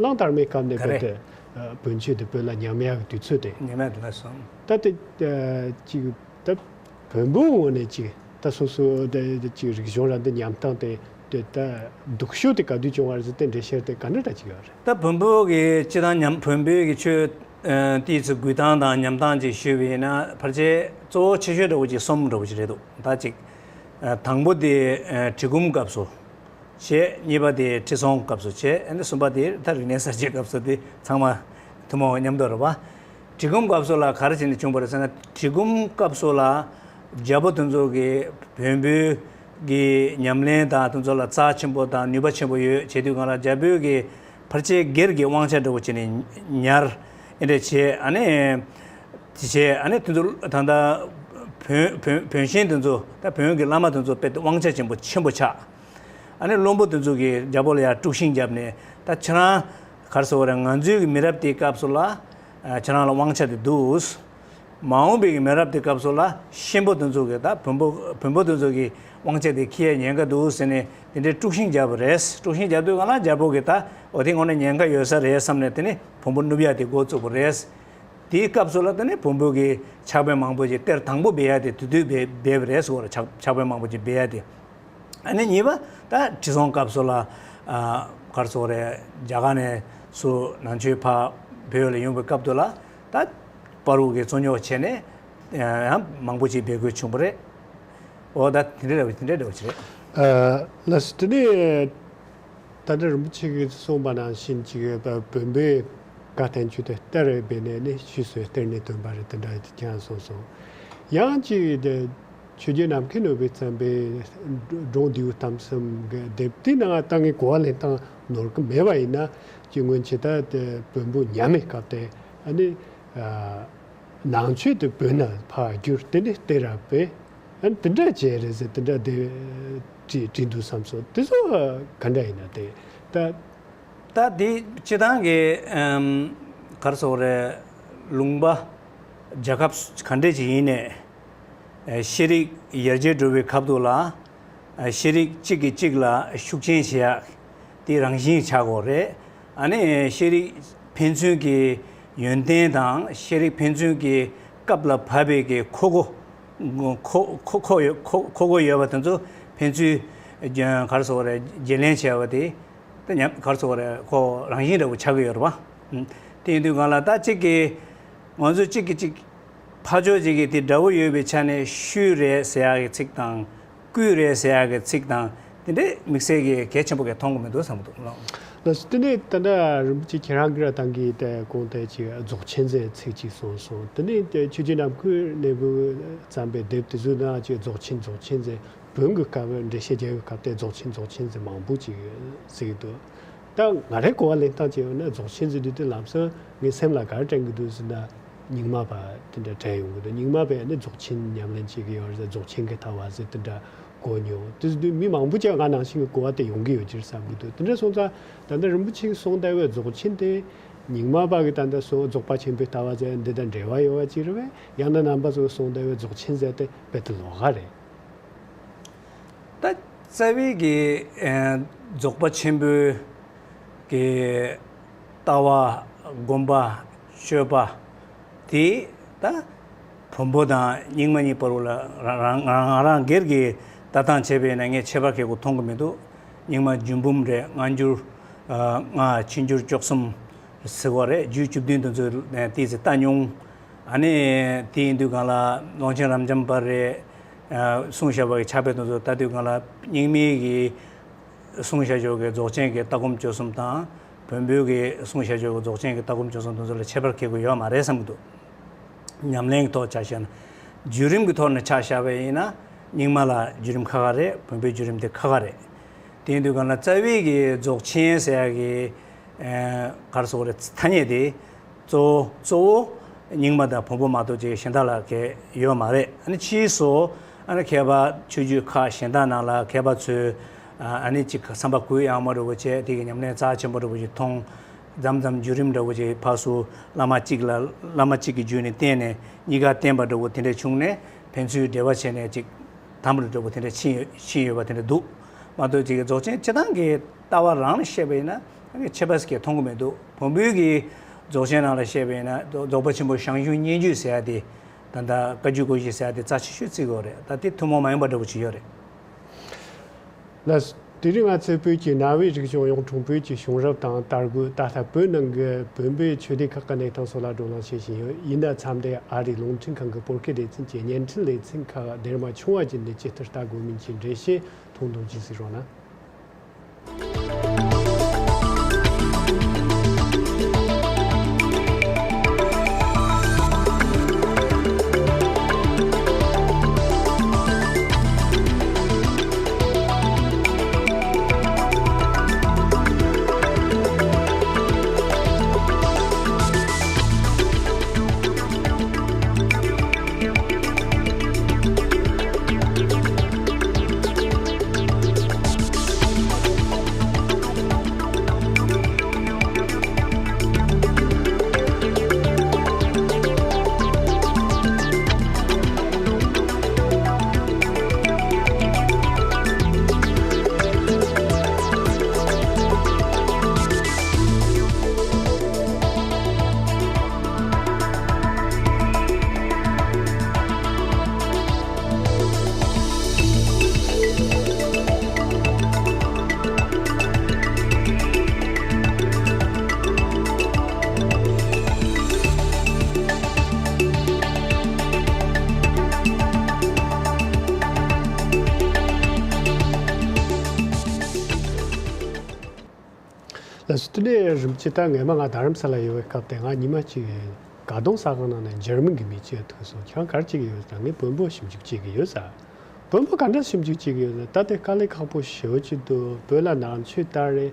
གླང་དར་མའི་སྐབས་ནས་ག་རེ། བོད་དེ་བོན་ཆོས་དེ་བོད་ལ་ཉམས་ཡག་གི་དུས་ཚོད་དེ། ཉམས་ཡག་དེ་ལ་སོང་། ད་དེ་ཅིག་ད། བོན་པོའི་ངོས་ནས་ཅིག་ད་སོ་སོ་དེ་ཅིག་རིག་གཞུང་རང་དེ་ཉམས་སྟངས་དེ་དེ་ད་སྡུག་ཤོས་དེ་ག་དུས་བྱུང་བ་རེད་ཟེར་དེ་འགྲེལ་བཤད་དེ་ག་འདྲ་འདྲ་ཅིག་ཡོད་རེད། ད་བོན་པོ་གི་སྤྱི་དང་ཉམས་བོན་པོའི་གི་ཆོས་ཨ་དེའི་ཚོ་འགུལ་སྟངས་དང་ཉམས་སྟངས་ཅིག་ཞུས་པ་ཡིན་ན་ཕལ་ཆེར་གཙོ་བོ་ཆེ་ཤོས་འདྲ་བོ་ཅིག་གསུམ་འདྲ་བོ་ཅིག་རེད་འདུག་ད་ཅིག་ཨ་དང་པོ་དེ་ཨ་གྲི་གུམ་སྐབས་སུ། བྱས། གཉིས་པ་དེ་ཁྲི་སྲོང་སྐབས་སུ་བྱས། ཨ་ནི་གསུམ་པ་དེ་ད་རིག་གནས་གསར་བརྗེའི་སྐབས་སུ་དེ་ཚང་མ་ཐུན་མོང་མཉམ་དུ་རེད་པ། གྲི་གུམ་སྐབས་སུ་ལ་ག་རེ་བྱས་ནས་བྱུང་བ་རེད་ཟེར་ན། གྲི་གུམ་སྐབས་སུ་ལ་ རྒྱལ་པོ་དེ་ཚོ་གི་བོན་པོའི་གི་ཉམས་ལེན་དང་དེ་ཚོ་ལ་རྩ་ཆེན་པོ་དང་ནུས་པ་ཆེན་པོ་ཡོད་བྱེད་དུས་སྒང་ལ་རྒྱལ་པོའི་གི་ཕལ་ཆེར་སྒེར་གྱི་དབང་ཆ་འདྲ་བོ་བྱས་ནས་ཉར་ཨེ་འདྲ་བྱས། ཨ་ནི་དེ་བྱས། ཨ་ནི་དེ་ཚོ་ད་ལྟ་བོན་བོན་བོན་གཤེན་དེ་ཚོ་ད་བོན་གྱི་བླ་མ་དེ་ཚོ་དཔེ་དབང་ཆ་ཆེན་པོ་ཆེན་པོ་ཆགས། ཨ་ནི་བློན་པོ་དེ་ཚོ་གིས་རྒྱལ་པོ་ལ་ཡར་དཀྲུག་ཤིང་བརྒྱབ་ནས། ད་ཁྱེད་རང་ག་རེ་ཟེར་དགོས་རེད། ང་ཚོའི་གི་མི་རབས་དེའི་སྐབས་སུ་ལ་ཨ་ཁྱེད་རང་ལ་དབང་ཆ་དེ་འདུག་མ་འོངས་པའི་གི་མི་རབས་དེའི་སྐབས་སུ་ལ་གཤེན་པོ་དེ་ཚོ་གིས་ད་བོན་པོ་བོན་པོ་དེ་ཚོ་གི་དབང་ཆ་དེ་འཁྱེར་ཡ་ཉེན་ཁ་འདུག་ཟེར་ནས་དེ་འདྲའི་དཀྲུག་ཤིང་བརྒྱབ་པ་རེད། དཀྲུག་ཤིང་བརྒྱབ་དུས་སྒང་ལ་རྒྱལ་པོ་གིས་ད་འོ་དེ་དངོས་གནས་ཉེན་ཁ་ཡོད་ས་རེད་བསམ་ནས། དེ་ནས་བོན་པོ་བསྣུབ་ཡ་དེ་འགོ་བཙུགས་པ་རེད། དེའི་སྐབས་སུ་ལ་དེ་ནས་བོན་པོ་གི་ཕྱག་དཔེ་མང་པོ་ཅིག་གཏེར་དང་པོ་སྦས་ཡ་དེ་དེ་དུས་སྦས་སྦས་པ་རེད་ཟེར་བ་རེད། ཕྱག་ཕྱག་དཔེ་མང་པོ་ཅིག་སྦས་ཡ་དེ། ཨ་ནི་གཉིས་པ་ད་ཁྲི་སྲོང་སྐབས་སུ་ལ་ཨ་ག་རེ་ཟེར་དགོས་རེད། རྒྱ་གར་ནས་ཚུར་ནང་ཆོས་ཕར་བོད་ལ་ཡོང་བའི་སྐབས་དུ་ལ་ད་བར་དབུ་གི་རྩོད་རྙོག་བྱས་ནས་ཡང་མང་པོ་ཅིག་སྦས་དགོས་བྱུང་བ་རེད། འོ་ད་དེ་འདྲ་འདྲ་བོ་དེ་འདྲ་འདྲ་བོ་ཅིག་རེད། ཨ་ལགས་སོ། དེ་ནས་ད་ལྟ་རིན་པོ་ཆེ་གིས་གསུངས་པ་ནང་བཞིན་ཅིག་བོན་པོའི་བཀའ་བསྟན་བཅོས་དེ་གཏེར་སྦས་ནས་ནི་ཕྱིས་སུ་གཏེར་ནས་ཐོན་པ་རེད། དེ་འདྲ་ཅིག་ཀྱང་གསུངས་སོང་། ཡང་ཅིག་དེ་ཆོས་རྗེ་ནམ་མཁའི་ནོར་བུས་བརྩམས་པའི་སྒྲུང་ལྡེའུ་གཏམ་གསུམ་གྱི་དེབ་དེའི་ནང་ད་ངས་གོ་བ་ལེན་སྟངས་ནོར་གི་མེད་པ་ཡིན་ན། ཅིག་སྔོན་ཆད་ད་དེ་བོན་པོ་ཉམས་པའི་སྐབས་དེ་ཨ་ནི་ཨ་ནང་ཆོས་དེ་བོད་ནང་ཕར་བསྒྱུར། དེ་ནས་གཏེར་སྦས། ཨ་ནི་དེ་འདྲ་བྱས་རེད་ཟེར། དེ་འདྲ་དེ་བྲིས་བྲིས་འདུག་བསམ་སོང་། དེ་ཚོ་ག་འདྲ་ཡིན་ན། དེ་ད་ད་དེ་སྤྱི་བཏང་གི་ཨམ་ག་རེ་ཟེར་དགོས་རེད། ལུང་པ་རྒྱལ་ཁབ་ག་འདྲ་ཅིག་ཡིན་ནའི་ཨ་ཤེས་རིག་ཡར་རྒྱས་འགྲོ་བའི་སྐབས་དུ་ལ་ཨ་ཤེས་རིག་གཅིག་གིས་གཅིག་ལ་ཤུགས་རྐྱེན་བྱེད་ཡག་དེ་རང་བཞིན་ཆགས་དགོས་རེད། ཨ་ནི་ཤེས་རིག་ཕན་ཚུན་གྱི་ཡོན་ཏན་དང་ཤེས་རིག་ཕན་ཚུན་གྱི་སྐབས་ལ་བབས་པའི་གི་ཁོག་དགོ་ཁོ་ཁོ་ཁོ་ཡོད་ཁོ་ཁོག་དགོ་ཡོད་པ་དེ་ཚོ་ཕན་ཚུན་ག་རེ་ཟེར་དགོས་རེད། བརྗེ་ལེན་བྱས་པ་དེ་ད་ཉམས་ག་རེ་ཟེར་དགོས་རེད། ཁོ་རང་བཞིན་འདྲ་བོ་ཆགས་ཀྱི་ཡོད་རེད་པ། དེ་ཡིན་དུས་སྒང་ལ་ད་གཅིག་གིས་ང་ཚོ་གཅིག་གིས་གཅིག་ཕར་ཕྱོགས་གཅིག་གིས་དེ་དགྲ་བོ་ཡོད་པའི་ཆ་ནས་ཤུལ་རེད་ཟེར་ཡག་གི་ཚིག་དང་། བརྐུས་རེད་ཟེར་ཡག་གི་ཚིག་དང་། དེ་འདྲའི་དམིགས་བསལ་གྱི་གལ་ཆེན་པོ་གང་མཐོང་གི་མི་འདུག་བསམ་གྱི་འདུག་ལགས། ལགས་སོ། དེ་ནས་ད་ལྟ་རིན་པོ་ཆེ་ཁྱེད་རང་གིས་ར་ད་གིན་དེ་གོང་དེ་ཅིག་རྫོགས་ཆེན་ཟེར་ཚིག་ཅིག་གསུངས་སོང་། དེ་ནས་དེ་ཆོས་རྗེ་ནམ་མཁའི་ནོར་བུས་བརྩམས་པའི་དེབ་དེ་ཚོའི་ནང་ཅིག་རྫོགས་ཆེན་རྫོགས་ཆེན་ཟེར། བོན་གྱི་སྐབས་འགྲེལ་བཤད་རྒྱག་པའི་སྐབས་དེ་རྫོགས་ཆེན་རྫོགས་ཆེན་ཟེར་མང་པོ་ཅིག་ཟེར་གྱི་འདུག་ད་ང་རའི་གོ་བ་ལེན་སྟངས་ཅིག་ཡོད་ན། རྫོགས་ཆེན་ཟེར་དུས་དེ་ལམ་སང་ངའི་སེམས་ལ་ག་རེ་དྲན་གྱི་འདུག་ཟེར་ན། རྙིང་མ་པ་དེ་འདྲ་དྲན་ཡོང་གི་འདུག་རྙིང་མ་པས་ནི་རྫོགས་ཆེན་ཉམས་ལེན་བྱེད་ཀྱི་ཡོད་རེད། རྫོགས་ཆེན་གྱི་ལྟ་བ་ཟེར་དེ་འདྲ་གོ་མྱོང་། དེ་ཟེར་དུས་མི་མང་པོ་ཅིག་ང་ནང་བཞིན་གྱི་གོ་བ་དེ་ཡོང་གི་ཡོད་ཀྱི་རེད་བསམ་གྱི་འདུག་དེ་འདྲ་སོང་ཙང་ད་ལྟ་རིན་པོ་ཆེས་གསུངས་བསྡད་པའི་རྫོགས་ཆེན་དེ་རྙིང་མ་པ་གི་ད་ལྟ་སོ་རྫོགས་པ་ཆེན་པོའི་ལྟ་བ་ཟེར་འདི་དང་འབྲེལ་བ་ཡོད་པ་ཅིག་རེད་པས། ཡང་ན་རྣམ་པ་ཚོས་གསུངས་བསྡད་པའི་རྫོགས་ཆེན་ཟེར་དེ་རྦད་དེ་ལོགས་ཀ་རེད། ད་རྩ་བའི་གི་ཨེ་རྫོགས་པ་ཆེན་པོའི་གི་ལྟ་བ་སྒོམ་པ་སྤྱོད་པ་དེ་ད་བོན་པོ་དང་རྙིང་མ་གཉིས་བར་དུ་ལ་རང་རང་རང་རང་སྒེར་གྱི་ལྟ་སྟངས་བྱས་པས་ན་ངས་ཁྱད་པར་གལ་པོ་མཐོང་གི་མི་འདུག་རྙིང་མ་རྒྱུད་འབུམ་རེད། སྔ་འགྱུར་ཨ་ལྔ། ཕྱི་འགྱུར་བཅུ་གསུམ་ཟེར་བ་རེད། རྒྱུད་བཅུ་བདུན་དེ་ཚོ་ཏོག་ཙམ་ལྟ་མྱོང་། ཨ་ནི་དེ་ཡིན་དུས་སྒང་ལ་ཀློང་ཆེན་རབ་འབྱམས་པ་རེད། ཨ་གསུངས་བཞག་པ་གི་ཕྱག་དཔེ་དེ་ཚོ་ལྟ་དུས་སྒང་ལ་རྙིང་མའི་གི་གསུངས་བཞག་ཕྱོགས་ཀྱི་རྫོགས་ཆེན་གྱི་ལྟ་སྒོམ་སྤྱོད་གསུམ་དང་། བོན་པོའི་གི་གསུངས་བཞག་ཕྱོགས་ཀྱི་རྫོགས་ཆེན་གྱི་ལྟ་སྒོམ་སྤྱོད་གསུམ་དེ་ཚོ་ལ་ཁྱད་པར་གལ་པོ་ཡོད་མ་རེད་བསམ་གྱི་འདུག་ཉམས་ལེན་གྱི་ཐོག་ཆ་བཞག་ན། བརྒྱུད་རིམ་གྱི་ཐོག་ནས་ཆ་བཞག་པ་ཡིན་ན། རྙིང་མ་ལ་བརྒྱུད་རིམ་ཁ་ཁ་རེད། བོན་པོའི་བརྒྱུད་རིམ་དེ་ཁ་ཁ་རེད། དེ་ཡིན་དུས་སྒང་ལ་རྩ་བའི་གི་རྫོགས་ཆེན་ཟེར་ཡག་གི་ཨེ་ག་རེ་ཟེར་དགོས་རེད། ཐ་སྙད་དེ་གཙོ་བོ་གཙོ་བོ་རྙིང་མ་དང་བོན་པོ་མ་གཏོགས་ཅིག་གཞན་དག་ལ་གང་ཡང་ཡོད་མ་རེད། ཨ་ནི་ཕྱིས་སུ་ཨ་ནི་མཁས་པ་ཆོས་བརྒྱུད་ཁག་གཞན་དག་ནང་ལ་མཁས་པ་ཚོས་ཨ་ནི་ཅིག་བསམ་པ་གུ་ཡངས་པོ་འདྲ་བོ་བྱས། དེ་གི་ཉམས་ལེན་རྩ་ཆེན་པོ་འདྲ་བོ་ཅིག་མཐོང་། མཚམས་མཚམས་བརྒྱུད་རིམ་འདྲ་བོ་ཅིག་ཕར་ཚུར་བླ་མ་གཅིག་ལ་བླ་མ་གཅིག་གི་བརྒྱུད་ནས་བསྟེན་ནས་གཉིས་ཀ་བསྟེན་པ་འདྲ་བོ་དེ་འདྲ་བྱུང་ནས་ཕན་ཚུན་འབྲེལ་བ་བྱས་ནས་ཅིག་དམ་རུ་འདྲ་བོ་དེ་འདྲ་ཕྱིན་ཡོད་ཕྱིན་ཡོད་པ་དེ་འདྲ་འདུག་མ་གཏོགས། ཅིག་རྫོགས་ཆེན་སྤྱིར་བཏང་གི་ལྟ་བ་རང་ལ་བཤད་པ་ཡིན་ན་ཁྱད་པར་ཞིག་མཐོང་གི་མི་འདུག་བོན་པོའི་གི་རྫོགས་ཆེན་ནང་ལ་བཤད་པ་ཡིན་ན་རྫོགས་པ་ཆེན་པོ་ཞང་ཞུང་སྙན་བརྒྱུད་ཟེར་ཡ་དེ། ད་ལྟ་བཀའ་བརྒྱུད་སྒོ་བཞི་ཟེར་ཡ་དེ་རྩ་ཆེ་ཤོས་བརྩི་དགོས་རེད། ད་དེ་ཐུན་མོང་མ་ཡིན་པ་འདྲ་བོ་ཅིག་ཡོད་རེད། ལགས། དེ་རིང་ང་ཚོས་བོད་ཀྱི་གནའ་བོའི་རིག་གཞུང་གཡུང་དྲུང་བོན་གྱི་བྱུང་རབས་དང་དར་རྒུད། ད་ལྟ་བོད་ནང་གི་བོན་པོའི་ཆོས་སྡེ་ཁག་གི་གནས་སྟངས་སོགས་ལ་བགྲོ་གླེང་བྱེད་བཞིན་ཡོད། ཡིན་ན་མཚམས་འདིར་ཨ་རིའི་རླུང་འཕྲིན་ཁང་གི་བོད་སྐད་སྡེ་ཚན་གྱི་བརྙན་འཕྲིན་ལེ་ཚན་ཁག་སྡེར་མ་ཆུང་བ་བརྒྱུད་ནས་ཇི་ལྟར་ལྟ་དགོས་མིན་གྱི་འགྲེལ་བཤད་མཐོང་དོན་ཅིག་གཟིགས་རོགས་གནང་། ལགས་སོ། དེ་ནས་རིམ་གྱིས་ད་སྔས་མ་ང་རྡ་རམ་ས་ལ་ཡོད་པའི་སྐབས་དེ་ང་ཉི་མ་གཅིག་ཀ་གདོང་ཟ་ཁང་ནང་ནས་འཇར་མན་གྱི་མི་གཅིག་ཐུག་སོང་། ཁྱེད་རང་ག་རེ་བྱེད་ཀྱི་ཡོད་ཟེར། ངས་བོན་པོ་ཞིབ་འཇུག་བྱེད་ཀྱི་ཡོད་ཟེར། བོན་པོ་ག་འདྲ་ཞིབ་འཇུག་བྱེད་ཀྱི་ཡོད་ཟེར། ད་དེ་དཀའ་ལས་ཁག་པོ་ཞེ་པོ་ཅིག་འདུག་བོད་ལ་ནང་ཆོས་དར་རེད།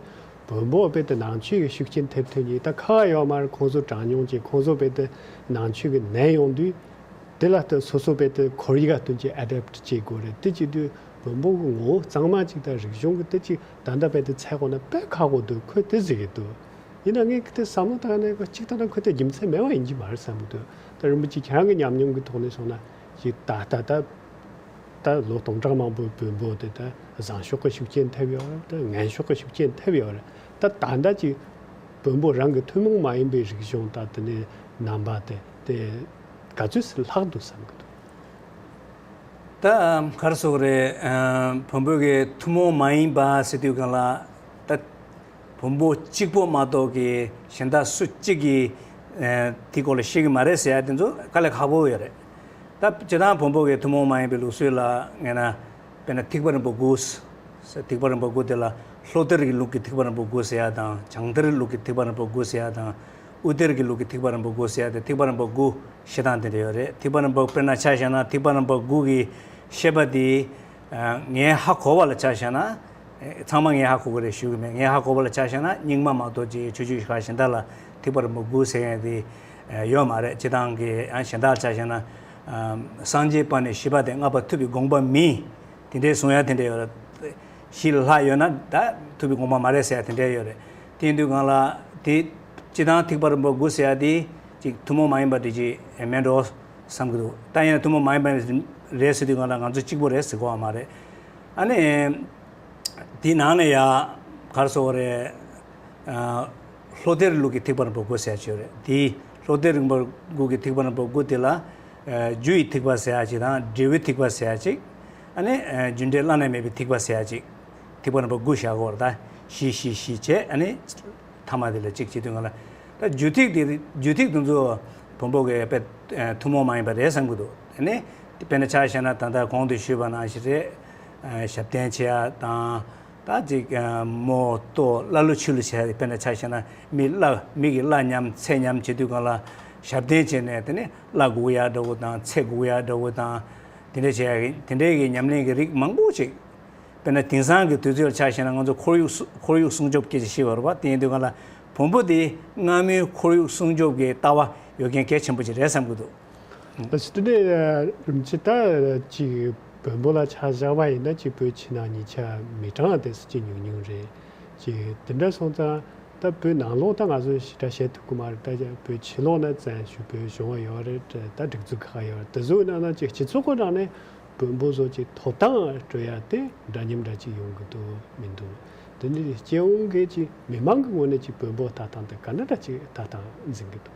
བོན་པོ་དཔེ་དེ་ནང་ཆོས་ཀྱི་ཤུགས་རྐྱེན་ཐེབས་ཐུབ་མཁན་ད་ཁག་ཡོད་མ་རེད། ཁོང་ཚོ་གྲངས་ཉུང་ཅིག་ཁོང་ཚོ་དཔེ་དེ་ནང་ཆོས་ཀྱི་ནད་ཡོང་དུས། དེ་ལ་ལྟོས་སོ་སོ་དཔེ་དེ་ཁོར་ཡུག་ག་བསྟུན་གྱིས་ཨེ་ཌེབ་བྱེད་དགོས་རེད། དེ་བྱེད་དུས་བོན་པོ་གི་ངོ་བོ་གཙང་མ་ཅིག་དང་རིག་གཞུང་གི་དེ་ཅིག་ད་ལྟ་དཔེ་དེ་འཚོལ་དགོས་ན་དཔེ་ཁག་པོ་འདུག་ཁོས་དེ་ཟེར་གྱི་འདུག་ཡིན་ན་ངས་དེ་བསམ་བློ་བཏང་ནས་གཅིག་ལྟ་ན་ཁོས་དེ་རྒྱུ་མཚན་མེད་པ་ཡིན་གྱི་མ་རེད་བསམ་གྱི་འདུག་ད་རིན་པོ་ཆེ་ཁྱེད་རང་གི་ཉམས་མྱོང་གི་ཐོག་ནས་སོང་ན་ཅིག་ད་ལྟ་ད་ད་ལོ་སྟོང་ཕྲག་མང་པོའི་བོན་པོ་དེ་ད་བཟང་ཕྱོགས་ཀྱི་ཤུགས་རྐྱེན་ཐེབས་ཡོད་རེད། ད་ངན་ཕྱོགས་ཀྱི་ཤུགས་རྐྱེན་ཐེབས་ཡོད་རེད། ད་ད་ལྟ་ཅིག་བོན་པོ་རང་གི་ཐུན་མོང་མ་ཡིན་པའི་རིག་གཞུང་དང་དེ་ནས་རྣམ་པ་དེ་དེ་ག་ཚོད་ལྷག་འདུག་བསམ་གྱི་འདུག་ད་ག་རེ་ཟེར་དགོས་རེད། ཨ། བོན་པོ་གི་ཐུན་མོང་མ་ཡིན་པ་ཟེར་དུས་སྒང་ལ་ད་བོན་པོ་གཅིག་པོ་མ་གཏོགས་ཀྱི་གཞན་དག་སུ་གཅིག་གིས་ཨ་དེའི་སྐོར་ལ་བཤད་ཀྱི་མ་རེད་ཟེར་ཡ་དེ་ཚོ་དཀའ་ལས་ཁག་པོ་ཡོད་རེད། ད་སྤྱིར་བཏང་བོན་པོ་གི་ཐུན་མོང་མ་ཡིན་པའི་ལུགས་སྲོལ་ལ་ངས་ན་དཔེར་ན་ཐེག་པ་རིམ་པ་དགུ། ཐེག་པ་རིམ་པ་དགུ་དེ་ལ་ལྷོ་གཏེར་གྱི་ལུགས་ཀྱི་ཐེག་པ་རིམ་པ་དགུ་ཟེར་ཡ་དང་། བྱང་གཏེར་ལུགས་ཀྱི་ཐེག་པ་རིམ་པ་དགུ་ཟེར་ཡ་དང་། དབུས་གཏེར་གྱི་ལུགས་ཀྱི་ཐེག་པ་རིམ་པ་དགུ་ཟེར་ཡ་དེ་ཐེག་པ་རིམ་པ་དགུ་བཤད་སྟངས་དེ་འདྲ་ཡོད་རེད། ཐེག་པ་རིམ་པ་དཔེར་ན་ཆ་བཞག་ན་ཐེག་པ་རིམ་པ་དགུ་གི་བཤད་པ་དེ་ཨ་ངས་ཧ་གོ་བ་ལ་ཆ་བཞག་ན། ཨེ། ཚང་མ་ངས་ཧ་གོ་གི་རེད་ཞུ་གི་མེད། ངས་ཧ་གོ་བ་ལ་ཆ་བཞག་ན་རྙིང་མ་མ་གཏོགས་ཀྱི་ཆོས་བརྒྱུད་ཁག་གཞན་དག་ལ་ཐེག་པ་རིམ་པ་དགུ་ཟེར་མཁན་དེ་ཨ་ཡོད་མ་རེད། སྤྱིར་བཏང་གི་ཨ་གཞན་དག་ལ་ཆ་བཞག་ན་ཨ་སངས་རྒྱས་པ་ནས་བཞི་པ་དེ་ལྔ་པ་ཐུབ་པའི་དགོངས་པ་མིན། དེ་འདྲའི་གསུང་ཡ་དེ་འདྲ་ཡོད་རེད། བཞི་ལ་ལྷག་ཡོད་ན་ད་ཐུབ་པའི་དགོངས་པ་མ་རེད་ཟེར་ཡ་དེ་འདྲ་ཡོད་རེད། དེ་ཡིན་དུས་སྒང་ལ་དེ་སྤྱིར་བཏང་ཐེག་པ་རིམ་པ་དགུ་ཟེར་ཡ་དེ་ཅིག་ཐུན་མོང་མ་ཡིན་པ་དེ་ཅིག་མེད་འགྲོ་བསམ་གྱི་འདུག་ད་ཡིན་ན་ཐུན་མོང་མ་ཡིན་པ་རེད་ཟེར་དུས་སྒང་ལ་ང་ཚོ་གཅིག་པོ་རེད་ཟེར་དགོས་པ་མ་རེད། ཨ་ནི། དེའི་ནང་ནས་ཡ་ག་རེ་ཟེར་དགོས་རེད། ཨ། ལྷོ་གཏེར་ལུགས་ཀྱི་ཐེག་པ་རིམ་པ་དགུ་ཟེར་ཡ་ཅིག་ཡོད་རེད། དེའི་ལྷོ་གཏེར་རིམ་པ་དགུ་གི་ཐེག་པ་རིམ་པ་དགུ་དེ་ལ་ཨ་རྒྱུ་ཡི་ཐེག་པ་ཟེར་ཡ་ཅིག་དང་འབྲས་བུའི་ཐེག་པ་ཟེར་ཡ་ཅིག་ཨ་ནི་ཨ་རྒྱུ་འབྲས་བླ་ན་མེད་པའི་ཐེག་པ་ཟེར་ཡ་ཅིག་ཐེག་པ་རིམ་པ་དགུ་བཞག་གི་ཡོད་རེད། ད་བཞི་བཞི་བཞི་བྱས་ཨ་ནི་ཐ་མ་དེ་ལ་གཅིག་བྱེད་དུས་སྒང་ལ། ད་རྒྱུ་ཐིག་དེ་རྒྱུ་ཐིག་དེ་ཚོ་བོན་པོ་གི་དཔེ་ཐུན་མོང་མ་ཡིན་པ་རེད་བསམ་གྱི་འདུག་ཨ་ནི་དཔེར་ན་ཆ་བཞག་ན་ད་ལྟ་གོང་དུ་ཞུས་པ་ནང་བཞིན་རེད། ཞབས་བརྟན་བྱེད་ཡ་དང་། ད་ཅིག་མོ་ལྟོ་ཀླ་ཀློ་ཆོས་ལུགས་བྱེད་ཡ་དེ་དཔེར་ན་ཆ་བཞག་ན་མི་ཀླ་མི་གི་ཀླ་ཉམས་ཚེ་ཉམས་བྱེད་དུས་སྒང་ལ་ཞབས་བརྟན་བྱས་ནས་དེ་ནི་ཀླ་སྒུག་ཡ་འདྲ་བོ་དང་ཚེ་སྒུག་ཡ་འདྲ་བོ་དང་། དེ་འདྲ་བྱེད་ཡ་གི་དེ་འདྲའི་གི་ཉམས་ལེན་གྱི་རིགས་མང་པོ་ཅིག་དཔེར་ན་དེང་སང་གི་དུས་ཚོད་ལ་ཆ་བཞག་ན་ང་ཚོ་ཁོར་ཡུག་སྲུ་ཁོར་ཡུག་སྲུང་སྐྱོབ་སྐད་ཆ་བཤད་པ་རེད་པ། དེ་ཡིན་དུས་སྒང་ལ་བོན་པོ་དེ་སྔ་མོའི་ཁོར་ཡུག་སྲུང་སྐྱོབ་ཀྱི་ལྟ་བ་ཡོད་མཁན་གལ་ཆེན་པོ་ཅིག་རེད་བསམ་གྱི་འདུག་ཨ་ཙི། དེ་ནས་རིམ་གྱིས་ད་ཅིག་བོན་པོ་ལ་ཆ་བཞག་པ་ཡིན་ན་ཅིག་བོད་ཕྱི་ནང་གཉིས་ཆ་མི་གྲངས་དེ་ཙམ་ཅིག་ཉུང་ཉུང་རེད། ཅིག་དེ་འདྲ་སོང་ཙང་ད་བོད་ནང་ལོགས་ད་ང་ཚོས་ཞེ་དྲག་བཤད་ཐུབ་ཀྱི་མ་རེད། ད་བོད་ཕྱི་ལོགས་ན་བཙན་བྱོལ་བོད་གཞུང་བ་ཡོད་རེད། ད་སྒྲིག་འཛུགས་ཁག་ཡོད་རེད། དེ་ཚོའི་ནང་ན་ཅིག་སྤྱི་ཚོགས་ཀྱི་ནང་ནས་བོན་པོ་ཚོ་ཅིག་ཐོབ་ཐང་སྤྲོད་ཡ་དེ་འདྲ་མཉམ་འདྲ་ཅིག་ཡོང་གི་འདུག་མི་འདུག་དེ་འདྲ་སྤྱི་ཡོངས་ཀྱི་ཅིག་མི་མང་གི་ངོས་ནས་ཅིག་བོན་པོ་ལྟ་སྟངས་དེ་ག་འདྲ་འདྲ་ཅིག་ལྟ་སྟངས་འཛིན་གྱི་འདུག་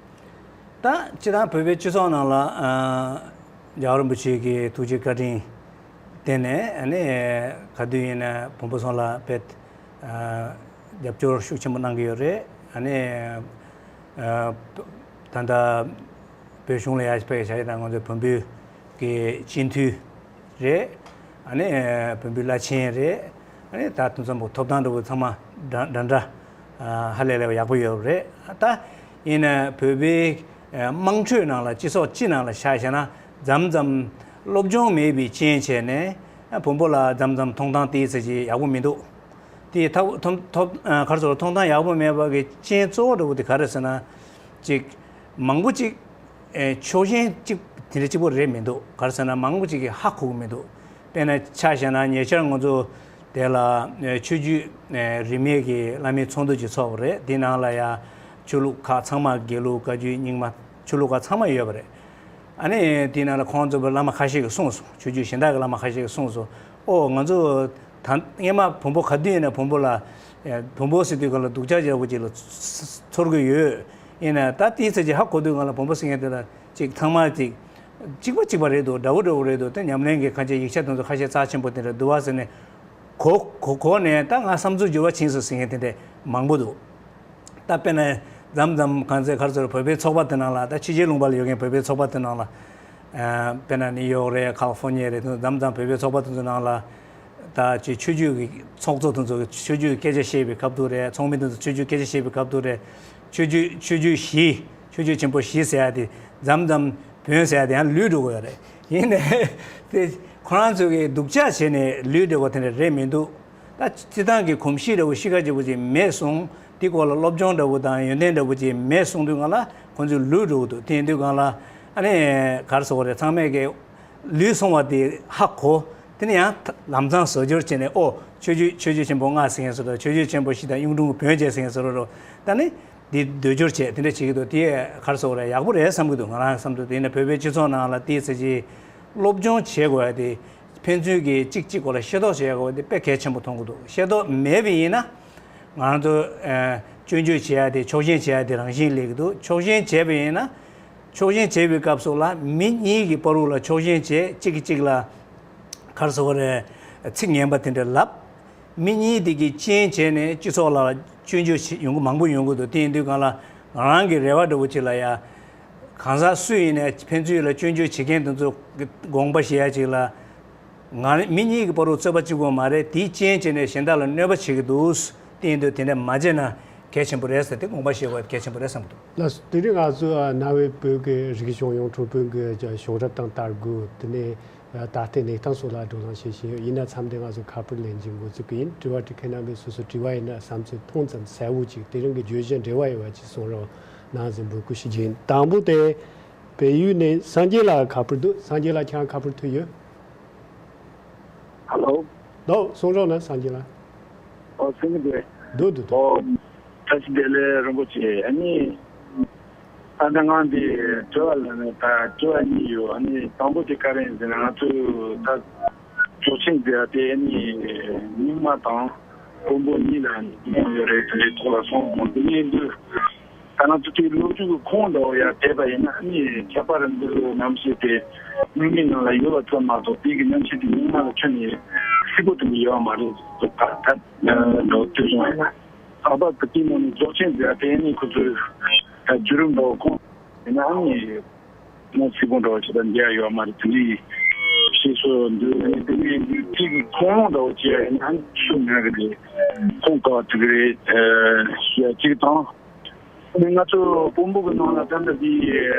ད་སྤྱིར་བཏང་བོད་པའི་སྤྱི་ཚོགས་ནང་ལ་ཨ་རྒྱལ་བ་རིན་པོ་ཆེ་གི་ཐུགས་རྗེ་བཀའ་དྲིན་བརྟེན་ནས་ཨ་ནི་ག་དུས་ཡིན་ན་བོན་པོ་ཚོ་ལ་དཔེ་ཨ་རྒྱབ་སྐྱོར་ཤུགས་ཆེན་པོ་གནང་གི་ཡོད་རེད། ཨ་ནི་ཨ་ད་ལྟ་བོད་གཞུང་ལ་ཡར་ཕེབས་བྱ་ཡི་དང་ང་ཚོའི་བོན་པོའི་གི་སྤྱི་འཐུས་རེད། ཨ་ནི་བོན་པོའི་བླ་ཆེན་རེད། ཨ་ནི་ད་དུང་ཙམ་པོ་ཐོབ་ཐང་འདྲ་བོ་ཚང་མ་འདྲ་འདྲ་འདྲ་ཧ་ལས་ལས་པ་ཡག་པོ་ཡོད་རེད། ད་ཡིན་ན་བོད་པའི་དམངས་ཁྲོད་ནང་ལ་སྤྱི་ཚོགས་སྤྱི་ནང་ལ་ཆ་བཞག་ན་མཚམས་མཚམས་སློབ་སྦྱོང་མེད་པའི་རྐྱེན་བྱས་ནས་བོན་པོ་ལ་མཚམས་མཚམས་མཐོང་ཐང་དེའི་ཚད་ཀྱི་ཡག་པོ་མི་འདུག་དེ་ཐབས་ཐོབ་ཐོབ་ག་རེ་ཟེར་མཐོང་ཐང་ཡག་པོ་མེད་པ་གི་རྐྱེན་གཙོ་བོ་འདྲ་བོ་དེ་ག་རེ་ཟེར་ན། ཅིག་མང་པོ་ཅིག་ཨེ་ཕྱོགས་ཞེན་གཅིག་དེ་འདྲ་གཅིག་པོ་རེད་མི་འདུག་ག་རེ་ཟེར་ན་མང་པོ་ཅིག་གིས་ཧ་གོ་གི་མི་འདུག་དཔེར་ན་ཆ་བཞག་ན་ཉེ་ཆར་ང་ཚོ་དེ་ལ་ཨེ་ཆོས་བརྒྱུད་ཨེ་རིས་མེད་ཀྱི་བླ་མའི་ཚོགས་འདུ་ཅིག་ཚོགས་པ་རེད། དེ་ནང་ལ་ཡ་ཆོས་ལུགས་ཁག་ཚང་མ་དགེ་ལུགས་བཀའ་བརྒྱུད་རྙིང་མ་ཆོས་ལུགས་ཁག་ཚང་མ་ཡོད་པ་རེད། ཨ་ནི་དེའི་ནང་ལ་ཁོང་ཚོ་བླ་མ་ཁ་ཤས་ཀྱིས་གསུངས་སོང་། ཆོས་བརྒྱུད་གཞན་དག་གི་བླ་མ་ཁ་ཤས་ཀྱིས་གསུངས་སོང་། ཨོ་ང་ཚོ་ད་སྔས་མ་བོན་པོ་ག་དུས་ཡིན་ན་བོན་པོ་ལ་ཨེ་བོན་པོ་ཟེར་དུས་ག་ལ་སྡུག་ཅག་ཅག་པོ་ཅིག་ལ་ཚོར་གི་ཡོད། ཡིན་ན་ད་དེའི་ཚེ་ཅིག་ཧ་གོ་དུས་ག་ལ་བོན་པོ་ཟེར་མཁན་དེ་ལ་ཅིག་ཚང་མ་ཅིག་གཅིག་པ་གཅིག་པ་རེད་འདུག་འདྲ་བོ་འདྲ་བོ་རེད་འདུག་དེ་ཉམས་ལེན་གྱི་ཁ་ཆེ་ཡིག་ཆ་དེ་ཚོ་ཁ་ཤས་རྩ་ཆེན་པོ་དེ་འདྲ་འདུག་བ་ཟེར་ནས་གོ་གོ་གོ་ནས་ད་ང་བསམ་ཚུལ་འགྱུར་བ་ཕྱིན་སོང་ཟེར་མཁན་དེ་འདྲ་མང་པོ་འདུག་ད་དཔེར་ན་མཚམས་མཚམས་གང་ཚེ་ག་རེ་ཟེར་བོད་པའི་ཚོགས་པ་དེ་ནང་ལ་ད་ཕྱི་རྒྱལ་ལུང་པ་ལ་ཡོད་མཁན་བོད་པའི་ཚོགས་པ་དེ་ནང་ལ་ཨ་དཔེར་ན་ནིའུ་ཡོག་རེད། ཁ་ལི་ཧྥོར་ནི་ཡ་རེད། དེ་ཚོ་མཚམས་མཚམས་བོད་པའི་ཚོགས་པ་དེ་ཚོ་ནང་ལ་ ད་ཅིག་ཆོས་བརྒྱུད་ཀྱི་ཚོགས་གཙོ་དེ་ཚོ་ཆོས་བརྒྱུད་སྐད་ཆ་བཤད་པའི་སྐབས་དུ་རེད། ཚོགས་མི་དེ་ཚོ་ཆོས་བརྒྱུད་སྐད་ཆ་བཤད་པའི་སྐབས་དུ་རེད། ཆོས་བརྒྱུད་ཆོས་བརྒྱུད་བཞི་ཆོས་བརྒྱུད་ཆེན་པོ་བཞི་ཟེར་ཡ་དེ་མཚམས་མཚམས་བོན་ཟེར་ཡ་དེ་ཡང་ལུས་འགྲོ་གི་ཡོད་རེད། ཡིན་ནའི་དེ་ཁོ་རང་ཚོ་གིས་སྡུག་ཅག་བྱས་ནས་ལུས་འགྲོ་གི་དེ་འདྲ་རེད་མི་འདུག་ད་སྤྱི་བཏང་གི་གོམས་གཤིས་འདྲ་བོ་གཤིས་ཀ་འདྲ་བོ་ཅིག་མེད་སོང་། དེ་སྐོར་ལ་སློབ་སྦྱོང་འདྲ་བོ་དང་ཡོན་ཏན་འདྲ་བོ་ཅིག་མེད་སོང་དུས་སྒང་ལ་ཁོང་ཚོས་ལུས་འགྲོ་གི་འདུག་དེ་ཡིན་དུས་སྒང་ལ་ཨ་ནི་ག་རེ་ཟེར་དགོས་རེད། ཚང་མས་ཀྱི་ལུས་སོང་བ་དེ་ཧ་གོ། དེ་ནས་ཡང་ལམ་སང་བཟོ་བཅོས་བྱས་ནས། ཨོ། ཆོས་བརྒྱུད་ཆོས་བརྒྱུད་ཆེན་པོ་ལྔ་ཟེར་མཁན་བཟོ་འདྲ། ཆོས་བརྒྱུད་ཆེན་པོ་བཞི་དང་གཡུང་དྲུང་བོན་བཅས་ཟེར་མཁན་བཟོ་འདྲ། ད་ནི་འདི་བཟོ་བཅོས་བྱས་དེ་འདྲ་བྱེད་ཀྱི་འདུག་དེ་ག་རེ་ཟེར་དགོས་རེད། ཡག་པོ་རེད་བསམ་གྱི་འདུག་ང་རང་བསམ་དུས། དེ་ཡིན་ན་བོད་པའི་སྤྱི་ཚོགས་ནང་ལ་དེའི་ཚེ་ཅིག་སློབ་སྦྱོང་བྱེད་དགོས་ཡ་དེ། ཕན་ཚུན་གྱི་གཅིག་གཅིག་སྐོར་ལ་ཤེས་རྟོགས་བྱེད་དགོས་པ་དེ་དཔེ་གལ་ཆེན་པོ་མཐོང་གི་འདུག་ཤེས་རྟོགས་མེད་པ་ཡིན་ན། ང་རང་ཚོ་ཨ་སྐྱོན་བརྗོད་བྱེད་ཡ་དེ་ཕྱོགས་ཞེན་བྱེད་ཡ་དེ་རང་བཞིན་སླེབས་ཀྱི་འདུག་ཕྱོགས་ཞེན་བྱས་པ་ཡིན་ན། ཕྱོགས་ཞེན་བྱེད་པའི་སྐབས་སུ་ལ་མི་གཉིས་ཀྱི་བར་དུ་ལ་ཕྱོགས་ཞེན་བྱས། གཅིག་གིས་གཅིག་ལ་ག་རེ་ཟེར་དགོས་རེད། ཚིག་ངན་པ་དེ་འདྲ་ལབ། མི་གཉིས་དེ་གིས་རྐྱེན་བྱས་ནས་སྤྱི་ཚོགས་ལ་སྐྱོན་བརྗོད་བྱེད་ཡོང་གི་མང་པོ་ཡོང་གི་འདུག་དེ་ཡིན་དུས་སྒང་ལ་ང་རང་གི་རེ་བ་འདྲ་བོ་ཅིག་ལ་ཡ། གང་ཟག་སུ་ཡིན་ནའི་ཕན་ཚུན་ལ་སྐྱོན་བརྗོད་བྱེད་མཁན་དེ་ཚོ་གི་དགོངས་པ་བཞེས་ཡ་ཅིག་ལ། ང་མི་གཉིས་ཀྱི་བར་དུ་རྩོད་པ་གཅིག་པོ་མ་རེད། དེའི་རྐྱེན་བྱས་ནས་གཞན་དག་ལ་གནོད་པ་བྱེད་ཀྱི་འདུག་དེ་ཡིན་དུས་དེ་འདྲ་མ་བྱས་ན་གལ་ཆེན་པོ་རེད་ཟེར་ཏེ་དགོངས་པ་བཞེས་དགོས་གལ་ཆེན་པོ་རེད་བསམ་གྱི་འདུག་ལགས་སོ། དེ་རིང་ང་ཚོ་ཨ་གནའ་བོའི་བོད་ཀྱི་རིག་གཞུང་གཡུང་དྲུང་བོན་གྱི་བྱུང་རབས་དང་དར་རྒུད། དེ་ནས་ད་ལྟའི་གནས་སྟངས་སོགས་ལ་བགྲོ་གླེང་བྱེད་བཞིན་ཡོད། ཡིན་ན་མཚམས་འདིར་ང་ཚོ་ཁ་པར་ལེན་རྒྱུའི་འགོ་འཛུགས་ཀྱི་ཡིན། དྲི་བ་དྲི་མཁན་རྣམ་པས་སོ་སོའི་དྲི་བ་ཡིན་ན་བསམ་ཚུལ་མཐུན་ཙམ་གསལ་བོ་ཅིག་དེ་རིང་གི་བརྗོད་གཞི་འབྲེལ་བ་ཡོད་པ་ཅིག་གསུང་རོགས་གནང་ཟེར་འབོད་སྐུལ་ཞུ་རྒྱུ་ཡིན། དང་པོ་དེ་བལ་ཡུལ་ནས་སངས་རྒྱས་ལགས་ཁ་པར་འདུག་སངས་རྒྱས་ལགས་ཁྱེད་རང་ཁ་པར་ཐོན་ཡོད། ཧ་ལོ། ལོ། གསུང་རོགས་གནང་སངས་རྒྱས་ལགས། ཨོ་སེང་གེ་འདུག་འདུག་འདུག་ཨོ། བཀྲ་ཤིས་བདེ་ལེགས་རིན་པོ་ཆེ། ཨ་ནི། ད་ལྟ་ང་འདི་དྲི་བ་ལ་ནི་ད་དྲི་བ་གཉིས་ཡོད། ཨ་ནི་དང་པོ་དེ་ག་རེ་ཡིན་ཟེར་ན། ང་ཚོས་ད་ཚོགས་ཆེན་ཟེར་ཡ་དེ་ཨ་ནི་རྙིང་མ་དང་དཔོན་པོ་གཉིས་ལ་ཡོད་རེད། དེ་འདྲའི་ཐོག་ལ་སོང་དགོངས་དེ་ནས་འདུག་ད་ང་ཚོ་དེའི་ལོ་རྒྱུས་ཀྱི་ཁུངས་འདྲ་བོ་ཡར་བལྟས་པ་ཡིན་ན། ཨ་ནི་ཁྱད་པར་འདི་ཚོ་རྣམ་ཤེས་དེ་རྙིང་མའི་ནང་ལ་ཡོད་པ་ཙམ་མ་གཏོགས་དེ་གི་རྣམ་ཤེས་དེ་རྙིང་མ་ལ་ཁྱོན་ནས་སིལ་པོ་དེ་འདྲ་ཡོད་པ་མ་རེད། ད་ད་འདྲ་བོ་དེ་བྱུང་བ་ཡིན་ན། ལྷག་པར་དུ་དེའི་ནང་ནས་རྫོགས་ཆེན་ཟེར་ཡ་དེ་ནི་ཁོ་ཚོའི་ད་བརྒྱུད་རིམ་འདྲ་བོ་ཁུངས་ཡིན་ན་ཨ་ནི་ང་སིལ་པོ་འདྲ་བོ་ཞིག་དང་འགལ་ཡོད་མ་རེད། དེ་འདྲའི་ཤེས་སོ་འདུག་ཨ་ནི་དེ་ནས་འདི་གཅིག་གི་ཁུངས་ལུང་འདྲ་བོ་བྱས་ཡིན་ན་ཨ་ནི་ཤུགས་ཉག་གི་རེད། ཁུངས་དཀའ་བ་ཐུག་གི་རེད་ཞེས་གཅིག་དང་། ཨ་ནི་ང་ཚོ་བོན་པོ་གི་ནང་ལ་ད་ལྟ་འདི་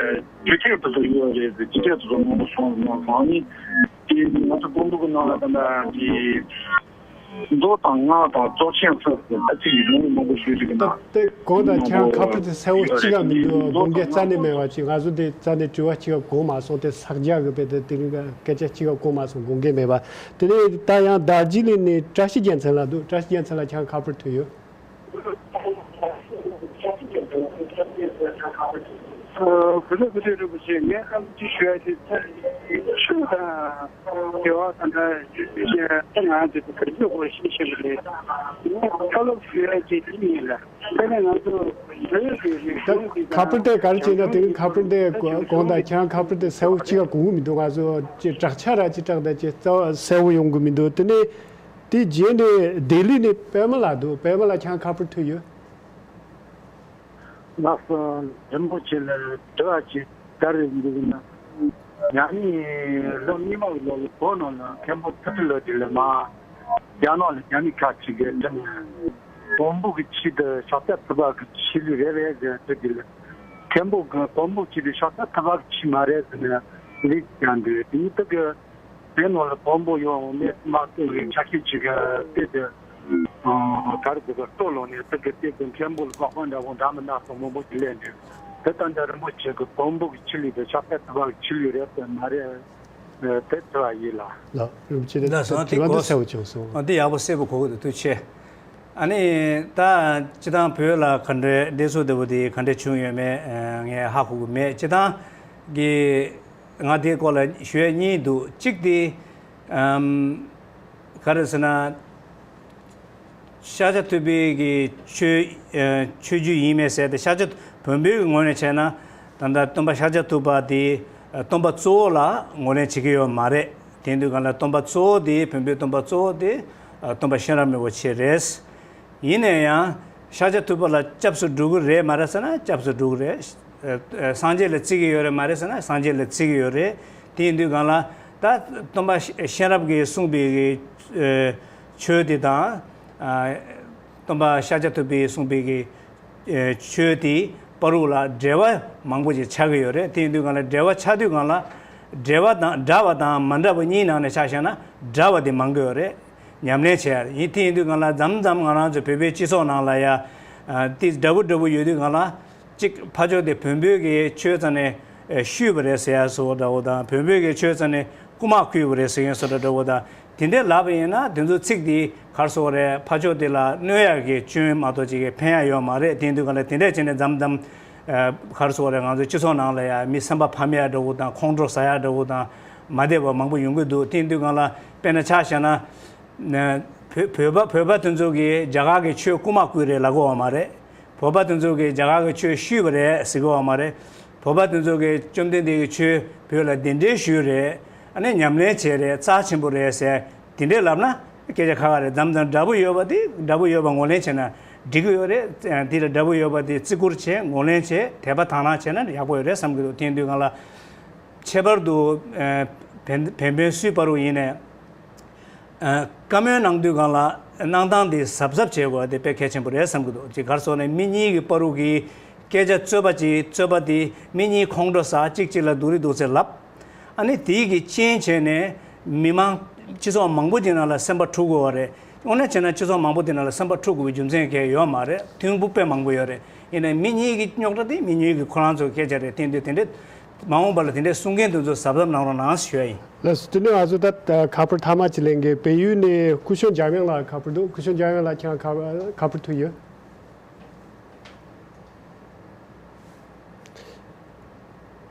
ཇུས་ཐག་དེ་ཚོ་ཡོད་རེད་ཟེར། ཇུས་ཐག་དེ་ཚོ་མང་པོ་སོང་སོང་སོང་། ཨ་ནི་དེ་ང་ཚོ་བོན་པོ་གི་ནང་ལ་ད་ལྟ་འདི། མདོ་དང་སྔགས་དང་རྫོགས་ཆེན་སོགས་ཀྱི་ལྟ་ཚུལ་ཡིན་ནའི་མང་པོ་ཞུས་ཅིག་ད་གནང་། དེ་གང་ལྟར་ཁྱེད་རང་ཁ་པར་དེ་གསལ་བོ་གཅིག་ཀ་མི་འདུག་དགོངས་འགལ་རྩ་ནས་མེད་པ་ཅིག་ང་ཚོ་དེ་རྩ་ནས་དྲི་བ་གཅིག་ཀ་གོ་མ་སོང་། དེ་ཕྱག་རྒྱ་གི་དཔེ་དེ་དེ་རིང་ག་སྐད་ཆ་གཅིག་ཀ་གོ་མ་སོང་། དགོངས་འགལ་མེད་པ། དེ་ནས་ད་ཡང་དར་རྒྱས་གླིང་ནས་བཀྲ་ཤིས་རྒྱལ་མཚན་ལགས་འདུག་བཀྲ་ཤིས་རྒྱལ་མཚན་ལགས་ཁྱེད་རང་ཁ་པར་ཐོན་ཡོད། ཨ། བུ་ལོན་བུ་ལོན་རིན་པོ་ཆེ། ངས་ཨམ་ཅི་ཞུ་ཡ་དེ་ཚེ་ཆུ་དང་དེ་བ་དང་འདྲ་ཡོད་ཤེས་ད་ང་དེ་ག་རྒྱུ་གོ་ཤེས་ཤེས་པ་རེད། ངས་ཐ་སློབ་ཞུ་ཡ་དེ་དེ་ཡིན་ལ། དེ་ནས་ང་ཚོ་བོད་ཀྱི་རིག་གཞུང་གི་ཁ་པར་དེ་ག་རེ་བྱས་ན་དེ་རིང་ཁ་པར་དེ་གོང་དང་ཁྱེད་རང་ཁ་པར་དེ་གསལ་བོ་གཅིག་ག་གོ་གི་མི་འདུག་ང་ཚོ་ཅིག་དྲག་ཆ་ར་ཅིག་དྲག་ད་ཅིག་རྩ་བ་གསལ་བོ་ཡོང་གི་མི་འདུག་དེ་ནས། དེ་རྗེས་ནས་ལྡི་ལི་ནས་པད་མ་ལགས་འདུག་པད་མ་ལགས་ཁྱེད་རང་ཁ་པར་ཐོན་ཡོད། ལགས་སོ། རིན་པོ་ཆེ་ལ་དྲི་བ་ཅིག་ག་རེ་འདུག་ན། ཡང་ནི་ལོ་སྔོན་མ་གི་ལོ་ལ་བོད་ནང་ལ་མཁན་པོ་ཐུབ་བསྟན་ལགས་དེ་ལ་མ་རྒྱ་ནག་ལ་རྒྱ་མི་ཁག་ཅིག་གིས་དེ་ནས་བོན་པོ་གི་ཆོས་དེ་ཤཱཀྱ་ཐུབ་པ་གི་ཆོས་ལུགས་རེད་རེད་ཟེར། དེ་དེ་ལ་མཁན་པོ་གི་བོན་པོ་ཆོས་དེ་ཤཱཀྱ་ཐུབ་པ་གི་ཆོས་མ་རེད་ཟེར་ནས་ལིག་ཀྱང་འདུག་དེ་ནི་དེ་གི་དེ་ནང་ལ་བོན་པོ་ཡོང་མེད་མ་གཏོགས་པའི་ཆ་ཤས་ཅིག་ག་དེ་དེ་གར་དགོས་པ་སྟོད་ལོག་ནས་དེ་གི་དེ་གི་མཁན་པོ་ལ་སྐོག་པ་འདྲ་བོ་འདྲ་མི་འདྲ་སོགས་མང་པོ་ཅིག་ལས་འདུག་དེ་ལྟ་འདྲ་རིན་པོ་ཆེ་གི་བོན་པོ་གི་ཆོས་ལུགས་དེ་ཤཱཀྱ་ཐུབ་པ་གི་ཆོས་ལུགས་རེད་དེ་མ་རེད་དེ་དྲི་བ་ཡིན་ལ། ལགས་རིན་པོ་ཆེ་དེ་ལགས་སོ། དྲི་བ་འདི་གསལ་བོ་བྱུང་སོང་། འདི་ཡག་པོ་གསལ་པོ་གོ་གི་འདུག་ཐུགས་རྗེ་ཆེ། ཨ་ནི་ད་སྤྱི་བཏང་བོད་ལ་ག་འདྲའི་འདས་སོ་དེ་བོ་དེ་ག་འདྲ་བྱུང་ཡོད་མེད་ངས་ཧ་གོ་གི་མེད། སྤྱི་བཏང་གི་ང་དེའི་སྐོར་ལ་ཞུ་ཡས་གཉིས་འདུག་གཅིག་དེ་ཨམ་ག་རེ་ཟེར་ན། ཤཱཀྱ་ཐུབ་པའི་གི་ཆོས་ཨ་ཆོས་བརྒྱུད་ཡིན་མིན་ཟེར་ཏེ། ཤཱཀྱ་བོན་པོའི་གི་ངོས་ནས་བྱས་ན་ད་ལྟ་སྟོན་པ་ཤཱཀྱ་ཐུབ་པ་དེ་ཨ་སྟོན་པ་གཙོ་བོ་ལ་ངོས་ལེན་བྱེད་ཀྱི་ཡོད་མ་རེད། དེ་དུས་གང་ལ་སྟོན་པ་གཙོ་བོ་དེ་བོན་པོའི་སྟོན་པ་གཙོ་བོ་དེ་ཨ་སྟོན་པ་གཤེན་རབ་རིན་པོ་ཆེ་རེད། ཡིན་ན་ཡང་ཤཱཀྱ་ཐུབ་པ་ལ་སྐྱབས་སུ་འགྲོ་གི་རེད་མ་རེད་ཟེར་ན་སྐྱབས་སུ་འགྲོ་གི་རེད། ཨ་ཨ་སངས་རྒྱས་ལ་བརྩི་གི་ཡོད་རེད་མ་རེད་ཟེར་ན་སངས་རྒྱས་ལ་བརྩི་གི་ཡོད་རེད། དེ་ཡིན་དུས་གང་ལ་ད་སྟོན་པ་གཤེན་རབ་ཀྱིས་གསུངས་པའི་ ཨེ་ཆོས་དེ་དང་། ཨ་སྟོན་པ་ཤཱཀྱ་ཐུབ་པས་གསུངས་པའི་གི་ཨེ་ཆོས་དེའི་བར་དུ་ལ་འབྲེལ་བ་མང་པོ་ཞིག་ཆགས་ཀྱི་ཡོད་རེད། དེ་ཡིན་དུས་གང་ལ་འབྲེལ་བ་ཆགས་དུས་གང་ལ་འབྲེལ་བ་དང་འདྲ་བ་དང་མ་འདྲ་བ་གཉིས་ནང་ནས་ཆ་བཞག་ན་འདྲ་བ་དེ་མང་གི་ཡོད་རེད། ཉམས་ལེན་བྱེད་ཡ་ཡིན། དེ་ཡིན་དུས་གང་ལ་མཚམས་མཚམས་ང་རང་ཚོ་བོད་པའི་སྤྱི་ཚོགས་ནང་ལ་ཡ་ཨ་དེ་འདྲ་པོ་འདྲ་པོ་ཡོད་དུས་གང་ལ། གཅིག་ཕར་ཕྱོགས་དེ་བོན་པོའི་གི་ཆོས་ཙམ་ནས་ཨེ་བཤུས་པ་རེད་ཟེར་ཡ་བཟོ་འདྲ་བོ་དང་། བོན་པོའི་གི་ཆོས་ཙམ་ནས་རྐུ་མ་བརྐུས་པ་རེད་ཟེར་མཁན་བཟོ་འདྲ་འདྲ་བོ་དང་། དེ་འདྲའི་ལབ་པ་ཡིན་ན་དེ་ཚོ་ཚིག་དེ་ག་རེ་ཟེར་དགོས་རེད། ཕར་ཕྱོགས་དེ་ལ་གནོད་ཡག་གི་སྐྱོན་མ་གཏོགས་ཅིག་གི་ཕན་ཡག་ཡོད་མ་རེད། དེ་ཡིན་དུས་གང་ལ་དེ་འདྲས་བྱས་ནས་མཚམས་མཚམས་ཨ་ག་རེ་ཟེར་དགོས་རེད། ང་ཚོའི་སྤྱི་ཚོགས་ནང་ལ་ཡ་མི་སེམས་པ་ཕམ་ཡག་འདྲ་བོ་དང་ཁོང་ཁྲོ་ཟ་ཡག་འདྲ་བོ་དང་མ་བདེ་བ་མང་པོ་ཡོང་གི་འདུག་དེ་ཡིན་དུས་གང་ལ་དཔེར་ན་ཆ་བཞག་ན། ན་བོད་བོད་པ་བོད་པ་དེ་ཚོ་གིས་རྒྱ་གར་གྱི་ཆོས་རྐུ་མ་བརྐུས་རེད་ལབ་དགོས་པ་མ་རེད། བོད་པ་དེ་ཚོ་གིས་རྒྱ་གར་གྱི་ཆོས་བཤུས་པ་རེད་ཟེར་དགོས་པ་མ་རེད། བོད་པ་དེ་ཚོ་གིས་བཅོམ་ལྡན་འདས་ཀྱི་ཆོས་བོད་ལ་གདན་འདྲེན་ཞུས་རེད། ཨ་ནི་ཉམས་ལེན་བྱས་རེད། རྩ་ཆེན་པོ་རེད་ཟེར་དེ་འདྲས་ལབ་ན་སྐད་ཆ་ཁག་ཁག་རེད། མཚམས་མཚམས་འདྲ་པོ་ཡོད་པ་དེ་འདྲ་པོ་ཡོད་པ་ངོས་ལེན་བྱས་ན་འགྲིག་གི་ཡོད་རེད། དེ་ལ་འདྲ་པོ་ཡོད་པ་དེ་བརྩི་བཀུར་བྱས་ངོས་ལེན་བྱས་དད་པ་དག་སྣང་བྱས་ན་ཡག་པོ་ཡོད་རེད་བསམ་གྱི་འདུག་དེ་ཡིན་དུས་གང་ལ་ཁྱད་པར་དུ་ཨ་བན་བན་བོན་སུའི་བར་དུ་ཡིན་ནའི། ཨ་བཀའ་མོལ་གནང་དུས་སྒང་ལ་གནང་སྟངས་དེ་གཟབ་གཟབ་བྱེད་དགོས་པ་དེ་དཔེ་གལ་ཆེན་པོ་རེད་བསམ་གྱི་འདུག་ཅིག་ག་རེ་ཟེར་ན་མི་གཉིས་ཀྱི་བར་དུ་གི་སྐད་ཆ་རྩོད་པ་ཅིག་རྩོད་པ་དེ་མི་གཉིས་ཁོང་ཁྲོ་ཟ། གཅིག་གཅིག་ལ་སྡུག་རུས་སྡུག་ཚད་ལབ། ཨ་ནི་དེའི་གི་རྐྱེན་བྱས་ནས་མི་མང་སྤྱི་ཚོགས་མང་པོ་ཅིག་ནང་ལ་སེམས་པ་འཁྲུག་དགོས་པ་རེད། དངོས་གནས་བྱས་ན་སྤྱི་ཚོགས་མང་པོ་དེ་ནང་ལ་སེམས་པ་འཁྲུག་དགོས་པའི་རྒྱུ་མཚན་གང་ཡང་ཡོད་མ་རེད། མཐུན་པོ་དཔེ་མང་པོ་ཡོད་རེད། ཡིན་ནའི་མི་གཉིས་ཀྱི་རྙོག་དྲ་དེ་མི་གཉིས་ཀྱི་ཁོ་རང་ཚོའི་སྐད་ཆ་རེད། དེ་འདྲ་དེ་འདྲ་མ་འོངས་པ་ལ་དེ་འདྲ་གསུང་མཁན་དེ་ཚོ་གཟབ་གཟབ་གནང་རོགས་གནང་ཞུ་ཡ་ཡིན། ལགས་སོ། དེ་ནས་ང་ཚོ་ད་ཁ་པར་མཐའ་མ་གཅིག་ལེན་གྱི། བལ་ཡུལ་ནས་སྐུ་ཞབས་འཇམ་དབྱངས་ལགས་ཁ་པར་འདུག་སྐུ་ཞབས་འཇམ་དབྱངས་ལགས་ཁྱེད་རང་ཁ་ཁ་པར་ཐུག་ཡོད།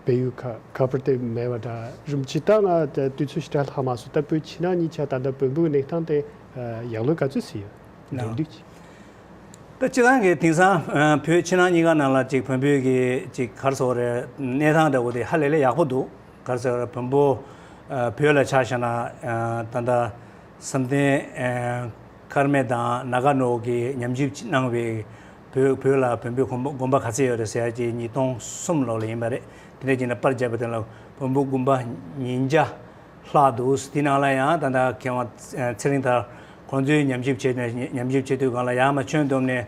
བལ་ཡུལ་ཁ་ཁ་པར་དེ་མེད་པ་འདྲ། རིན་པོ་ཆེ་ད་ང་དུས་ཚོད་ཞེ་དྲག་ལྷག་མ་སོང་། ད་བོད་ཕྱི་ནང་གཉིས་ཆ་ད་ལྟ་བོན་པོའི་གནས་སྟངས་དེ་ཡག་ལོས་ག་ཚོད་ཟིན་ཡོད། ན། འགྲིག་འདུག་ཅི། ད་སྤྱིར་བཏང་གི་དེང་སང་ཨ་བོད་ཕྱི་ནང་གཉིས་ཀ་ནང་ལ་ཅིག་བོན་པོའི་གི་ཅིག་ག་རེ་ཟེར་དགོས་རེད། གནས་སྟངས་འདྲ་བོ་དེ་ཧ་ལས་ལས་ཡག་པོ་འདུག་ག་རེ་ཟེར་དགོས་རེད། བོན་པོ་ཨ་བོད་ལ་ཆ་བཞག་ན་ཨ་ད་ལྟ་བསམ་གཏན་ཨ་མཁར་རྨེ་དང་ནཱ་ག་ནོར་བུ་གིས་ཉམས་ཞིབ་གནང་བའི་བོད་བོད་ལ་བོན་པོའི་དགོན་པ་དགོན་པ་ག་ཚད་ཡོད་རེད་ཟེར་ཡ་ཅིག་ཉིས་སྟོང་གསུམ་ལོ་ལ་ཡིན་པ་རེད། དེ་འདྲ་བྱས་ན་པར་བརྒྱབ་པ་དེ་ལ་བོན་པོ་དགོན་པ་ཉིས་བརྒྱ་ལྷག་འདུག་དེ་ནང་ལ་ཡང་ད་ལྟ་མཁས་དབང་ཚེ་རིང་ཐར་ཁོང་ཚོས་ཉམས་ཞིབ་བྱས་ནས་ཉམས་ཞིབ་བྱེད་དུས་སྒང་ལ་ཡར་མར་ཁྱོན་བསྡོམས་ནས་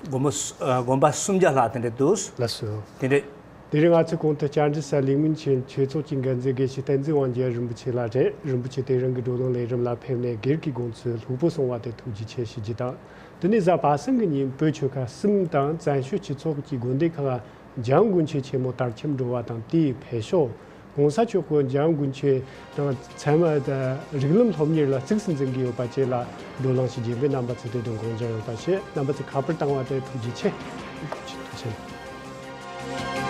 དགོན་པ་སུ་ཨ་དགོན་པ་སུམ་བརྒྱ་ལྷག་དེ་འདྲ་འདུག་ལགས་སོ། དེ་འདྲ། དེ་རིང་ང་ཚོའི་གོང་དུ་བཅར་འདྲི་ས་ལིག་མིན་ཆེན་ཆོས་ཚོགས་ཀྱི་འགན་འཛིན་དགེ་བཤེས་བསྟན་འཛིན་དབང་རྒྱལ་རིན་པོ་ཆེ་ལགས་རེད། རིན་པོ་ཆེ་དེ་རིང་གི་བགྲོ་གླེང་ལས་རིམ་ལ་ཕེབས་ནས་སྒེར་གྱི་དགོངས་ཚུལ་ལྷུག་པོ་གསུངས་པ་དེ་ཐུགས་རྗེ་ཆེ་ཞུ་རྒྱུ་དང་། དེ་ནས་གཟའ་པ་སངས་ཀྱི་ཉིན་བོད་ཆོལ་ཁ་གསུམ་དང་བཙན་བྱོལ་སྤྱི་ཚོགས་ཀྱི་དགོན་སྡེ་ཁག་ལ་འཇང་དགུན་ཆོས་ཆེན་མོ་དར་ཁྱབ་འགྲོ་བ་དང་དེའི་འཕེལ་ཕྱོགས། གོང་ས་མཆོག་གིས་འཇང་དགུན་ཆོས་དང་ཚད་མ་དང་རིགས་ལམ་སློབ་གཉེར་ལ་གཙིགས་སུ་འཛིན་གྱི་ཡོད་པ་བཅས་ལ་བགྲོ་གླེང་ཞིག་རྒྱས་པའི་རྣམ་པ་ཚོས་དེ་དོན་དགོངས་འཇགས་ཡོད་པ་བྱས། རྣམ་པ་ཚོས་ཁ་པར་བཏང་བ་དེ་ཐུགས་རྗེ་ཆེ། ཐུགས་རྗེ་ཆེ།